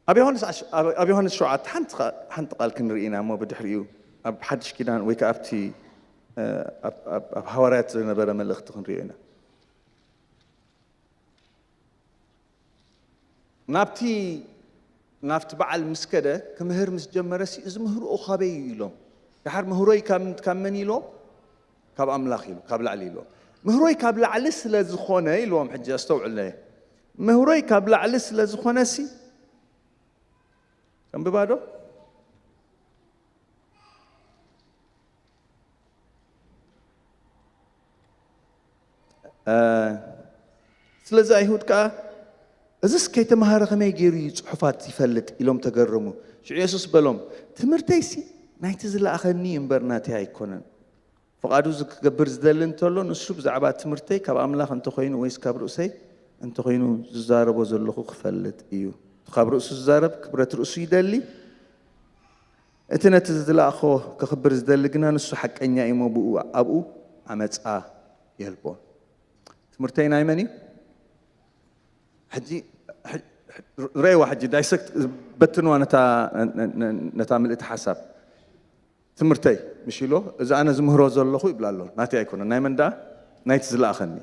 ኣብ ዮሃንስ ዓሽ- ኣብ- ኣብ ዮሃንስ ሸውዓተ ሓንቲ ቃ- ሓንቲ ቃል ክንርኢ ኢና እሞ ብድሕሪኡ ኣብ ሓድሽ ኪዳን ወይ ከዓ ኣብቲ እ፣ ኣብ- ኣብ ኣብ ሃዋርያት ዝነበረ መልእኽቲ ክንሪኦ ኢና። ናብቲ ናብቲ በዓል ምስ ከደ ክምህር ምስ ጀመረ ሲ እዚ ምህርኦ ካበይ እዩ ኢሎም። ድሓር ምህሮይ ካብ ካብ መን ኢሎም? ካብ ኣምላኽ ኢሉ ካብ ላዕሊ ኢሎም። ምህሮይ ካብ ላዕሊ ስለ ዝኾነ ኢልዎም። ሕጂ ኣስተውዕለ። ምህሮይ ካብ ላዕሊ ስለ ዝኾነ ሲ ከንብባ ዶ? ስለዚ ኣይሁድ ከኣ እዝስ ከይተማሃረ ከመይ ገይሩ እዩ ጽሑፋት ይፈልጥ ኢሎም ተገረሙ። ሽዑ የሱስ በሎም፣ ትምህርተይሲ ናይቲ ዝለኣኸኒ እዩ እምበር ናተይ ኣይኮነን። ፍቓዱ ክገብር ዝደሊ እንተሎ ንሱ ብዛዕባ ትምህርተይ ካብ ኣምላኽ እንተኾይኑ ወይስ ካብ ርእሰይ እንተኾይኑ ዝዛረቦ ዘለኹ ክፈልጥ እዩ። ካብ ርእሱ ዝዛረብ ክብረት ርእሱ ይደሊ፣ እቲ ነቲ ዝለኣኾ ከኽብር ዝደሊ ግና ንሱ ሓቀኛ እዩ እሞ ብኡ ኣብኡ ዓመፃ የልቦን። ትምህርተይ ናይ መን እዩ? ሕጂ ረእዋ፣ ሕጂ ዳይሰክት በትንዋ ነታ ምልእቲ ሓሳብ። ትምህርተይ ምሽ ኢሎ እዚ ኣነ ዝምህሮ ዘለኹ ይብላ ኣሎ። ናተይ ኣይኮነን፣ ናይ መን ደኣ? ናይቲ ዝለኣኸኒ።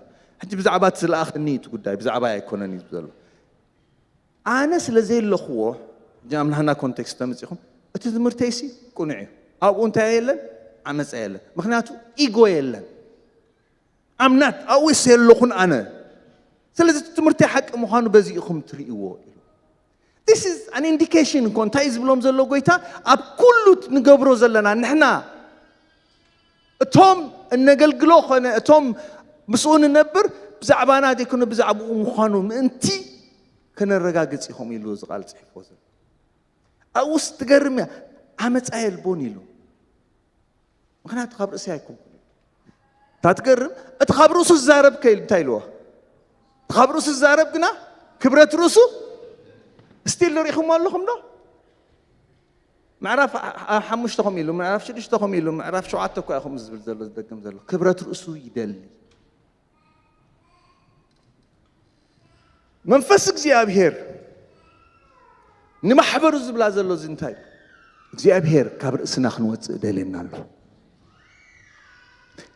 ሕጂ ብዛዕባ እቲ ዝለኣኸኒ እቲ ጉዳይ ብዛዕባ ኣይኮነን እዩ ዘሎ። ኣነ ስለ ዘየለኽዎ ጃም ናህና ኮንቴክስት ተመፂኹም እቲ ትምህርተይሲ ቁኑዕ እዩ። ኣብኡ እንታይ የለን? ዓመፃ የለን። ምክንያቱ ኢጎ የለን። ኣምናት ኣብኡ የለኹን ኣነ። ስለዚ እቲ ትምህርተይ ሓቂ ምዃኑ በዚ ኢኹም ትርእይዎ ኢሉ። This is an indication እኮ እንታይ ዝብሎም ዘሎ ጎይታ ኣብ ኩሉ ንገብሮ ዘለና ንሕና እቶም እነገልግሎ ኾነ እቶም ምስኡ ንነብር ብዛዕባና ዘይኮነ ብዛዕባኡ ምዃኑ ምእንቲ ከነረጋግጽ ኢኹም ኢሉ እዚ ቃል ጽሒፍዎ ዘሎ። ኣብኡስ ትገርም እያ። ዓመፃ የልቦን ኢሉ። ምክንያቱ ካብ ርእሲ ኣይኮንኩን። እታ ትገርም እቲ ካብ ርእሱ ዝዛረብ ከ እንታይ ኢልዎ? እቲ ካብ ርእሱ ዝዛረብ ግና ክብረት ርእሱ ስቲል ንሪኢኹም ኣለኹም ዶ? ምዕራፍ ሓሙሽተ ከም ኢሉ ምዕራፍ ሽዱሽተ ከም ኢሉ ምዕራፍ ሸውዓተ እኳ ኢኹም ዝብል ዘሎ ዝደግም ዘሎ ክብረት ርእሱ ይደሊ። መንፈስ እግዚኣብሔር ንማሕበሩ ዝብላ ዘሎ እዚ እንታይ እግዚኣብሔር ካብ ርእስና ክንወፅእ ደልየና ኣሎ።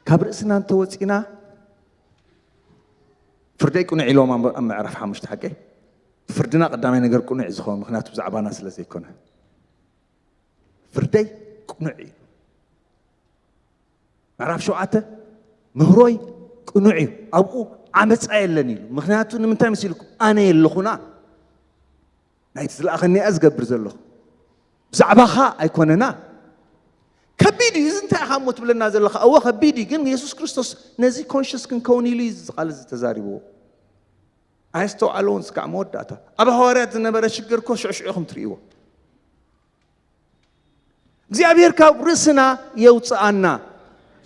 ካብ ርእስና እንተወፂና ፍርደይ ቅኑዕ ኢሎም ኣብ ምዕራፍ ሓሙሽተ ሓቀይ ፍርድና ቀዳማይ ነገር ቅኑዕ እዩ ዝኸውን ምክንያቱ ብዛዕባና ስለ ዘይኮነ ፍርደይ ቅኑዕ እዩ። ምዕራፍ ሸውዓተ ምህሮይ ቅኑዕ እዩ ኣብኡ ዓመፃ የለን ኢሉ። ምክንያቱ ንምንታይ መሲልኩም ኣነ የለኹና ናይቲ ዝለኣኸኒ እያ ዝገብር ዘለኹ ብዛዕባኻ ኣይኮነና። ከቢድ እዩ እዚ እንታይ ኢኻ እሞ ትብለና ዘለኻ? እወ ከቢድ እዩ ግን የሱስ ክርስቶስ ነዚ ኮንሽስ ክንከውን ኢሉ እዩ እዚ ቃል እዚ ተዛሪብዎ። ኣየስተውዓለውን ስካዕ መወዳእታ ኣብ ሃዋርያት ዝነበረ ሽግር እኮ ሽዕሽዑ ኢኹም ትርእይዎ። እግዚኣብሔር ካብ ርእስና የውፅኣና።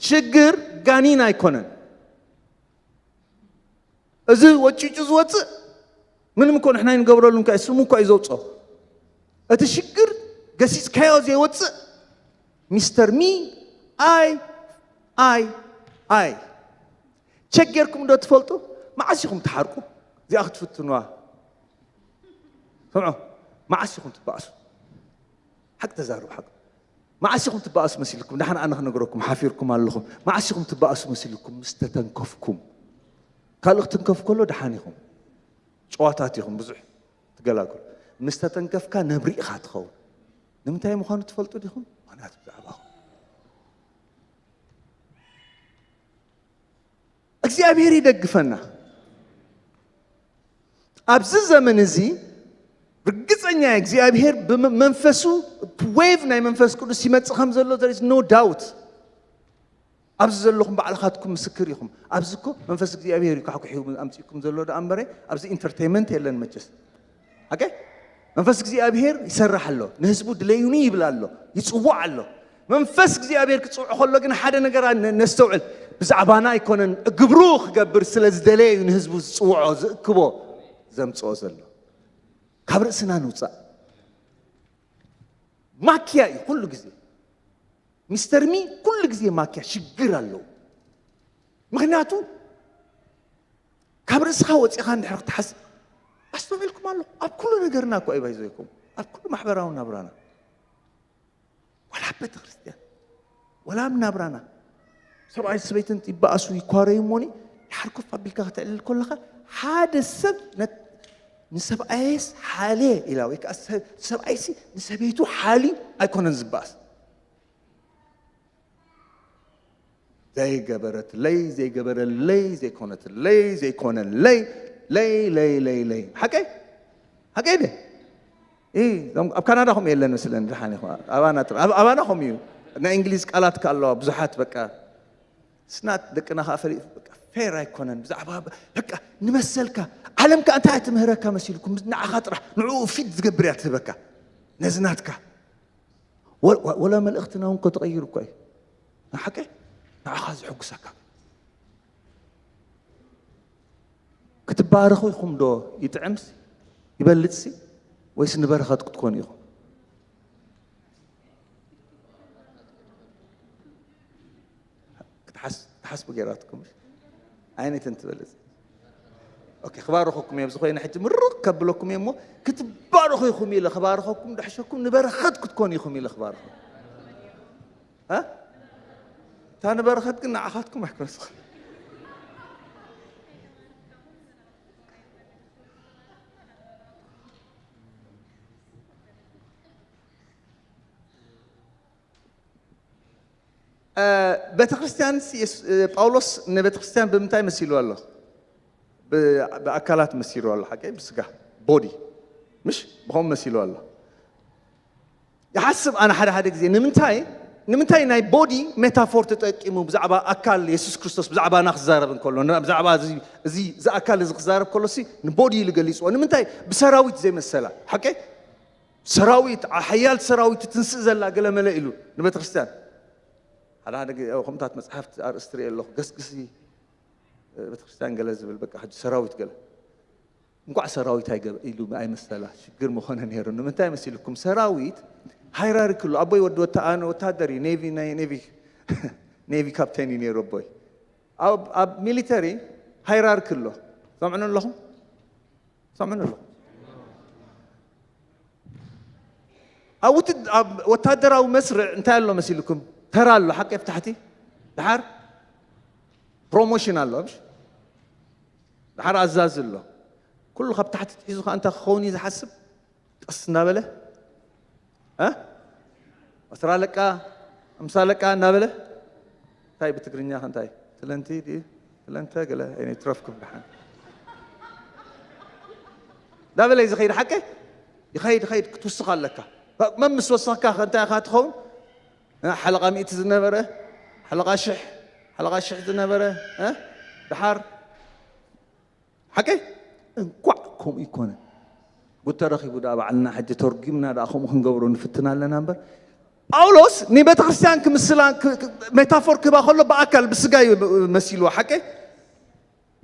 ሽግር ጋኒን ኣይኮነን። እዚ ወጪጩ ዝወፅእ ምንም እኮ ንሕና ይንገብረሉ እንካ ስሙ እኳ እዩ ዘውፅኦ። እቲ ሽግር ገሲፅካዮ ዘይወፅእ ሚስተር ሚ ኣይ ኣይ ኣይ ቸክ ጌርኩም ዶ ትፈልጡ? መዓስ ኢኹም ትሓርቁ? እዚኣ ክትፍትኑዋ ስምዑ። መዓስ ኢኹም ትበኣሱ? ሓቂ ተዛረቡ ሓቂ። መዓስ ኢኹም ትበኣሱ መሲልኩም? ደሓን ኣነ ክነግረኩም ሓፊርኩም ኣለኹም። መዓስ ኢኹም ትበኣሱ መሲልኩም? ምስ ተተንከፍኩም። ካልእ ክትንከፍ ከሎ ደሓን ኢኹም። ጨዋታት ኢኹም ብዙሕ ትገላግሉ። ምስ ተተንከፍካ ነብሪ ኢኻ ትኸውን። ንምንታይ ምዃኑ ትፈልጡ ዲኹም? ምኽንያቱ ብዛዕባኹም እግዚኣብሔር ይደግፈና። ኣብዚ ዘመን እዚ ርግፀኛ እግዚኣብሔር ብመንፈሱ ዌቭ ናይ መንፈስ ቅዱስ ይመፅእ ከም ዘሎ there is no doubt። ኣብዚ ዘለኹም ባዕልኻትኩም ምስክር ኢኹም። ኣብዚ እኮ መንፈስ እግዚኣብሔር እዩ ካሕኩሕ ኣምፅእኩም ዘሎ ደኣ እምበረ ኣብዚ ኢንተርቴንመንት የለን መቸስ። ኣቀ መንፈስ እግዚኣብሔር ይሰርሕ ኣሎ፣ ንህዝቡ ድለዩኒ ይብል ኣሎ፣ ይፅዋዕ ኣሎ። መንፈስ እግዚኣብሔር ክፅውዕ ከሎ ግን ሓደ ነገር ነስተውዕል። ብዛዕባና ኣይኮነን፣ ግብሩ ክገብር ስለ ዝደለየ እዩ ንህዝቡ ዝጽውዖ፣ ዝእክቦ፣ ዘምጽኦ ዘሎ። ካብ ርእስና ንውጻእ። ማክያ እዩ ኩሉ ግዜ። ሚስተር ሚ ኩሉ ግዜ ማክያ ሽግር ኣለዎ። ምኽንያቱ ካብ ርእስኻ ወጺኻ እንድሕር ክትሓስብ ኣስተውዒልኩም ኣለኹ። ኣብ ኩሉ ነገርና እኮ እዩ ባይዘይኩም፣ ኣብ ኩሉ ማሕበራዊ ናብራና፣ ዋላ ኣብ ቤተ ክርስቲያን፣ ዋላ ኣብ ናብራና፣ ሰብኣይ ሰበይትን ይበኣሱ ይኳረዩ እሞኒ፣ ድሓር ኮፍ ኣቢልካ ከተዕልል ከለኻ፣ ሓደ ሰብ ነት-፣ ንሰብኣየስ ሓልየ ኢላ ወይ ከዓ ሰብ-፣ ሰብኣይሲ ንሰበይቱ ሓልዩ ኣይኮነን ዝበኣስ። ዘይገበረትለይ፣ ዘይገበረለይ፣ ዘይኮነትለይ፣ ዘይኮነለይ፣ ለይ፣ ለይ፣ ለይ፣ ለይ። ሓቀይ? ሓቀይ ደ? እ፣ እዞም ኣብ ካናዳ ከምኡ የለን መስለኒ፣ ደሓን ኢኹም። ኣባና ጥራ-፣ ኣብ-፣ ኣባና ከምኡ እዩ። ናይ እንግሊዝ ቃላት ከ ኣለዋ ብዙሓት፣ በቃ፣ ስናት ደቅና ከኣ ፈሊጥ፣ በቃ፣ ፌር ኣይኮነን። ብዛዕባ፣ በቃ፣ ንመሰልካ፣ ዓለም ከኣ እንታይ እያ ትምህረካ መሲልኩም? ንዓኻ ጥራሕ፣ ንዕኡ ፊድ ዝገብር እያ ትህበካ። ነዚ ናትካ። ወ-፣ ወ-፣ ወላ መልእኽትና እውን ከተቐይር እኳ እዩ። ንሓቂ ንዓኻ ዘሐጉሰካ። ክትባረኹ ኢኹም ዶ ይጥዕምሲ ይበልጽሲ፣ ወይስ ንበረኸት ክትኮኑ ኢኹም? ክትሓስ-፣ ክትሓስቡ ገይራትኩም፣ ምሽ? ኣይነትን ትበልጽ። ኦኬ፣ ክባርኸኩም እየ። ብዝኾይነ ሕጂ ምርቕ ከብለኩም እየ እሞ፣ ክትባረኹ ኢኹም ኢለ ክባርኸኩም፣ ድሕሸኩም ንበረኸት ክትኮኑ ኢኹም ኢለ ክባርኹ። እ? እታ ንበረኸት ግን ንዓኻትኩም ኣይኮነስ። እ፣ ቤተክርስትያን ሲ-፣ የሱ-፣ እ፣ ጳውሎስ ንቤተክርስትያን ብምንታይ መሲሉ ኣሎ? ብ-፣ ብኣካላት መሲሉ ኣሎ፣ ሓቀይ? ብስጋ፣ ቦዲ። ምሽ? ብኸም መሲሉ ኣሎ። ይሓስብ ኣነ ሓደ ሓደ ግዜ፣ ንምንታይ፣ ንምንታይ ናይ ቦዲ ሜታፎር ተጠቂሙ ብዛዕባ ኣካል የሱስ ክርስቶስ ብዛዕባና ክዛረብ እንከሎ፣ ን-፣ ብዛዕባ እዚ፣ እዚ፣ እዚ ኣካል እዚ ክዛረብ ከሎ ሲ ንቦዲ ኢሉ ገሊጽዎ። ንምንታይ ብሰራዊት ዘይመሰላ? ሓቀይ? ሰራዊት፣ ዓ-፣ ሓያል ሰራዊት ትትንስእ ዘላ ገለ መለ ኢሉ ንቤተክርስትያን። ሓደ ሓደ ግዜ ኣብ ከምታት መጽሓፍቲ ኣርእስቲ ርኢ ኣለኹ። ገስግሲ፣ እ፣ ቤተክርስትያን ገለ ዝብል፣ በቃ፣ ሕጂ ሰራዊት ገለ። እንቋዕ ሰራዊት ኣይገበ-፣ ኢሉ ኣይመሰላ፣ ሽግር ምኾነ ነይሩ። ንምንታይ መሲልኩም? ሰራዊት ሃይራርኪ ኣሎ። ኣቦይ ወዲ ወታ-፣ ኣነ ወታደር እዩ፣ ኔቪ፣ ናይ ኔቪ፣ ኔቪ ካፕቴን እዩ ነይሩ ኣቦይ። ኣብ፣ ኣብ ሚሊተሪ ሃይራርኪ ኣሎ። ሰምዑኒ ኣለኹም? ሰምዑኒ ኣለኹም? ኣብ ውትድ-፣ ኣብ ወታደራዊ መስርዕ እንታይ ኣሎ መሲልኩም? ተራ ኣሎ፣ ሓቂ ኣብ ታሕቲ። ደሓር ፕሮሞሽን ኣሎ፣ ምሽ? ደሓር ኣዛዚ ኣሎ። ኩሉ ካብ ታሕቲ ትሒዙ ከኣ እንታይ ክኸውን እዩ ዝሓስብ? ቀስ እናበለ፣ እ? ዓስራ ኣለቃ፣ ሓምሳ ኣለቃ እናበለ፣ እንታይ ብትግርኛ ከ እንታይ? ትለንቲ ድዩ? ትለንተ ገለ፣ ኣይነ ይትረፍኩም ደሓን። እንዳበለ እዩ ዝኸይድ፣ ሓቀይ? ይኸይድ፣ ይኸይድ፣ ክትውስኽ ኣለካ። መን ምስ ወሰኽካ ከ እንታይ ኢኻ ትኸውን? እ፣ ሓለቓ ሚእቲ ዝነበረ፣ ሓለቓ ሽሕ፣ ሓለቓ ሽሕ ዝነበረ፣ እ? ደሓር ሓቀይ? እንቋዕ ከምኡ ይኮነ። ጉድ ተረኺቡ ደኣ ባዕልና ሕጂ ተርጒምና ደኣ ከምኡ ክንገብሮ ንፍትን ኣለና እምበር፣ ጳውሎስ ንቤተ ክርስቲያን ክምስላ፣ ክ-፣ ክ-፣ ሜታፎር ክህባ ከሎ ብኣካል ብስጋ እዩ መሲልዎ። ሓቀይ?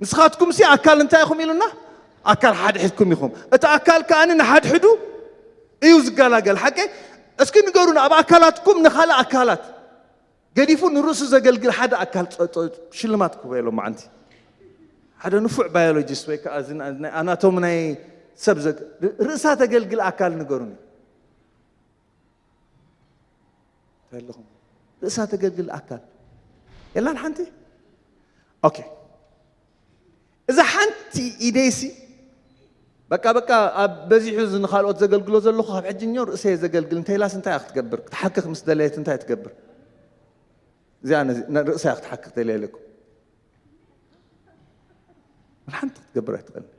ንስኻትኩምሲ ኣካል እንታይ ኢኹም ኢሉና? ኣካል ሓድሕድኩም ኢኹም። እቲ ኣካል ከኣ ንሓድሕዱ እዩ ዝገላገል። ሓቀይ? እስኪ ንገሩና፣ ኣብ ኣካላትኩም ንኻልእ ኣካላት ገዲፉ ንርእሱ ዘገልግል ሓደ ኣካል ጸ-፣ ጸ-፣ ሽልማት ክህቦ ኢሎም መዓንቲ። ሓደ ንፉዕ ባዮሎጂስት ወይ ከኣ እዚ ና-፣ ናይ ኣናቶሚ ናይ ሰብ ዘግ-፣ ር-፣ ርእሳ ተገልግል ኣካል ንገሩኒ። እንታይ ኣለኹም? ርእሳ ተገልግል ኣካል የላን ሓንቲ? ኦኬ። እዛ ሓንቲ ኢደይሲ በቃ፣ በቃ፣ ኣብ በዚሑ እዚ ንኻልኦት ዘገልግሎ ዘለኹ፣ ካብ ሕጂ እኞ ርእሰይ ዘገልግል እንተኢላስ እንታይ እያ ክትገብር? ክትሓክኽ ምስ ደለየት እንታይ ትገብር? እዚኣ ነዚ-፣ ነ-፣ ርእሳ እያ ክትሓክኽ ደልያ ኢለኩም። ሓንቲ ክትገብር ኣይትኽእልን።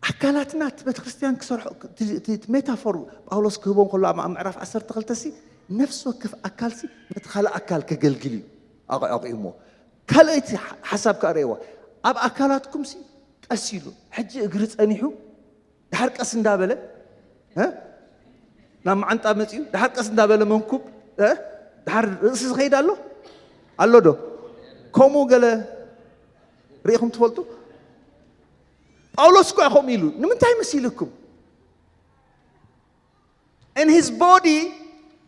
ኣካላትና እቲ ቤተክርስትያን ክሰርሖ፣ እቲ፣ እቲ፣ እቲ ሜታፎር ጳውሎስ ክህቦም ከሎ ኣብ ምዕራፍ ዓሰርተ ክልተ ሲ፣ ነፍሲ ወከፍ ኣካል ሲ ነቲ ካልእ ኣካል ከገልግል እዩ ኣቕ-፣ ኣቑሞ። ካልኣይቲ ሓ-፣ ሓሳብ ከኣ ርእይዋ። ኣብ ኣካላትኩም ሲ ቀስ ኢሉ፣ ሕጂ እግሪ ጸኒሑ፣ ድሓር ቀስ እንዳበለ፣ እ? ናብ መዓንጣ መጺኡ፣ ድሓር ቀስ እንዳበለ መንኩብ፣ እ? ድሓር ርእሲ ዝኸይድ ኣሎ? ኣሎ ዶ? ከምኡ ገለ ርኢኹም ትፈልጡ? ጳውሎስ እኳ ከምኡ ኢሉ። ንምንታይ መሲልኩም? In his body፣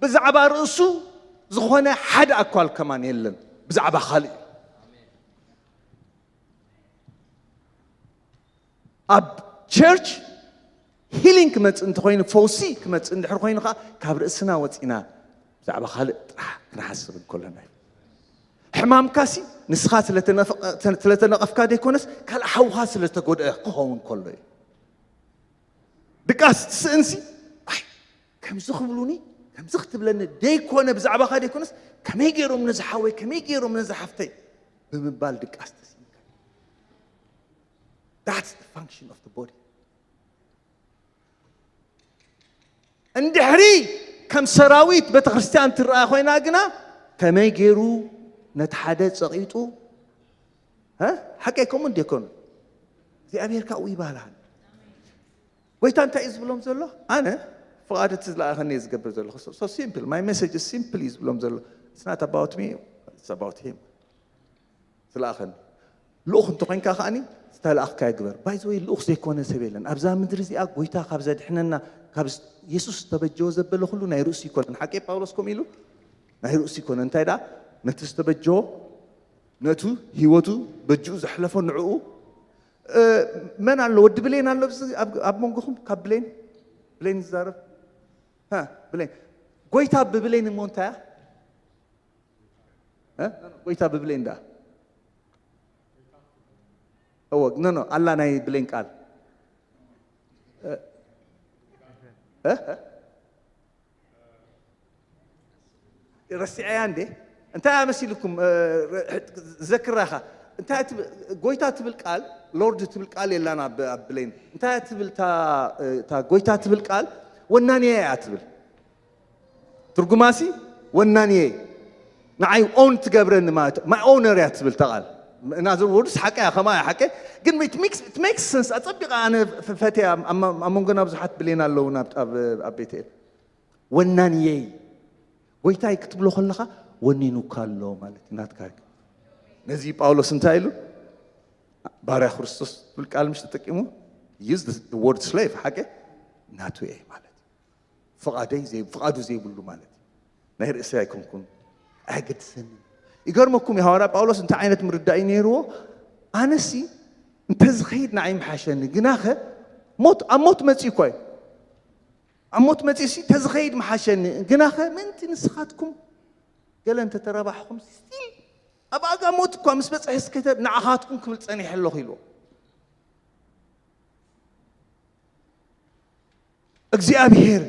ብዛዕባ ርእሱ ዝኾነ ሓደ ኣኳል ከማን የለን። ብዛዕባ ካልእ እዩ። ኣብ ቸርች ሂሊንግ ክመፅእ እንተኮይኑ፣ ፈውሲ ክመፅእ እንድሕር ኮይኑ ከዓ፣ ካብ ርእስና ወፂና ብዛዕባ ካልእ ጥራሕ ክንሓስብ እንከለና እዩ። ሕማምካሲ ንስኻ ስለተነፈ-፣ ስለተነቐፍካ ዘይኮነስ፣ ካልእ ሓውኻ ስለተጎድአ ክኸውን ከሎ እዩ። ድቃስ ትስእንሲ፣ ኣይ፣ ከምዚ ክብሉኒ፣ ከምዚ ክትብለኒ ደይኮነ፣ ብዛዕባኻ ደይኮነስ፣ ከመይ ገይሮም ነዚ ሓወይ፣ ከመይ ገይሮም ነዚ ሓፍተይ ብምባል ድቃስ ተስኢንካ። That's the function of the body። እንድሕሪ ከም ሰራዊት ቤተክርስትያን ትረኣ ኮይና ግና፣ ከመይ ገይሩ ነቲ ሓደ ጸቒጡ፣ እ? ሓቀይ ከምኡ እንዴ ኮኑ? እግዚኣብሔር ካብኡ ይባላል። ጎይታ እንታይ እዩ ዝብሎም ዘሎ? ኣነ ፍቓድ እቲ ዝለኣኸኒ እየ ዝገብር ዘለኹ። So, so simple. My message is simple እዩ ዝብሎም ዘሎ። It's not about me, it's about him። ዝለኣኸኒ። ልኡኽ እንተኾይንካ ከኣኒ ዝተላእኽካዮ ግበር። By the way፣ ልኡኽ ዘይኮነ ሰብ የለን። ኣብዛ ምድሪ እዚኣ ጎይታ ካብ ዘድሕነና፣ ካብ ዝ-፣ የሱስ ዝተበጀወ ዘበለ ኩሉ ናይ ርእሱ ይኮነን። ሓቂ ጳውሎስ ከምኡ ኢሉ? ናይ ርእሱ ይኮነን። እንታይ ደኣ? ነቲ ዝተበጀወ፣ ነቱ ህይወቱ በጅኡ ዘሕለፎ ንዕኡ፣ እ፣ መን ኣሎ? ወዲ ብሌን ኣሎ ኣብዚ ኣብ፣ ኣብ መንጎኹም? ካብ ብሌን? ብሌን ዝዛረብ? ሃ፣ ብሌን። ጎይታ ብብሌን እሞ እንታይ እያ? እ? ጎይታ ብብሌን ደኣ? እወ፣ ኖ፣ ኖ፣ ኣላ ናይ ብሌን ቃል። እ? እ? እ? ረሲዐያ እንዴ? እንታይ እያ መሲልኩም? እ፣ ረ-፣ ዘክራኻ። እንታይ ትብ-፣ ጎይታ ትብል ቃል፣ ሎርድ ትብል ቃል የላን ኣብ፣ ኣብ ብሌን። እንታይ ትብል እታ፣ እታ ጎይታ ትብል ቃል? ወናንየ እያ ትብል። ትርጉማሲ ወናንየ፣ ንዓይ ኦን ትገብረኒ ማለት፣ my owner እያ ትብል እታ ቃል። In other words፣ ሓቀ እያ፣ ከማ እያ ሓቀ። ግን it makes, it makes sense። ኣጸቢቐ ኣነ ፈ-፣ ፈትየ ኣብ፣ ኣብ፣ ኣብ መንጎና ብዙሓት ብሌን ኣለዉ ናብ፣ ኣብ፣ ኣብ ቤተኤል። ወናንየይ፣ ጎይታይ ክትብሎ ከለኻ ወኒኑካ ኣሎ ማለት እዩ፣ ናትካ እዩ። ነዚ ጳውሎስ እንታይ ኢሉ? ባርያ ክርስቶስ ትብል ቃል ምሽ ተጠቂሙ፣ use the, the word slave፣ ሓቀ ናቱ እየ ማለት እዩ። ፍቓደይ ዘይ-፣ ፍቓዱ ዘይብሉ ማለት እዩ። ናይ ርእሰይ ኣይኮንኩን፣ ኣየገድሰንን። ይገርመኩም እዩ፣ ሃዋርያ ጳውሎስ እንታይ ዓይነት ምርዳእ እዩ ነይርዎ? ኣነሲ እንተዝኸይድ ንዓይ ምሓሸኒ፣ ግናኸ ሞት፣ ኣብ ሞት መጺኡ እኳ እዩ። ኣብ ሞት መጺኡሲ እንተዝኸይድ ምሓሸኒ፣ ግናኸ ምእንቲ ንስኻትኩም ገለ እንተተረባሕኹምሲ፣ ስቲል ኣብ ኣጋ ሞት እኳ ምስ በጽሐ እስከ ንዓኻትኩም ክብል ጸኒሐ ኣለኹ ኢልዎ። እግዚኣብሔር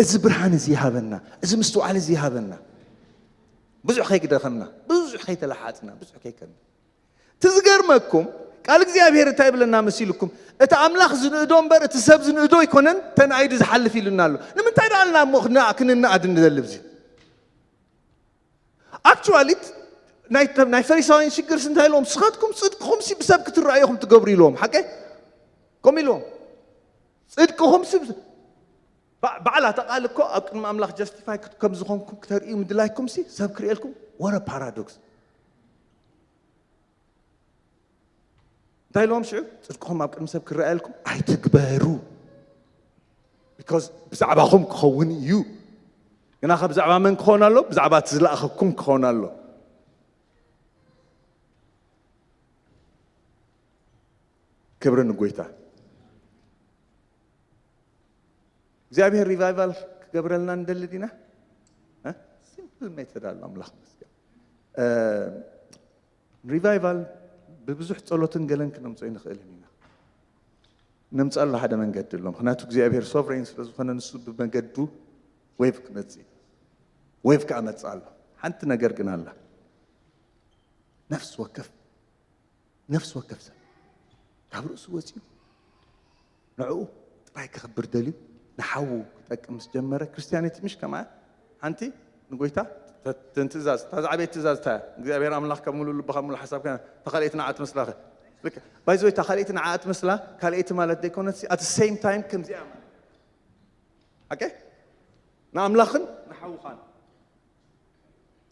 እዚ ብርሃን እዚ ይሃበና፣ እዚ ምስትውዓል እዚ ይሃበና። ብዙሕ ከይደኸምና፣ ብዙሕ ከይተለሓጽና፣ ብዙሕ ከይከድና። እቲ ዝገርመኩም፣ ቃል እግዚኣብሔር እንታይ ይብለና መሲልኩም? እቲ ኣምላኽ ዝንእዶ እምበር እቲ ሰብ ዝንእዶ ኣይኮነን፣ ተናኢዱ ዝሓልፍ ኢሉና ኣሎ። ንምንታይ ደኣ ኣልና እሞ ክና-፣ ክንነኣድ ንደሊ ብዚ? ኣክቹዋሊ ናይ፣ ናይ ፈሪሳውያን ሽግርስ እንታይ ኢልዎም? ስኻትኩም ጽድቅኹምሲ ብሰብ ክትረኣዩ ኢኹም ትገብሩ ኢልዎም። ሓቀይ? ከምኡ ኢልዎም። ጽድቅኹምሲ ብስ-፣ ባ-፣ ባዕላ እታ ቃል እኮ ኣብ ቅድሚ ኣምላኽ ጀስቲፋይ ክት-፣ ከም ዝኾንኩም ክተርእዩ ምድላይኩምሲ ሰብ ክርእየልኩም? What a paradox። እንታይ ኢልዎም ሽዑ? ጽድቅኹም ኣብ ቅድሚ ሰብ ክረኣየልኩም ኣይትግበሩ። ቢኮዝ ብዛዕባኹም ክኸውን እዩ። ግናኸ ብዛዕባ መን ክኸውን ኣሎ? ብዛዕባ እቲ ዝለኣኸኩም ክኸውን ኣሎ። ክብሪ ንጎይታ። እግዚኣብሔር ሪቫይቫል ክገብረልና ንደሊ ዲና? እ? ሲምፕል ሜተድ ኣሎ፣ ኣምላኽ መስገን። እ፣ ሪቫይቫል ብብዙሕ ጸሎትን ገለን ክነምጾ ይንኽእልን ኢና። ነምጻሉ ሓደ መንገዲ ኣሎ። ምኽንያቱ እግዚኣብሔር ሶቨሬን ስለ ዝኾነ ንሱ ብመገዱ ዌቭ ክመጽእ እዩ። ዌቭ ከኣ መጽእ ኣሎ። ሓንቲ ነገር ግን ኣላ። ነፍሲ ወከፍ፣ ነፍሲ ወከፍ ሰብ ካብ ርእሱ ወጺኡ ንዕኡ ጥራይ ከኽብር ደልዩ ንሓዉ ክጠቅም ምስ ጀመረ፣ ክርስትያኒቲ ምሽ ከማያ ሓንቲ ንጎይታ ተ-፣ ተ-፣ ትእዛዝ፣ እታ ዝዓበየት ትእዛዝ እታ እያ። እግዚኣብሔር ኣምላኽ ካብ ሙሉእ ልብኻ፣ ሙሉእ ሓሳብካ፣ እታ ካልኣይቲ ንዓ ትመስላኸ። ልክ፣ ባይ ዘ ወይ፣ እታ ካልኣይቲ ንዓ ትመስላ፣ ካልኣይቲ ማለት ዘይኮነትሲ፣ at the same time ከምዚኣ ማለት። ኦኬ? ንኣምላኽን ንሓውኻን።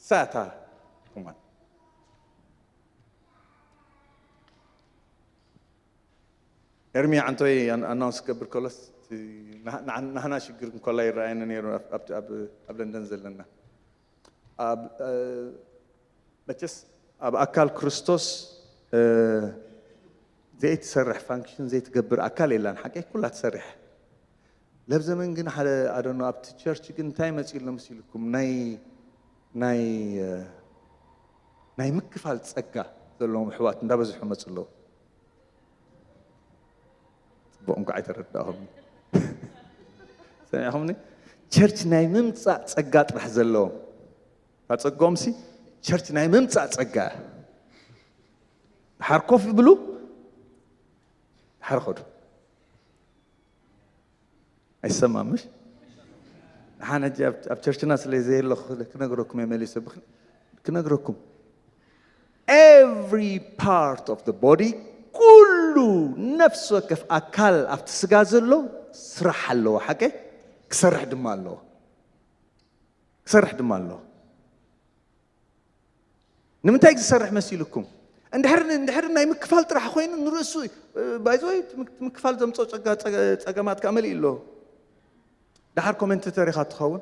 ሳታ ኮማን። ኤርሚ ዓንቶይ ኣን- ኣናውንስ ክገብር ከሎስ እቲ ናህ- ናህ- ናህና ሽግር እንኮላ ይረኣየኒ ነይሩ ኣብ- ኣብቲ- ኣብ ኣብ ለንደን ዘለና ኣብ እ፣ መቸስ ኣብ ኣካል ክርስቶስ እ፣ ዘይትሰርሕ ፋንክሽን ዘይትገብር ኣካል የላን ሓቀይ ኩላ ትሰርሕ ለብ ዘመን ግን ሓደ ኣደኖ ኣብቲ ቸርች ግን እንታይ መፂኡ ኣሎ መሲልኩም ናይ ናይ እ፣ ናይ ምክፋል ፀጋ ዘለዎም ኣሕዋት እንዳበዝሑ መፁ ኣለዉ ፅቡቕ እንኳ ኣይተረዳኹም ሰሚዕኹምኒ ቸርች ናይ ምምፃእ ፀጋ ጥራሕ ዘለዎም እታ ፀጎምሲ ቸርች ናይ ምምፃእ ፀጋ እያ ድሓር ኮፍ ይብሉ ድሓር ኸዱ ኣይሰማምሽ ንሓን ሕጂ ኣብ ቸርችና ስለ ዘየለኹ ክነግረኩም እየ መሊሰ ክነግረኩም every part of the body ኩሉ ነፍሲ ወከፍ ኣካል ኣብቲ ስጋ ዘሎ ስራሕ ኣለዎ ሓቀ ክሰርሕ ድማ ኣለዎ ክሰርሕ ድማ ኣለዎ ንምንታይ ዝሰርሕ መሲልኩም እንድሕር እንድሕር ናይ ምክፋል ጥራሕ ኮይኑ ንርእሱ ባይዘወይ ምክፋል ዘምፀኦ ፀጋ- ፀገ- ፀገማት ከዓ መሊእ ኣሎ ድሓር ኮመንተተር ኢኻ ትኸውን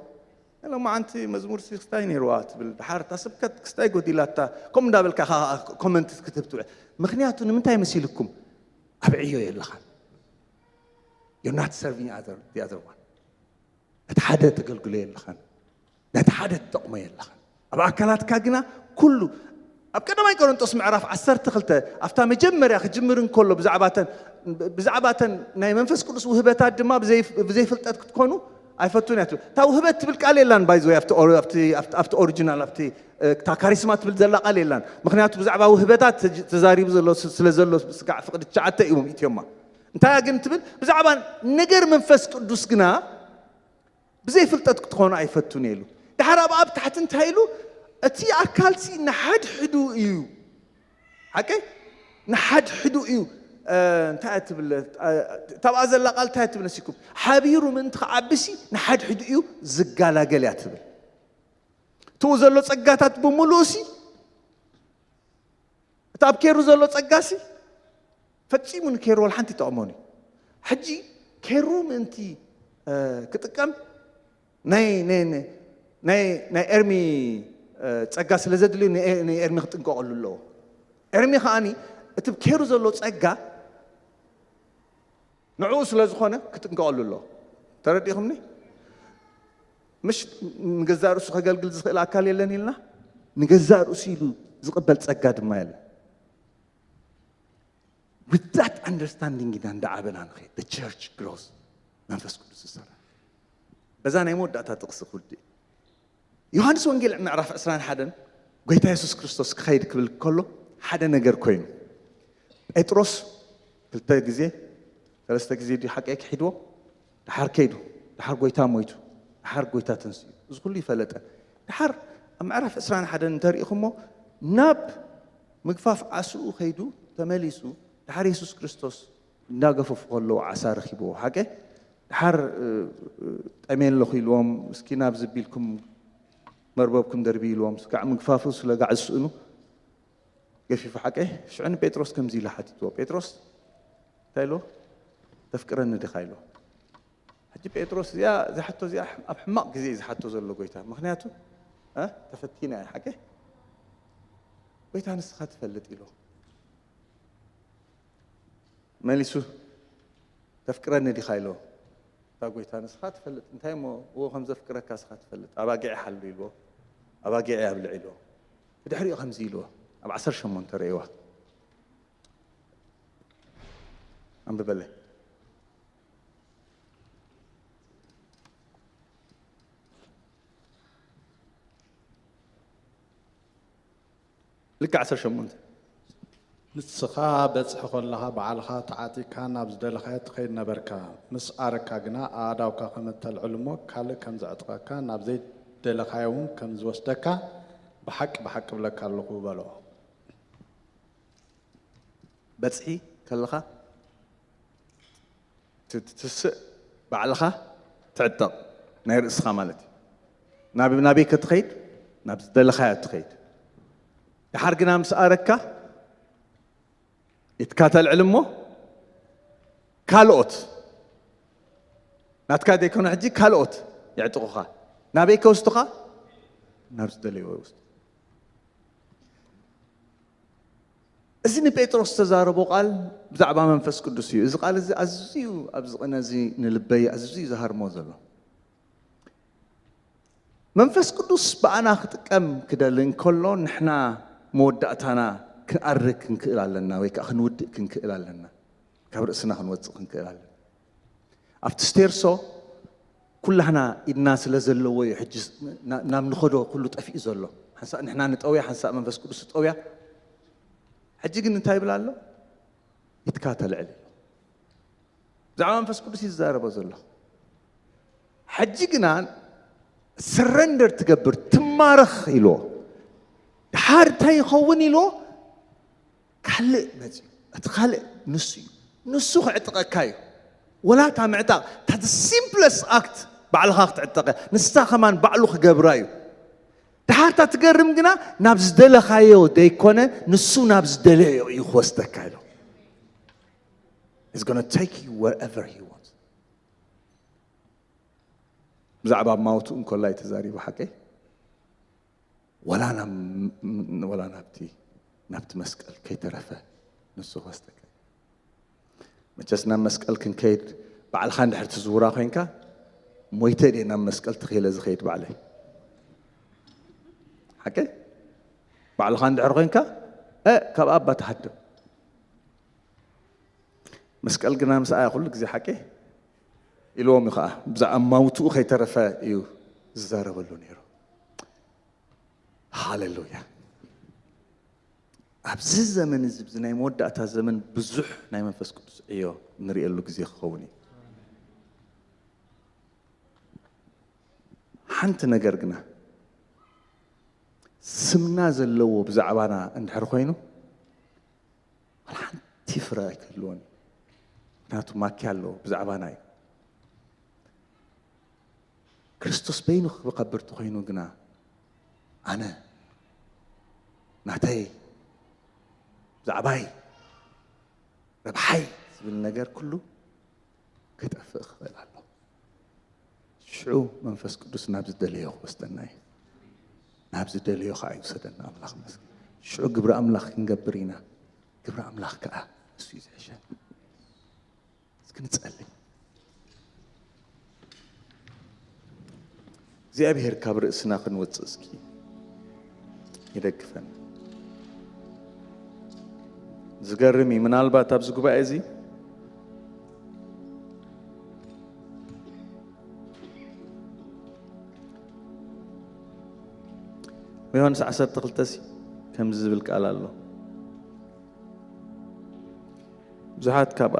ሎማዓንቲ መዝሙር ክስታይ ነይርዋ ትብል ድሓር እታ ስብከት ክስታይ ጎዲላታ ከምኡ እንዳበልካ ኮመንት ክትህብ ትውዕል ምክንያቱ ንምንታይ መሲልኩም ኣብ ዕዮ የለኻን you're not serving other the other one ነቲ ሓደ ተገልግሎ የለኻን ነቲ ሓደ ትጠቕሞ የለኻን ኣብ ኣካላትካ ግና ኩሉ ኣብ ቀዳማይ ቆሮንጦስ ምዕራፍ ዓሰርተ ክልተ ኣብታ መጀመርያ ክጅምር እንከሎ ብዛዕባተን ብዛዕባተን ናይ መንፈስ ቅዱስ ውህበታት ድማ ብዘይ- ብዘይፍልጠት ክትኮኑ ኣይፈቱን እያ ትብል እታ ውህበት ትብል ቃል የላን ባይዘ ኣብቲ ኦሪጂናል ኣብቲ እታ ካሪስማ ትብል ዘላ ቃል የላን ምክንያቱ ብዛዕባ ውህበታት ተዛሪቡ ዘሎ ስለ ዘሎ ስጋዕ ፍቅዲ ትሽዓተ እዮም ኢትዮማ እንታይ ግን ትብል ብዛዕባ ነገር መንፈስ ቅዱስ ግና ብዘይ ፍልጠት ክትኾኑ ኣይፈቱን ኢሉ ድሓር ኣብ ኣብ ታሕቲ እንታይ ኢሉ እቲ ኣካልሲ ንሓድሕዱ እዩ ሓቀይ ንሓድሕዱ እዩ እንታይ ትብል ታብኣ ዘላ ቃል እንታይ ትብል ነሲኩም ሓቢሩ ምእንቲ ክዓብሲ ንሓድሕዱ እዩ ዝጋላገል እያ ትብል ትኡ ዘሎ ጸጋታት ብምሉእሲ እቲ ኣብ ኬሩ ዘሎ ጸጋሲ ፈጺሙ ንኬሩ ወላ ሓንቲ ይጠቕሞን እዩ። ሕጂ ኬሩ ምእንቲ ክጥቀም ናይ ናይ ናይ ናይ ኤርሚ ጸጋ ስለ ዘድልዩ ንኤርሚ ክጥንቀቐሉ ኣለዎ። ኤርሚ ከዓኒ እቲ ኬሩ ዘሎ ጸጋ ንዕኡ ስለ ዝኾነ ክጥንቀቐሉ ኣለዎ። ተረዲእኹምኒ? ምሽ ንገዛእ ርእሱ ከገልግል ዝኽእል ኣካል የለን ኢልና ንገዛእ ርእሱ ኢሉ ዝቕበል ጸጋ ድማ የለን። With that understanding ኢና እንዳዓበና ንኸይድ the church grows መንፈስ ቅዱስ ዝሰርሕ በዛ ናይ መወዳእታ ጥቕሲ ክውድእ ዮሃንስ ወንጌል ምዕራፍ ዕስራን ሓደን ጎይታ የሱስ ክርስቶስ ክኸይድ ክብል ከሎ ሓደ ነገር ኮይኑ ጴጥሮስ ክልተ ግዜ ሰለስተ ግዜ ድዩ ሓቀይ ክሒድዎ ደሓር ከይዱ ደሓር ጎይታ ሞይቱ ደሓር ጎይታ ተንስኡ እዚ ኩሉ ይፈለጠ ደሓር ኣብ ምዕራፍ ዕስራን ሓደን እንተሪኢኹሞ ናብ ምግፋፍ ዓስኡ ከይዱ ተመሊሱ ደሓር የሱስ ክርስቶስ እንዳገፈፉ ከለዉ ዓሳ ረኺብዎ ሓቀ ደሓር ጠሜ ኣለኹ ኢልዎም እስኪ ናብዚ ቢልኩም መርበብኩም ደርቢ ኢልዎም ስጋዕ ምግፋፉ ስለ ጋዕ ዝስእኑ ገፊፉ ሓቀ ሽዑ ንጴጥሮስ ከምዚ ኢሉ ሓቲትዎ ጴጥሮስ እንታይ ኢልዎ ተፍቅረኒ ዲኻ ኢልዎ ሕጂ ጴጥሮስ እዚኣ እዛ ሕቶ እዚኣ ኣብ ሕማቕ ግዜ እዩ ዝሓቶ ዘሎ ጎይታ ምክንያቱ ተፈቲና እያ ሓቀ ጎይታ ንስኻ ትፈልጥ ኢልዎ መሊሱ ተፍቅረኒ ዲኻ ኢልዎ እታ ጎይታ ንስኻ ትፈልጥ እንታይ እሞ እዎ ከም ዘፍቅረካ ስኻ ትፈልጥ ኣባጊዕ ሓሉ ኢልዎ ኣባጊዕ ኣብልዕ ኢልዎ ብድሕሪኡ ከምዚ ኢልዎ ኣብ ዓሰርተ ሸሞንተ ረእይዋ ኣንብበለይ ልክዕ ዓሰርተ ሸሞንተ ንስኻ በጽሒ ኮለኻ ባዕልኻ ተዓጢካ ናብ ዝደለኻዮ ትኸይድ ነበርካ፣ ምስ ኣረካ ግና ኣእዳውካ ከም እተልዕል እሞ ካልእ ከም ዘዕጥቐካ ናብ ዘይደለኻዮ እውን ከም ዝወስደካ ብሓቂ ብሓቂ እብለካ ኣለኹ በሎ። በጽሒ ከለኻ ትስእ ባዕልኻ ትዕጠቕ ናይ ርእስኻ ማለት እዩ ናብ ናበይ ከትኸይድ ናብ ዝደለኻዮ ትኸይድ ድሓር ግና ምስ ኣረካ ኢትካ ተልዕል እሞ ካልኦት ናትካ ዘይኮነ ሕጂ ካልኦት የዕጥቑኻ። ናበይ ከውስዱኻ? ናብ ዝደለይዎ ይወስዱ። እዚ ንጴጥሮስ ዝተዛረቦ ቃል ብዛዕባ መንፈስ ቅዱስ እዩ። እዚ ቃል እዚ ኣዝዩ ኣብዚ ቅነ እዚ ንልበይ ኣዝዩ ዝሃርሞ ዘሎ። መንፈስ ቅዱስ ብኣና ክጥቀም ክደሊ እንከሎ ንሕና መወዳእታና ክንኣርግ ክንክእል ኣለና፣ ወይ ከዓ ክንውድእ ክንክእል ኣለና። ካብ ርእስና ክንወፅእ ክንክእል ኣለና። ኣብቲ ስቴርሶ ኩላህና ኢድና ስለ ዘለዎ እዩ ሕጂ ናብ ንኸዶ ኩሉ ጠፊኡ ዘሎ። ሓንሳእ ንሕና ንጠውያ፣ ሓንሳእ መንፈስ ቅዱስ ጠውያ። ሕጂ ግን እንታይ ይብል ኣሎ? ኢድካ ተልዕል። ብዛዕባ መንፈስ ቅዱስ እዩ ዝዛረቦ ዘሎ። ሕጂ ግና ሰረንደር ትገብር፣ ትማረኽ ኢልዎ። ድሓር እንታይ ይኸውን ኢልዎ? ካልእ መፅዩ። እቲ ካልእ ንሱ እዩ። ንሱ ክዕጥቐካ እዩ። ወላ እታ ምዕጣቕ፣ እታ simplest act ባዕልኻ ክትዕጠቐ፣ ንሳ ከማን ባዕሉ ክገብራ እዩ። ድሓር እታ ትገርም ግና ናብ ዝደለኻዮ ዘይኮነ ንሱ ናብ ዝደለዮ እዩ ክወስደካ ኢሉ። He's gonna take you wherever he wants። ብዛዕባ ማውትኡ እንኮላይ ተዛሪቡ ሓቀይ ወላ ናብ ወላ ናብቲ ናብቲ መስቀል ከይተረፈ ንሱ ክወስደካ። መቸስ ናብ መስቀል ክንከይድ ባዕልኻ እንድሕር ትዝውራ ኮይንካ ሞይተ ድየ ናብ መስቀል ተኸይለ ዝኸይድ ባዕለይ ሓቀ ባዕልኻ እንድሕር ኮይንካ እ ካብ ኣባ ትሃድም መስቀል ግና ምስኣ ኩሉ ግዜ ሓቂ ኢልዎም እዩ ከዓ ብዛዕባ ማውትኡ ከይተረፈ እዩ ዝዛረበሉ ነይሩ። ሃሌሉያ። ኣብዚ ዘመን እዚ ብዚ ናይ መወዳእታ ዘመን ብዙሕ ናይ መንፈስ ቅዱስ ዕዮ ንርእየሉ ግዜ ክኸውን እዩ። ሓንቲ ነገር ግና ስምና ዘለዎ ብዛዕባና እንድሕር ኮይኑ ዋላ ሓንቲ ፍረ ኣይክህልዎን እዩ። ምክንያቱ ማኪ ኣለዎ ብዛዕባና እዩ። ክርስቶስ በይኑ ክከብር ተኮይኑ ግና ኣነ ናተይ ብዛዕባይ ረብሓይ ዝብል ነገር ኩሉ ክጠፍእ ክኽእል ኣሎ። ሽዑ መንፈስ ቅዱስ ናብ ዝደለዮ ክወስደና እዩ። ናብ ዝደለዮ ከዓ ይውሰደና ኣምላኽ መስገን። ሽዑ ግብሪ ኣምላኽ ክንገብር ኢና። ግብሪ ኣምላኽ ከዓ እሱ እዩ ዝሕሸን። እስኪ ንጸሊ። እግዚኣብሔር ካብ ርእስና ክንወፅእ እስኪ ይደግፈን። ዝገርም እዩ። ምናልባት ኣብዚ ጉባኤ እዚ ዮሃንስ ዓሰርተ ክልተ ሲ ከምዚ ዝብል ቃል ኣሎ። ብዙሓት ካብ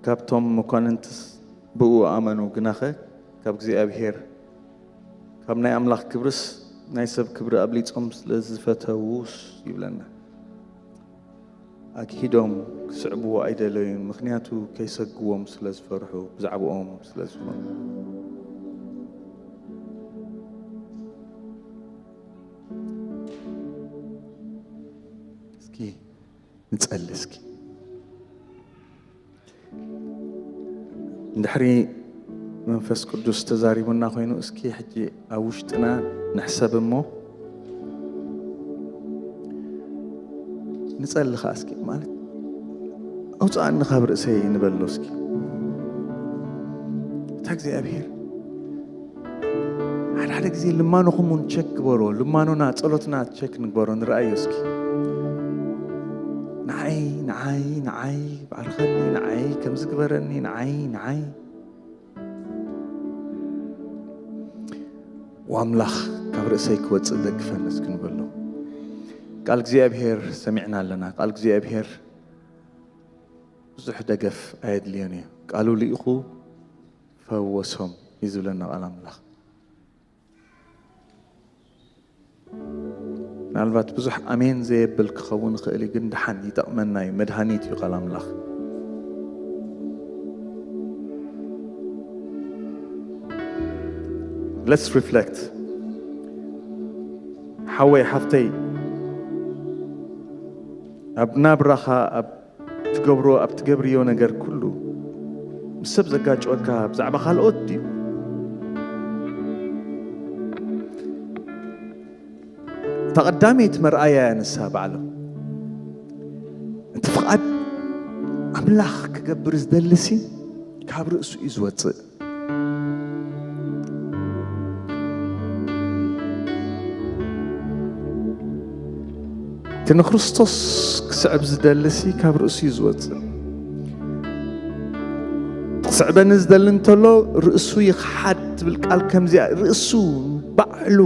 ካብቶም መኳንንትስ ብኡ ኣመኑ፣ ግናኸ ካብ እግዚኣብሔር ካብ ናይ ኣምላኽ ክብርስ ናይ ሰብ ክብሪ ኣብሊጾም ስለ ዝፈተዉስ ይብለና። ኣግሂዶም ክስዕብዎ ኣይደለዩን፣ ምኽንያቱ ከይሰግዎም ስለ ዝፈርሑ፣ ብዛዕባኦም ስለ ዝኾኑ። እስኪ ንጸሊ እስኪ። እንድሕሪ መንፈስ ቅዱስ ተዛሪቡና ኮይኑ እስኪ ሕጂ ኣብ ውሽጥና ንሕሰብ እሞ ንጸሊ ኸዓ እስኪ ማለት ኣውፅኣኒ ካብ ርእሰይ ንበሎ እስኪ እታ እግዚኣብሔር ሓደ ሓደ ግዜ ልማኖኹም እውን ቸክ ግበሮ። ልማኖና ጸሎትና ቸክ ንግበሮ ንረኣዮ እስኪ። ንዓይ ንዓይ ንዓይ ባርኸኒ ንዓይ ከምዚ ግበረኒ ንዓይ ንዓይ ዋምላኽ ካብ ርእሰይ ክወፅእ ደግፈኒ እስኪ ንበሎ። ቃል እግዚኣብሔር ሰሚዕና ኣለና። ቃል እግዚኣብሔር ብዙሕ ደገፍ ኣየድልዮን እዩ። ቃሉ ልኢኹ ፈወሶም እዩ ዝብለና ቃል ኣምላኽ። ምናልባት ብዙሕ ኣሜን ዘየብል ክኸውን ይኽእል እዩ፣ ግን ደሓን ይጠቕመና እዩ። መድሃኒት እዩ ቃል ኣምላኽ። Let's reflect። ሓወይ ሓፍተይ ኣብ ናብራኻ ኣብ ትገብሮ ኣብ ትገብርዮ ነገር ኩሉ ብሰብ ዘጋጭወካ ብዛዕባ ካልኦት ድዩ? እታ ቀዳመይቲ መርኣያ እያ ንሳ ባዕሎም። እቲ ፍቓድ ኣምላኽ ክገብር ዝደልሲ ካብ ርእሱ እዩ ዝወፅእ። እቲ ንክርስቶስ ክስዕብ ዝደልሲ ካብ ርእሱ እዩ ዝወፅእ። ክስዕበኒ ዝደሊ እንተሎ ርእሱ ይኽሓድ ትብል ቃል ከምዚኣ፣ ርእሱ ባዕሉ።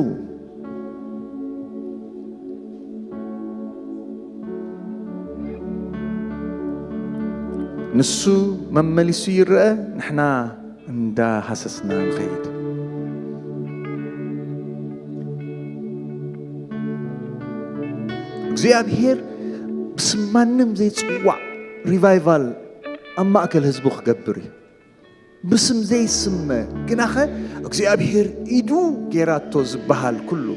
ንሱ መመሊሱ ይረአ፣ ንሕና እንዳሃሰስና ንኸይድ። እግዚኣብሔር ብስም ማንም ዘይጽዋዕ ሪቫይቫል ኣብ ማእከል ህዝቡ ክገብር እዩ። ብስም ዘይስመ ግናኸ እግዚኣብሔር ኢዱ ጌራቶ ዝበሃል ኩሉ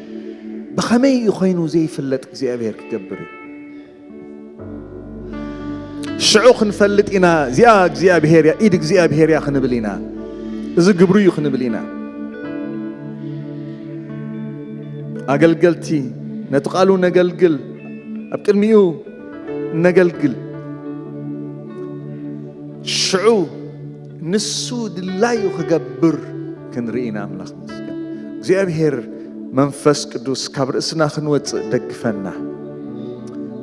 ብኸመይ እዩ ኾይኑ ዘይፍለጥ እግዚኣብሔር ክገብር እዩ። ሽዑ ክንፈልጥ ኢና፣ እዚኣ እግዚኣብሔር እያ፣ ኢድ እግዚኣብሔር እያ ክንብል ኢና። እዚ ግብሩ እዩ ክንብል ኢና። ኣገልገልቲ ነቲ ቃሉ ነገልግል፣ ኣብ ቅድሚኡ ነገልግል። ሽዑ ንሱ ድላዩ ክገብር ክንርኢ ኢና። ኣምላኽ ይመስገን። እግዚኣብሔር መንፈስ ቅዱስ ካብ ርእስና ክንወፅእ ደግፈና።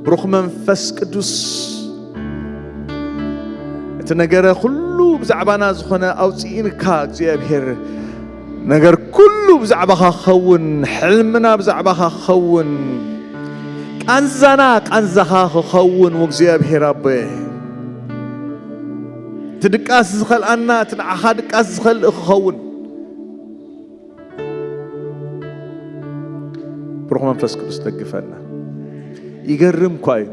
ብሩኽ መንፈስ ቅዱስ፣ እቲ ነገረ ኩሉ ብዛዕባና ዝኾነ ኣውፅኢንካ እግዚኣብሔር፣ ነገር ኩሉ ብዛዕባኻ ክኸውን፣ ሕልምና ብዛዕባኻ ክኸውን፣ ቃንዛና ቃንዛኻ ክኸውን፣ ወእግዚኣብሔር ኣቦየ፣ እቲ ድቃስ ዝኸልኣና፣ እቲ ንዓኻ ድቃስ ዝኸልእ ክኸውን። ብሩኽ መንፈስ ቅዱስ ደግፈና። ይገርም እኳ እዩ።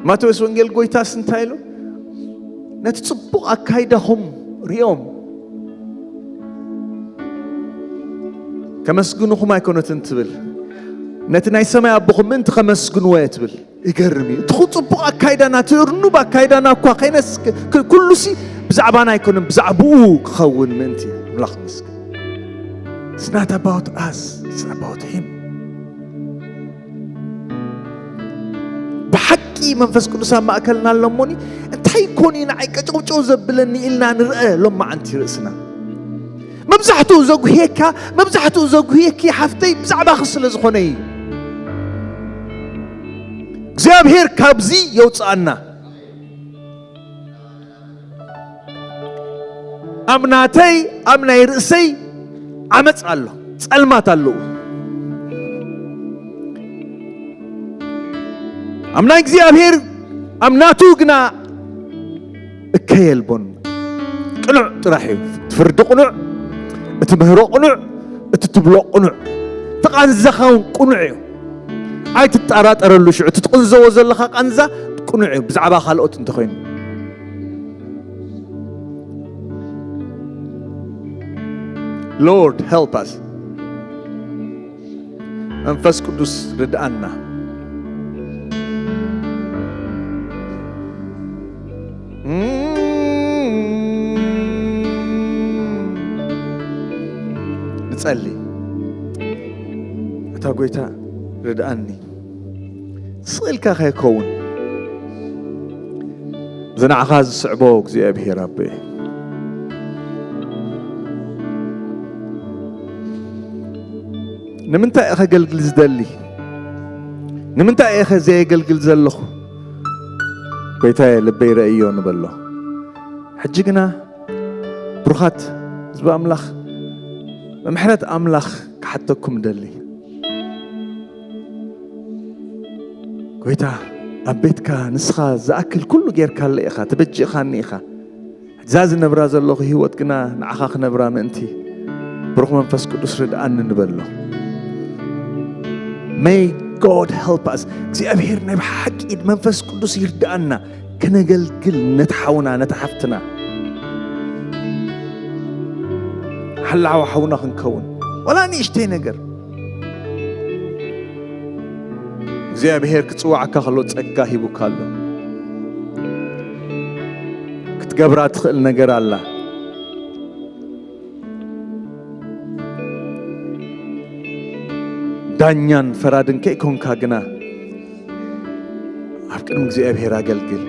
ማቴዎስ ወንጌል ጎይታስ እንታይ ኢሉ? ነቲ ጽቡቕ ኣካይዳኹም ሪኦም ከመስግኑኹም ኣይኮነትን ትብል፣ ነቲ ናይ ሰማይ ኣቦኹም ምእንቲ ከመስግንዎ እየ ትብል። ይገርም እዩ። እቲ ጽቡቕ ኣካይዳና፣ እቲ እርኑብ ኣካይዳና እኳ ከይነስ-፣ ክ-፣ ክ-፣ ኩሉሲ ብዛዕባና ኣይኮነን፣ ብዛዕባኡ ክኸውን ምእንቲ። ኣምላኽ ይመስገን። It's not about us, it's about him። ብሓቂ መንፈስ ቅዱስ ኣብ ማእከልና ኣሎ እሞኒ፣ እንታይ ኮን እዩ ንዓይ ቀጨውጨው ዘብለኒ ኢልና ንርአ ሎማዓንቲ ርእስና። መብዛሕትኡ ዘጉህየካ፣ መብዛሕትኡ ዘጉህየኪ ሓፍተይ ብዛዕባኺ ስለ ዝኾነ እዩ። እግዚኣብሔር ካብዚ የውፅኣና። ኣብ ናተይ፣ ኣብ ናይ ርእሰይ ዓመፅ ኣሎ፣ ፀልማት ኣለዉ። ኣብ ናይ እግዚኣብሔር፣ ኣብ ናቱ ግና እከይ የልቦን። ቅኑዕ ጥራሕ እዩ። እቲ ፍርዲ ቅኑዕ፣ እቲ ምህሮ ቅኑዕ፣ እቲ ትብሎ ቅኑዕ፣ እቲ ቃንዛኻ እውን ቅኑዕ እዩ። ኣይትጠራጠረሉ። ሽዑ እቲ ትቕንዘዎ ዘለኻ ቃንዛ ቅኑዕ እዩ፣ ብዛዕባ ካልኦት እንተኾይኑ። Lord, help us. መንፈስ ቅዱስ ርድኣና። ንጸሊ። እታ ጎይታ ርድኣኒ። ስቕ ኢልካ ከይከውን፣ እዚ ንዓኻ ዝስዕቦ እግዚኣብሄር ኣቦየ። ንምንታይ እየ ከገልግል ዝደሊ? ንምንታይ እየ ከ ዘየገልግል ዘለኹ? ጎይታየ፣ ልበይ ረእዮ ንበሎ። ሕጂ ግና ብሩኻት ህዝቢ ኣምላኽ፣ ብምሕረት ኣምላኽ ክሓተኩም እደሊ። ጎይታ፣ ኣብ ቤትካ ንስኻ ዝኣክል ኩሉ ጌርካለ ኢኻ፣ ተበጂእኻኒ ኢኻ። እዛ ዝነብራ ዘለኹ ህይወት ግና ንዓኻ ክነብራ ምእንቲ ብሩኽ መንፈስ ቅዱስ ርድኣኒ ንበሎ። May God help us። እግዚኣብሔር ናይ ብሓቂ መንፈስ ቅዱስ ይርድኣና። ከነገልግል ነቲ ሓውና፣ ነቲ ሓፍትና። ሓላዊ ሓውና ክንከውን። ዋላ ንእሽተይ ነገር። እግዚኣብሔር ክጽውዓካ ከሎ ጸጋ ሂቡካ ኣሎ። ክትገብራ ትኽእል ነገር ኣላ። ዳኛን ፈራድን ከይኮንካ ግና ኣብ ቅድሚ እግዚኣብሔር ኣገልግል።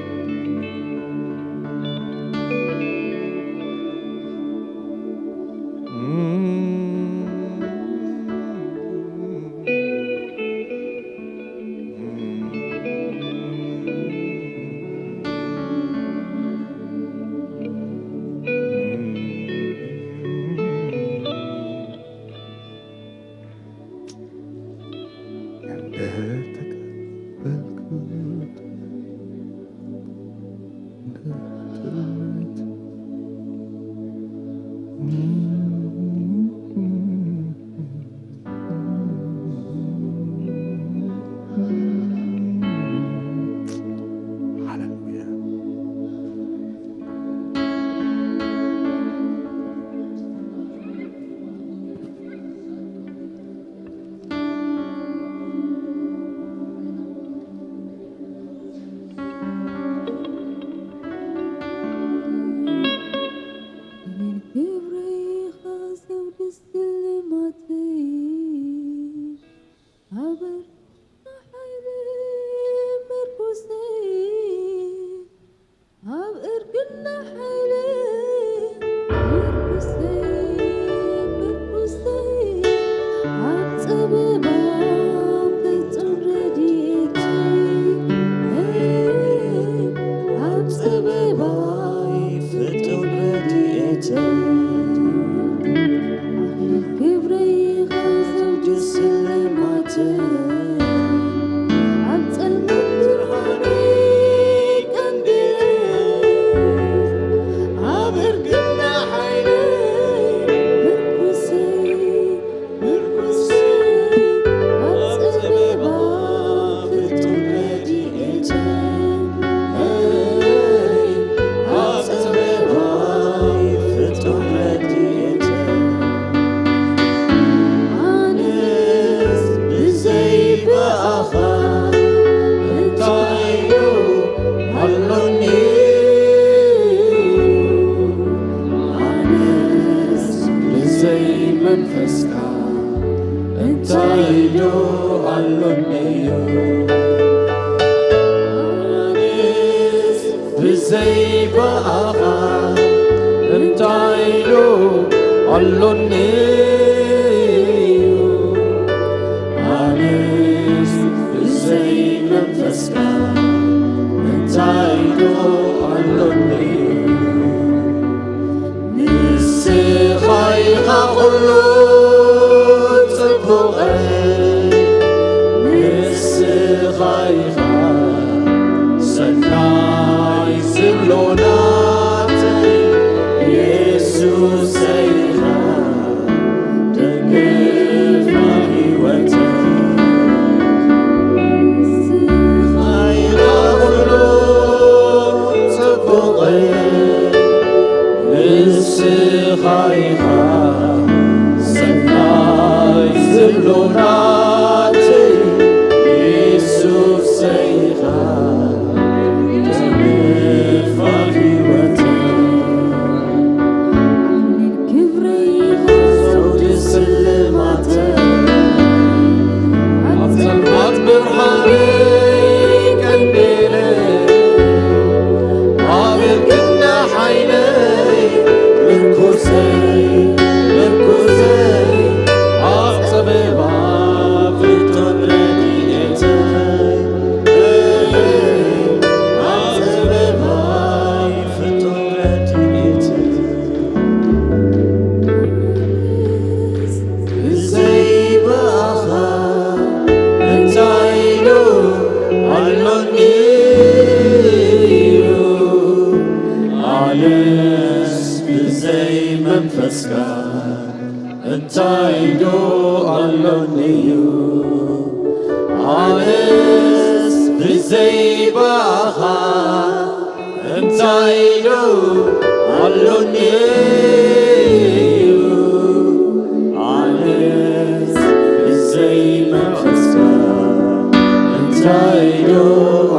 ካይዶ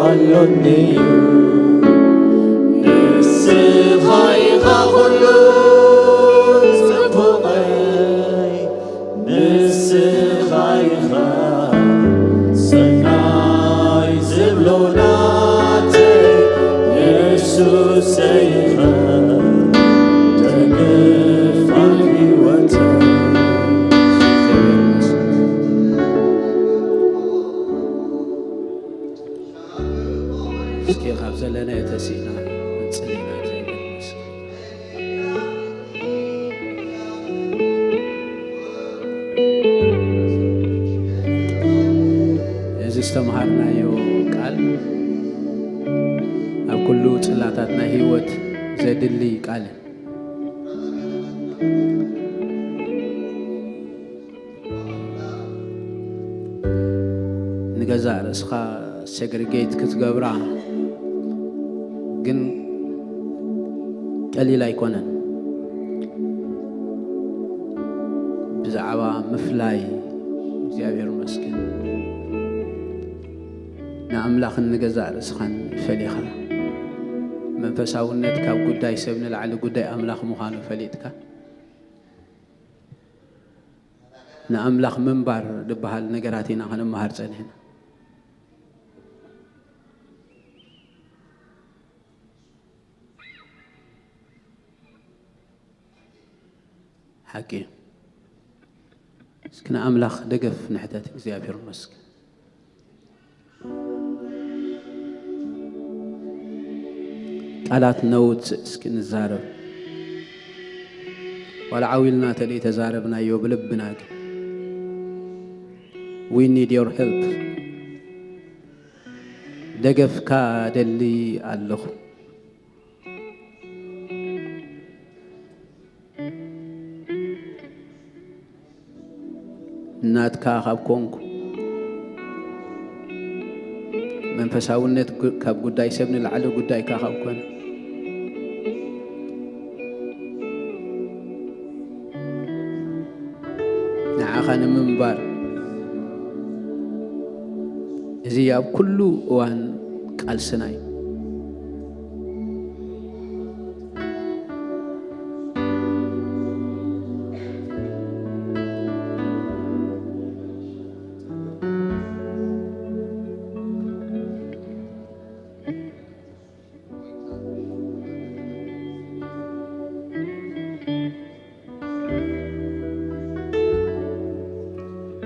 ኣሎኒ እዩ። ንስኻ ኢኻ ኩሉ ጽቡቐይ፣ ንስኻ ኢኻ ሰናይ ዝብሎ ናተይ፣ የሱሰይ ኢኻ ተገፋ ህይወተይ። እስኪ ካብ ዘለናዮ ተሲእና ክንጽሊ ኢና። እግዚኣብሔር ይመስገን። እዚ ዝተምሃርናዮ ቃል ኣብ ኩሉ ጽላታት ናይ ህይወት ዘድሊ ቃል እዩ። ንገዛእ ርእስኻ ሴግሪጌት ክትገብራ ግን ቀሊል ኣይኮነን። ብዛዕባ ምፍላይ እግዚኣብሔር ይመስገን። ንኣምላኽን ንገዛእ ርእስኻን ፈሊኻ፣ መንፈሳውነት ካብ ጉዳይ ሰብ ንላዕሊ ጉዳይ ኣምላኽ ምዃኑ ፈሊጥካ፣ ንኣምላኽ ምንባር ዝበሃል ነገራት ኢና ክንመሃር ጸኒሕና። ሓቂ እዩ። እስኪ ንኣምላኽ ደገፍ ንሕተት። እግዚኣብሔር ይመስገን። ቃላት ነውጽእ እስኪ ንዛረብ። ዋላ ዓው ኢልና ተደይ ተዛረብናዮ ብልብና ግን፣ we need your help። ደገፍካ ደሊ ኣለኹ። ናትካ ካብ ኮንኩ፣ መንፈሳውነት ጉ-፣ ካብ ጉዳይ ሰብ ንላዕሊ ጉዳይካ ካብ ኮነ፣ ንዓኻ ንምንባር እዚ ኣብ ኩሉ እዋን ቃልስና እዩ።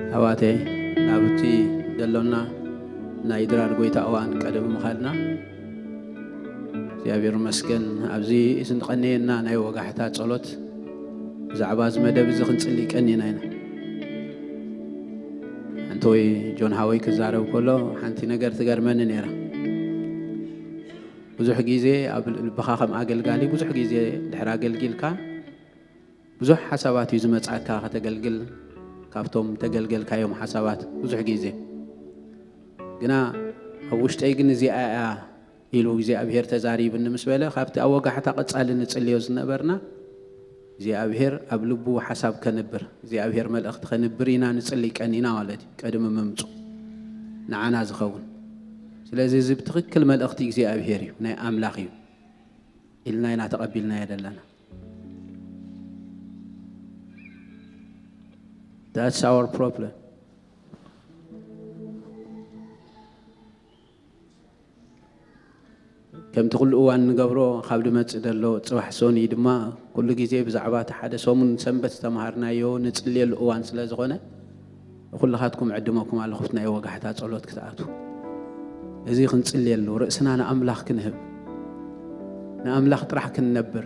ኣሕዋተይ፣ ናብቲ ዘሎና ናይ ድራር ጎይታ እዋን ቀደም ምኻድና፣ እግዚኣብሔር ይመስገን። ኣብዚ ዝንቐነየና ናይ ወጋሕታ ጸሎት፣ ብዛዕባ እዚ መደብ እዚ ክንጽሊ ቀኒና ኢና። ሓንቲ ወይ ጆን ሃወይ ክዛረብ ከሎ፣ ሓንቲ ነገር ትገርመኒ ነይራ። ብዙሕ ግዜ ኣብ ልብኻ ከም ኣገልጋሊ፣ ብዙሕ ግዜ ድሕሪ ኣገልጊልካ፣ ብዙሕ ሓሳባት እዩ ዝመጻካ ከተገልግል፣ ካብቶም ተገልገልካዮም ሓሳባት ብዙሕ ግዜ። ግና ኣብ ውሽጠይ ግን እዚኣ እያ ኢሉ እግዚኣብሔር ተዛሪብኒ ምስ በለ፣ ካብቲ ኣብ ወጋሕታ ቀጻሊ ንጽልዮ ዝነበርና፣ እግዚኣብሔር ኣብ ልቡ ሓሳብ ከንብር፣ እግዚኣብሔር መልእኽቲ ከንብር ኢና ንጽሊ ቀኒና ማለት እዩ፣ ቅድሚ ምምጹ ንዓና ዝኸውን። ስለዚ እዚ ብትኽክል መልእኽቲ እግዚኣብሔር እዩ፣ ናይ ኣምላኽ እዩ ኢልና ኢና ተቐቢልናዮ ዘለና። That's our problem። ከምቲ ኩሉ እዋን ንገብሮ፣ ካብ ድመጽእ ዘሎ ጽባሕ ሶኒ ድማ ኩሉ ግዜ ብዛዕባ እቲ ሓደ ሰሙን ሰንበት ዝተምሃርናዮ ንጽልየሉ እዋን ስለ ዝኾነ፣ ንኩልኻትኩም ዕድመኩም ኣለኹ፣ ናይ ወጋሕታ ጸሎት ክትኣትዉ። እዚ ክንጽልየሉ፣ ርእስና ንኣምላኽ ክንህብ፣ ንኣምላኽ ጥራሕ ክንነብር።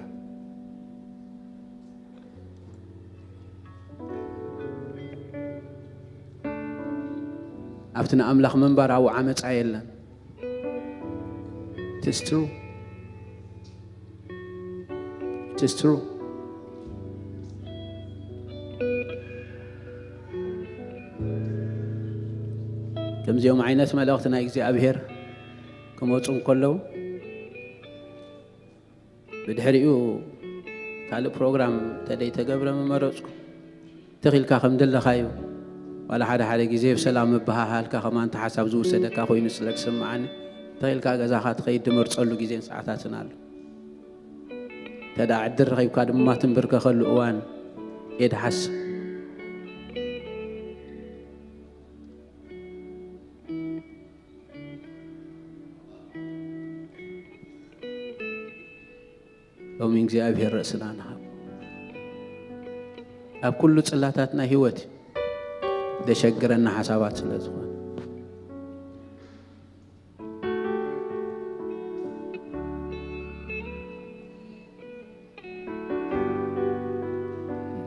ኣብቲ ንኣምላኽ ምንባር ኣብኡ ዓመጻ የለን። It is true. It is true። ከምዚኦም ዓይነት መልእኽቲ ናይ እግዚኣብሔር ክመጹ እንከለዉ፣ ብድሕሪኡ ካልእ ፕሮግራም ተደይ ተገብረ ምመረጽኩ። ትኺልካ ከም ደለኻዩ፣ ዋላ ሓደ ሓደ ግዜ ብሰላም ምብሃሃልካ ከማን እቲ ሓሳብ ዝውሰደካ ኮይኑ ስለ ዝስምዓኒ፣ ተኺእልካ ገዛኻ ትኸይድ ትመርጸሉ ግዜን ሰዓታትን ኣሎ። እንተ ደኣ ዕድል ረኺብካ ድማ ትንብርከኸሉ እዋን እየ ድሓስብ። ሎሚ እግዚኣብሔር ርእስና ንሃብ። ኣብ ኩሉ ጽላታት ናይ ህይወት ደሸግረና ሓሳባት ስለ ዝኾነ።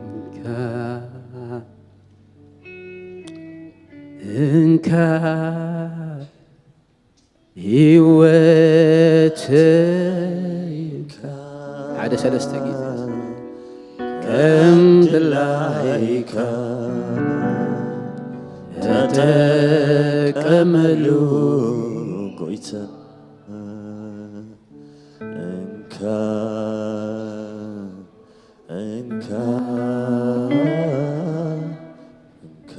እንካ፣ እንካ ህይወተይ ሓደ ሰለስተ ግዜ ከም ድላይካ ተጠቀመሉ ጎይታ። እንካ፣ እንካ፣ እንካ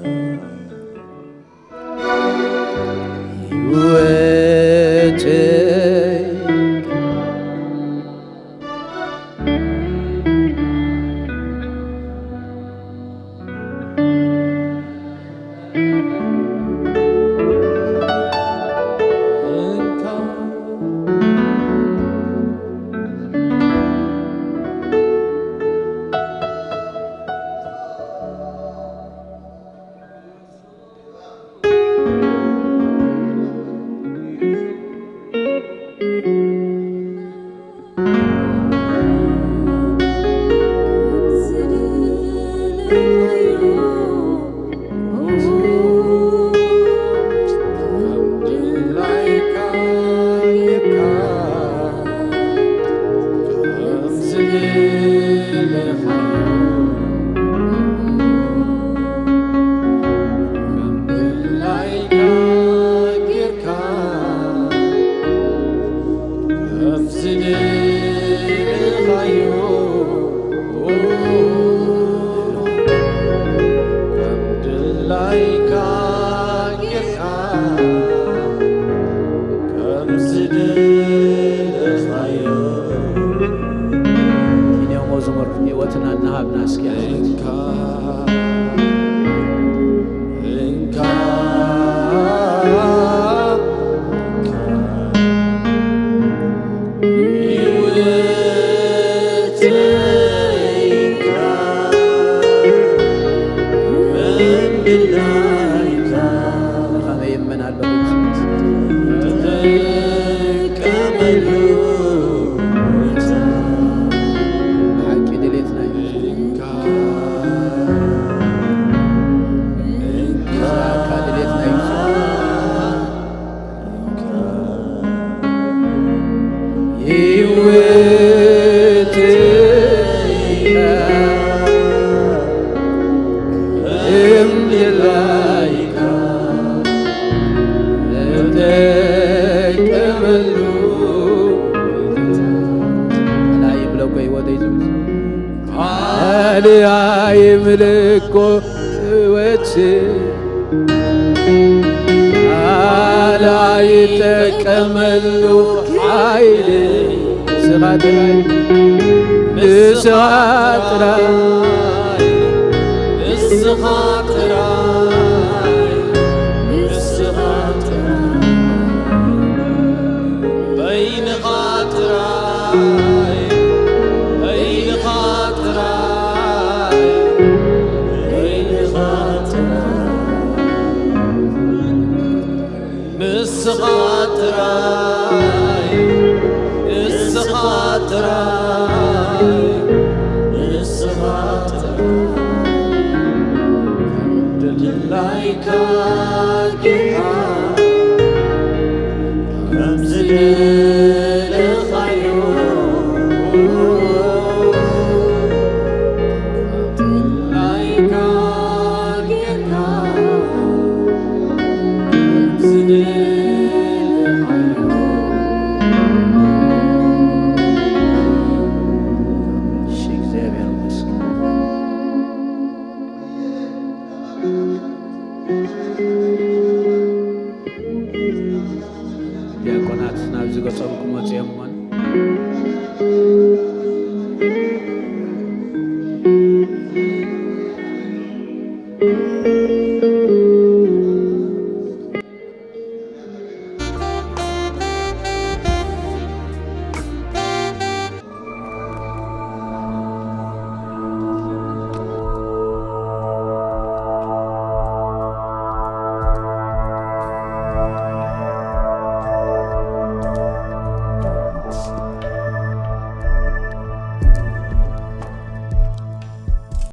ህይወተይ። ኪንዮ መዝሙር ህይወትና እናሃብና እስኪ። ከመይ ይመን ኣለኹ። ብሓቂ ድሌትና እዩ። ብዛዕካ ድሌትና እዩ። ህይወተይ ከም ድላይካ እጠቀመሉ። ከመይ ይብለኮ ህይወተይ ዝብል ቃል ኣይምልኮ ህይወት ቃል ኣይጠቀመሉ ሓይል ንስኻ ጥራይ፣ ንስኻ ጥራይ፣ ንስኻ ጥራይ፣ ንስኻ ጥራይ፣ በይንኻ ጥራይ፣ በይንኻ ጥራይ፣ በይንኻ ጥራይ፣ ንስኻ ጥራይ፣ ንስኻ ጥራይ፣ ንስኻ ጥራይ፣ ድላይካ ጌታ። ከም ዝደለኻዮ ድላይካ ጌርካ፣ ከም ዝደለኻዮ። እሺ፣ እግዚኣብሔር ይመስገን። ዲያቆናት ናብዚ ገጾም ክመጹ እዮም እሞን።